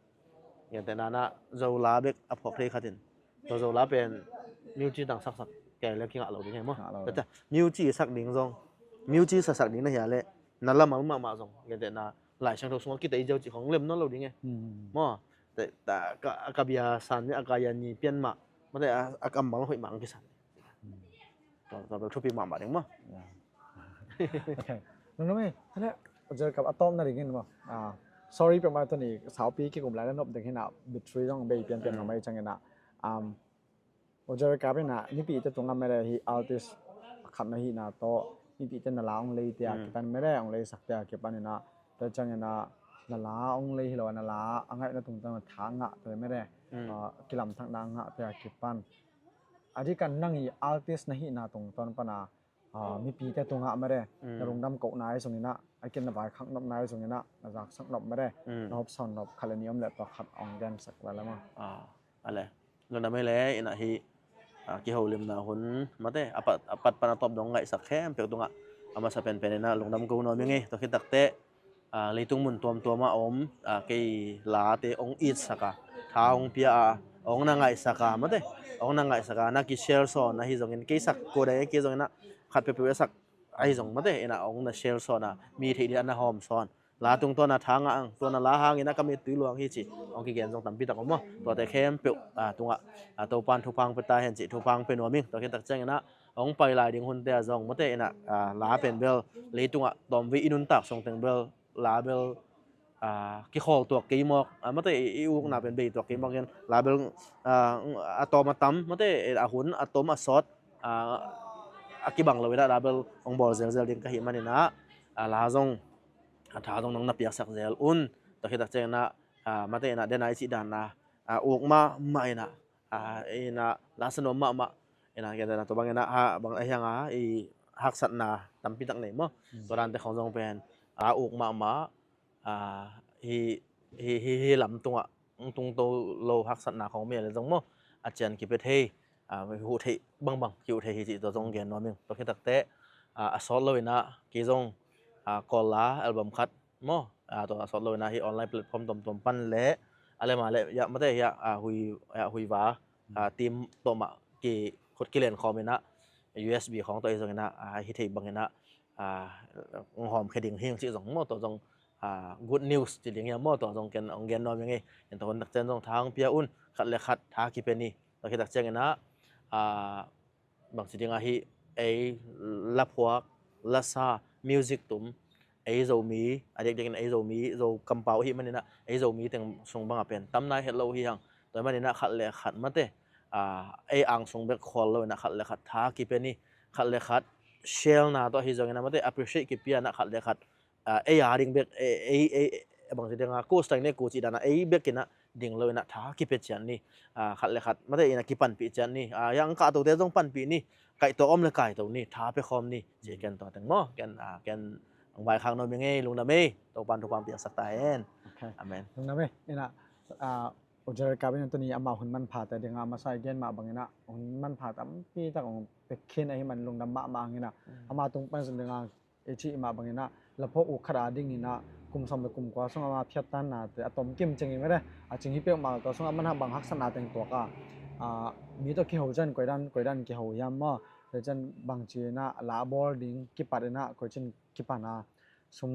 Gentehna na Zo la bek a phawk thei khatin. Tua Zo la pen music dang saksak kei le kingah lo ding he maw. Ngah lo. Tua music sak ding zong. Music saksak ding na hia le. Na lamal mahmah zong. Gentehna Lai Siangtho sungah kitei ziau cih khong lem nawn lo ding he. Maw. Te, ta, ka, ka bia san ni, a ka ya ni pian mah. Mate, a, a kammal hoih mah ang kisan. Tua, tua bel thupi mahmah ding maw. Ya. Okay. Nunung ei, tale, Jerry Kap a tawpna dingin maw. Ah, sorry peuhmah tuni, saupi kikum lai la nop ding hina, battery zong bei pianpian ngam ei ciangina. Um, Jerry Kap ina, mipite tungah mede hi artist khat na hihna tawh, mipite na la ong leite a kipan mede, ong leisak te a kipan ina, tua ciangina, na la ong lei hi lo, na la a ngaihna tungtawn tha ngah te mede, ah, kilamthakna ngah te a kipan. A dikan nang i artist na hihna tungtawn pana, ah, mipite tungah mede, na lungdam kohna i zongina, a kin na vaikhak nopna i zongina, na zaksak nop mede, na hopsawn nop khat le ni om le tua khat ong gensak lala maw. Ah, ale. Lungdam ei le, ina hi, ah, kiholimna hun, mate, a pat, a pat pana tawp dong ngaihsak khempeuh tungah, a masa penpen ina lungdam ko nuam ing ei, tua khit takte, ah, leitung mun tuamtuam a om, ah, kei late ong itsak a, tha ong pia a, ong na ngaihsak a, mate, ong na ngaihsak a, na ki share sawn ahi zongin, kei sak ko dai kei zongin a, khat peuhpeuh a sak ahi zong mate, ina ong na share sawn a, mi theih ding a na hawm sawn. La tungtawn a tha ngah ang, tua na la hangin a ka mittui luang hi ci, ong kigen zong tampi tak om maw. Tuate khempeuh, ah, tungah, ah, Topan thupha ong pia ta hen ci, thupha ong pia nuam ing, tua khit tak ciangin a, ong pai lai ding hunte a zong, mate ina, ah, la pen bel, leitungah tawmvei i nuntak sung teng bel, la bel, ah, kikhawl tuak kei mawk, ah, mate i, i ukna pen bei tuak kei mawk in, la bel, ah, a tawm a tam, mate a hun, a tawm a sawt, ah, a kibang lo ina, la bel ong bawl zelzel ding ka hih manin a, ah, la zong, a tha zong nong na piaksak zel un, tua khit tak ciangin a, ah, mate ina, dena i cih dan a, ah, uk mahmah ina, ah, ina, la sa nuam mahmah, ina, gentehna tua bang ina, ha, bang a hiang a, i haksatna tampi tak nei maw. Tua dante khong zong pen, ah, uk mahmah, ah, hi, hi, hi, hi lam tungah, tung to lo haksatna khong mi a le zong maw. A cian kipia thei, ah, huh thei bangbang, kiuh thei hi cih tua zong gen nuam ing. Tua khit takte, ah, a sawt lo ina, kei zong, ah, Kawl la album khat maw, ah, tua a sawt lo ina hi online platform tuamtuam pan le, a le ma le, ya, mate ya, ah, hui, ya, hui va, ah, team tawh mah ki khut kilen khawm ina, U S B khawng tawh ahi zongin ah, ah, hi thei bangin ah, ah, hong hawmkhia ding hi hong cih zong maw, tua zong, ah, good news ci ding hiam maw, tua zong ken hong gen nuam ing ei. Ken tua hun takciang zong tha hong pia un, khat le khat tha kipia ni. Tua khit takciangin ah, ah, bangci ding ahi, ei laphuak, lasa, music tum, ei Zomi, a diakdiakin ei Zomi, Zo kampau ahi manin ah, ei Zomi teng sung bangah pen tam nai het lo hi hang. Tua manin ah khat le khat mate, ah, ei ang sung bek khual lo in ah khat le khat tha kipia ni, khat le khat share na tawh ahi zongin ah mate, appreciate kipia in ah khat le khat, ah, ei a ding bek, ei, ei, ei, bangci ding a, ko style ne ko cih dan a, ei bek in ah ding lo in ah tha kipia ciat ni, ah, khat le khat mate in ah kipanpih ciat ni, ah, yang kah tote zong panpih ni, kaihto om le kaihto ni, tha pia khawm ni, ci ken tua teng maw, ken, ah, ken hong vaikhak nuam ing ei, lungdam ei, Topa'n thupha piaksak ta hen. Ok. Amen. Lungdam ei, in ah, ah, U Jerry Kapin tuni amah hun manphate ding a, masa i gen mah bangin ah, hun manpha tampi tak hong pia khin ahi man lungdam mahmah hang in ah, amah tung pan zong ding a, i cih mah bangin ah, laphuak uk khat a dingin ah, kum sawm le kum kua sung ama phiattan nate a tomkim cing hi mate, a cing hi peuhmah tua sung a man bang haksatna teng tuak a, ah, mi tawh kiho ciang koi dan, koi dan kiho hiam maw, tua ciang bangci in ah, la bawl ding kipat in ah, koi ciang kipan a, sum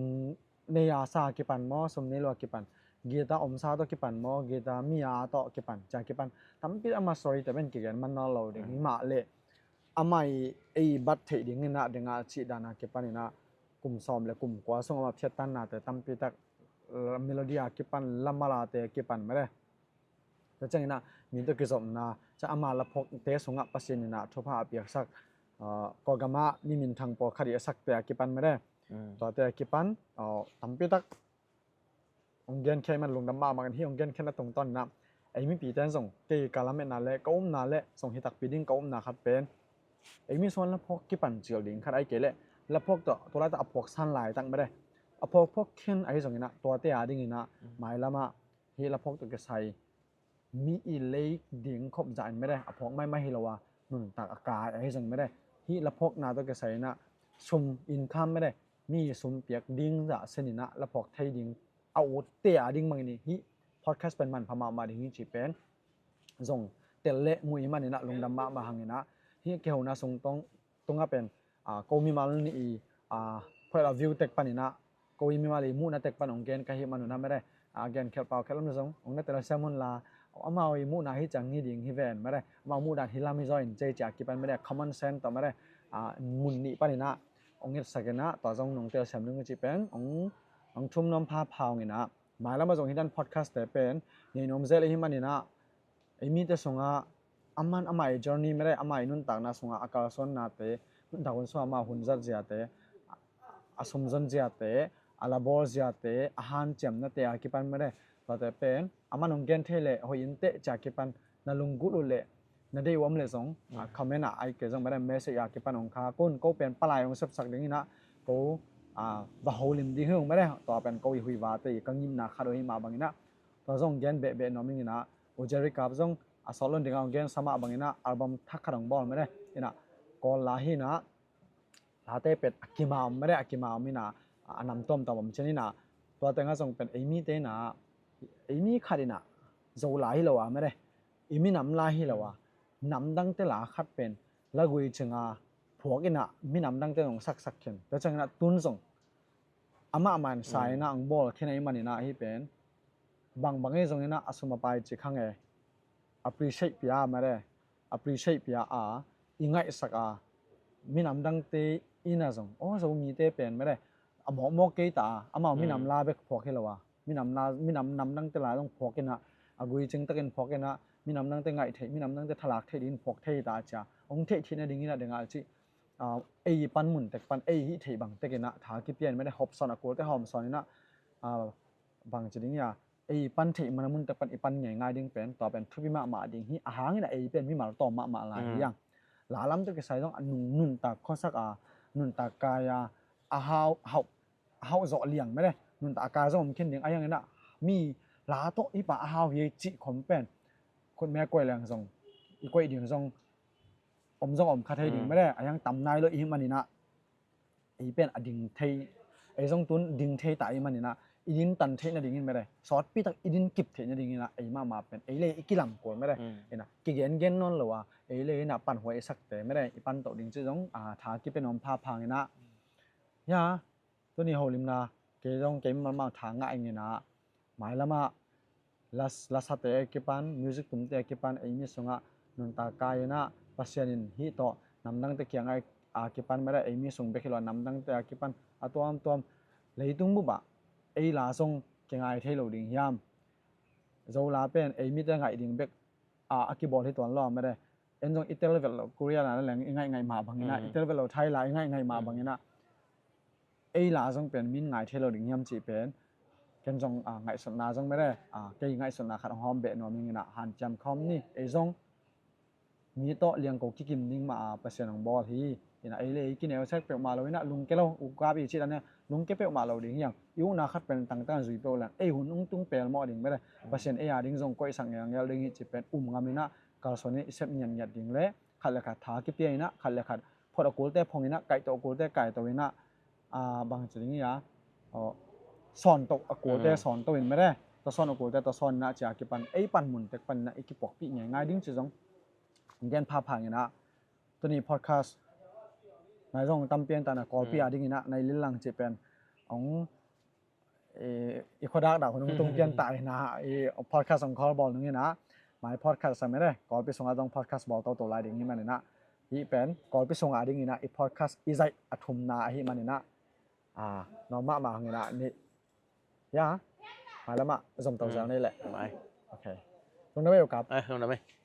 nei a sa kipan maw, sum nei lo a kipan, guitar om sa tawh kipan maw, guitar mi a tawh kipan, cia kipan, tampi ama story te pen kigen man nawn lo ding hi mah leh, ama i ei bat theih ding in ah, ding a cih dan a kipan in ah, kum sawm le kum kua sung ama phiattan nate tampi tak, melody a kipan, lamalate kipan mate. Tua ciangin ah, mi tawh kizopna, cia ama laphuakte sungah Pasian in ah thupha a piaksak, ah, Kawlgam ah mi minthang pawlkhat i a sakte a kipan mate. Tuate a kipan, ah, tampi tak hong genkhia man lungdam mahmah in, hih hong genkhia na tungtawn in ah, ei mipite in zong kei ka lametna le ka upna le zong hi takpi ding, ka upna khat pen, ei mi sung laphuak kipan cil ding khat ahi kei leh, laphuak tawh, tua lai tawh a phuak san laitak mate, a phuak phuak khin ahi zongin ah, tuate a dingin ah, mailam ah hih laphuak tawh kisai mi i lei ding khop zah in mate, a phuak maimai hi lo a, nuntak a kai ahi zong mate, hih laphuakna tawh kisai in ah, sum income mate, mi sum piak ding zah sen in ah laphuak thei ding, a utte a ding bangin hih podcast pen manpha mahmah ding hi cih pen zong tel le mu i man in ah lungdam mahmah hang in ah, hih kihona sung tungah pen, ah, ko mimal nih i, ah, khoih lo view tek pan in ah, ko i mimal i muhna tek pan hong gen ka hih man un ah mate, ah, gen khelh pau khelh om le zong hong na telsiam un la, amau i muhna hi ciang hi ding hi ven mate, amau muhdan hi lam hi zaw in cei cia kipan mate, common sense tawh mate, ah, mun nih pan in ah hong etsak in ah, tua zong nong telsiam ding uh cih pen hong, hong thum nuam phapha hang in ah, mailam ah zong hih dan podcast te pen nei nuam zel i hi man in ah, ei mite sungah, a man amah i journey mate, amah i nuntakna sungah a kalsuannate, nuntak hun sungah amah hun zat ziate, a sumzon ziate, a labawl ziate, a hanciamnate a kipan mate, tuate pen a man hong gen thei leh hoih in teh cia kipan na lunggulh uh leh, na deih uh om leh zong, ah, comment ah ai kei zong mate, message a kipan hong khak un, ko pen palai hong sepsak ding in ah, ko, ah, va holim ding hi ung mate, tua pen ko i huivate i ka ngimna khat uh hi mah bangin ah, tua zong gen behbeh nuam ing in ah, U Jerry Kap zong a sawt lon ding a hong gensa mah bangin ah, album thak khat hong bawl mate, in ah, Kawl la hi in ah, late pet a kima om mate, a kima om in ah, a nam tuamtuam om cian in ah, tua teng ah zong pen ei mite in ah, ei mi khat in ah, Zo la hi lo a mate, i minam la hi lo a, nam dangte la khat pen la gui cing a phuak in ah, minam dangte zong saksak khin, tua ciangin ah tun zong amah man sa in ah hong bawl khin a i man in ah, hih pen bangbang ei zongin ah a sum a pai ci khang e, appreciate pia mate, appreciate pia a, i ngaihsak a, minam dangte in ah zong, aw, Zomite pen mate, a mawkmawk kei ta a, amau minam la bek phuak hi lo a, minam la, minam nam dangte la zong phuak in ah, a gui cing takin phuak in ah, minam dangte ngaih theih, minam dangte thalak theih dingin phuak thei ta cia, hong theih theih nading in ah ding a cih, ah, ei i pan mun tek pan, ei hih theih bang tek in ah tha kipia in mate, hawmsawn a kulte hawmsawn in ah, ah, bangci ding ia, ei pan theih man a mun tek pan i pan ngeingai ding pen, tua pen thupi mahmah ding hi, a hang in ah ei pen mimal tawm mahmah lai hi ang. La lam tawh kisai zong a nung, nuntak khuasak a, nuntak kai a, a hau, hau, a hauh zawh liang mate, nuntak a kai zong om khin ding, a hiang in ah mi la tawh hih pa a hau hi cih khom pen khutme a koih leng zong, i koih ding zong om zong om kha thei ding mate, a hiang tam nai lo i hi man in ah, ei pen a ding thei, ei zong tun ding thei ta i maninah, i din tan theih nadingin mede, sawtpi tak i din kip theih nadinginah ei mahmah pen ei le i kilam kul mede. Inah kigengen nawn lo a, ei le inah panhuai i sakte mede i pantoh ding ci zong a, tha kipia nuam phaphanginah. Ya, tuni holimna kei zong kei malmal tha ngah inginah, mailamah las, lasate a kipan, music tumte a kipan, ei mi sungah nuntak kai inah Pasian in hih tawh namdangte kiangah a kipan mede, ei mi sung bek hi lo a namdangte a kipan a tuamtuam leitung bupah ei la zong kingai thei lo ding hiam? Zo la pen ei mite ngaih ding bek a, a kibawl hi tuan lo a mede. En zong i tel vet lo Korea la leng i ngaihngaih mah banginah, i tel vet lo Thai la i ngaihngaih mah banginah ei la zong pen min ngai thei lo ding hiam cih pen ken zong a, ngaihsutna zong mede, a, kei ngaihsutna khat hong hawm beh nuam inginah hanciam khawm ni. Ei zong mi tawh liangko kikim ding mah a Pasian hong bawl hi. Inah ei le i kineu sek peuhmah lo inah lungke lo, ukap i cih dane lungke peuhmah lo ding hiam? I ukna khat pen tangtang zui peuh leng ei hun ung tung pelmawh ding mede, Pasian ei a ding zong koihsak ngelngel ding hi cih pen um ngam inah kalsuan in i sep ngiatngiat ding le khat le khat tha kipia inah, khat le khat phot a kulte phong inah, kaihtoh a kulte kaihtoh inah, a, bang ci ding hi a, sawntoh a kulte sawntoh in mede, tawsawn a kulte tawsawn inah cia kipan ei panmun tek paninah i kipuakpih ngeingai ding ci zong gen phaphanginah. Tuni podcast nai zong tampian tanah Kawlpi a dinginah nai lillang cih pen hong i, i khuadak dah hun hong tung pian ta inah, i podcast hong call bawl nung inah, mai podcast a mede Kawlpi sungah zong podcast bawl toto lai ding hi maninah, hih pen Kawlpi sungah dinginah i podcast i zaih a thumna ahi maninah, a, nuam mahmah hanginah ni. Ya, mailamah zomto zel nei leh. Ok. Lungdam ei ukap. Ai, lungdam ei.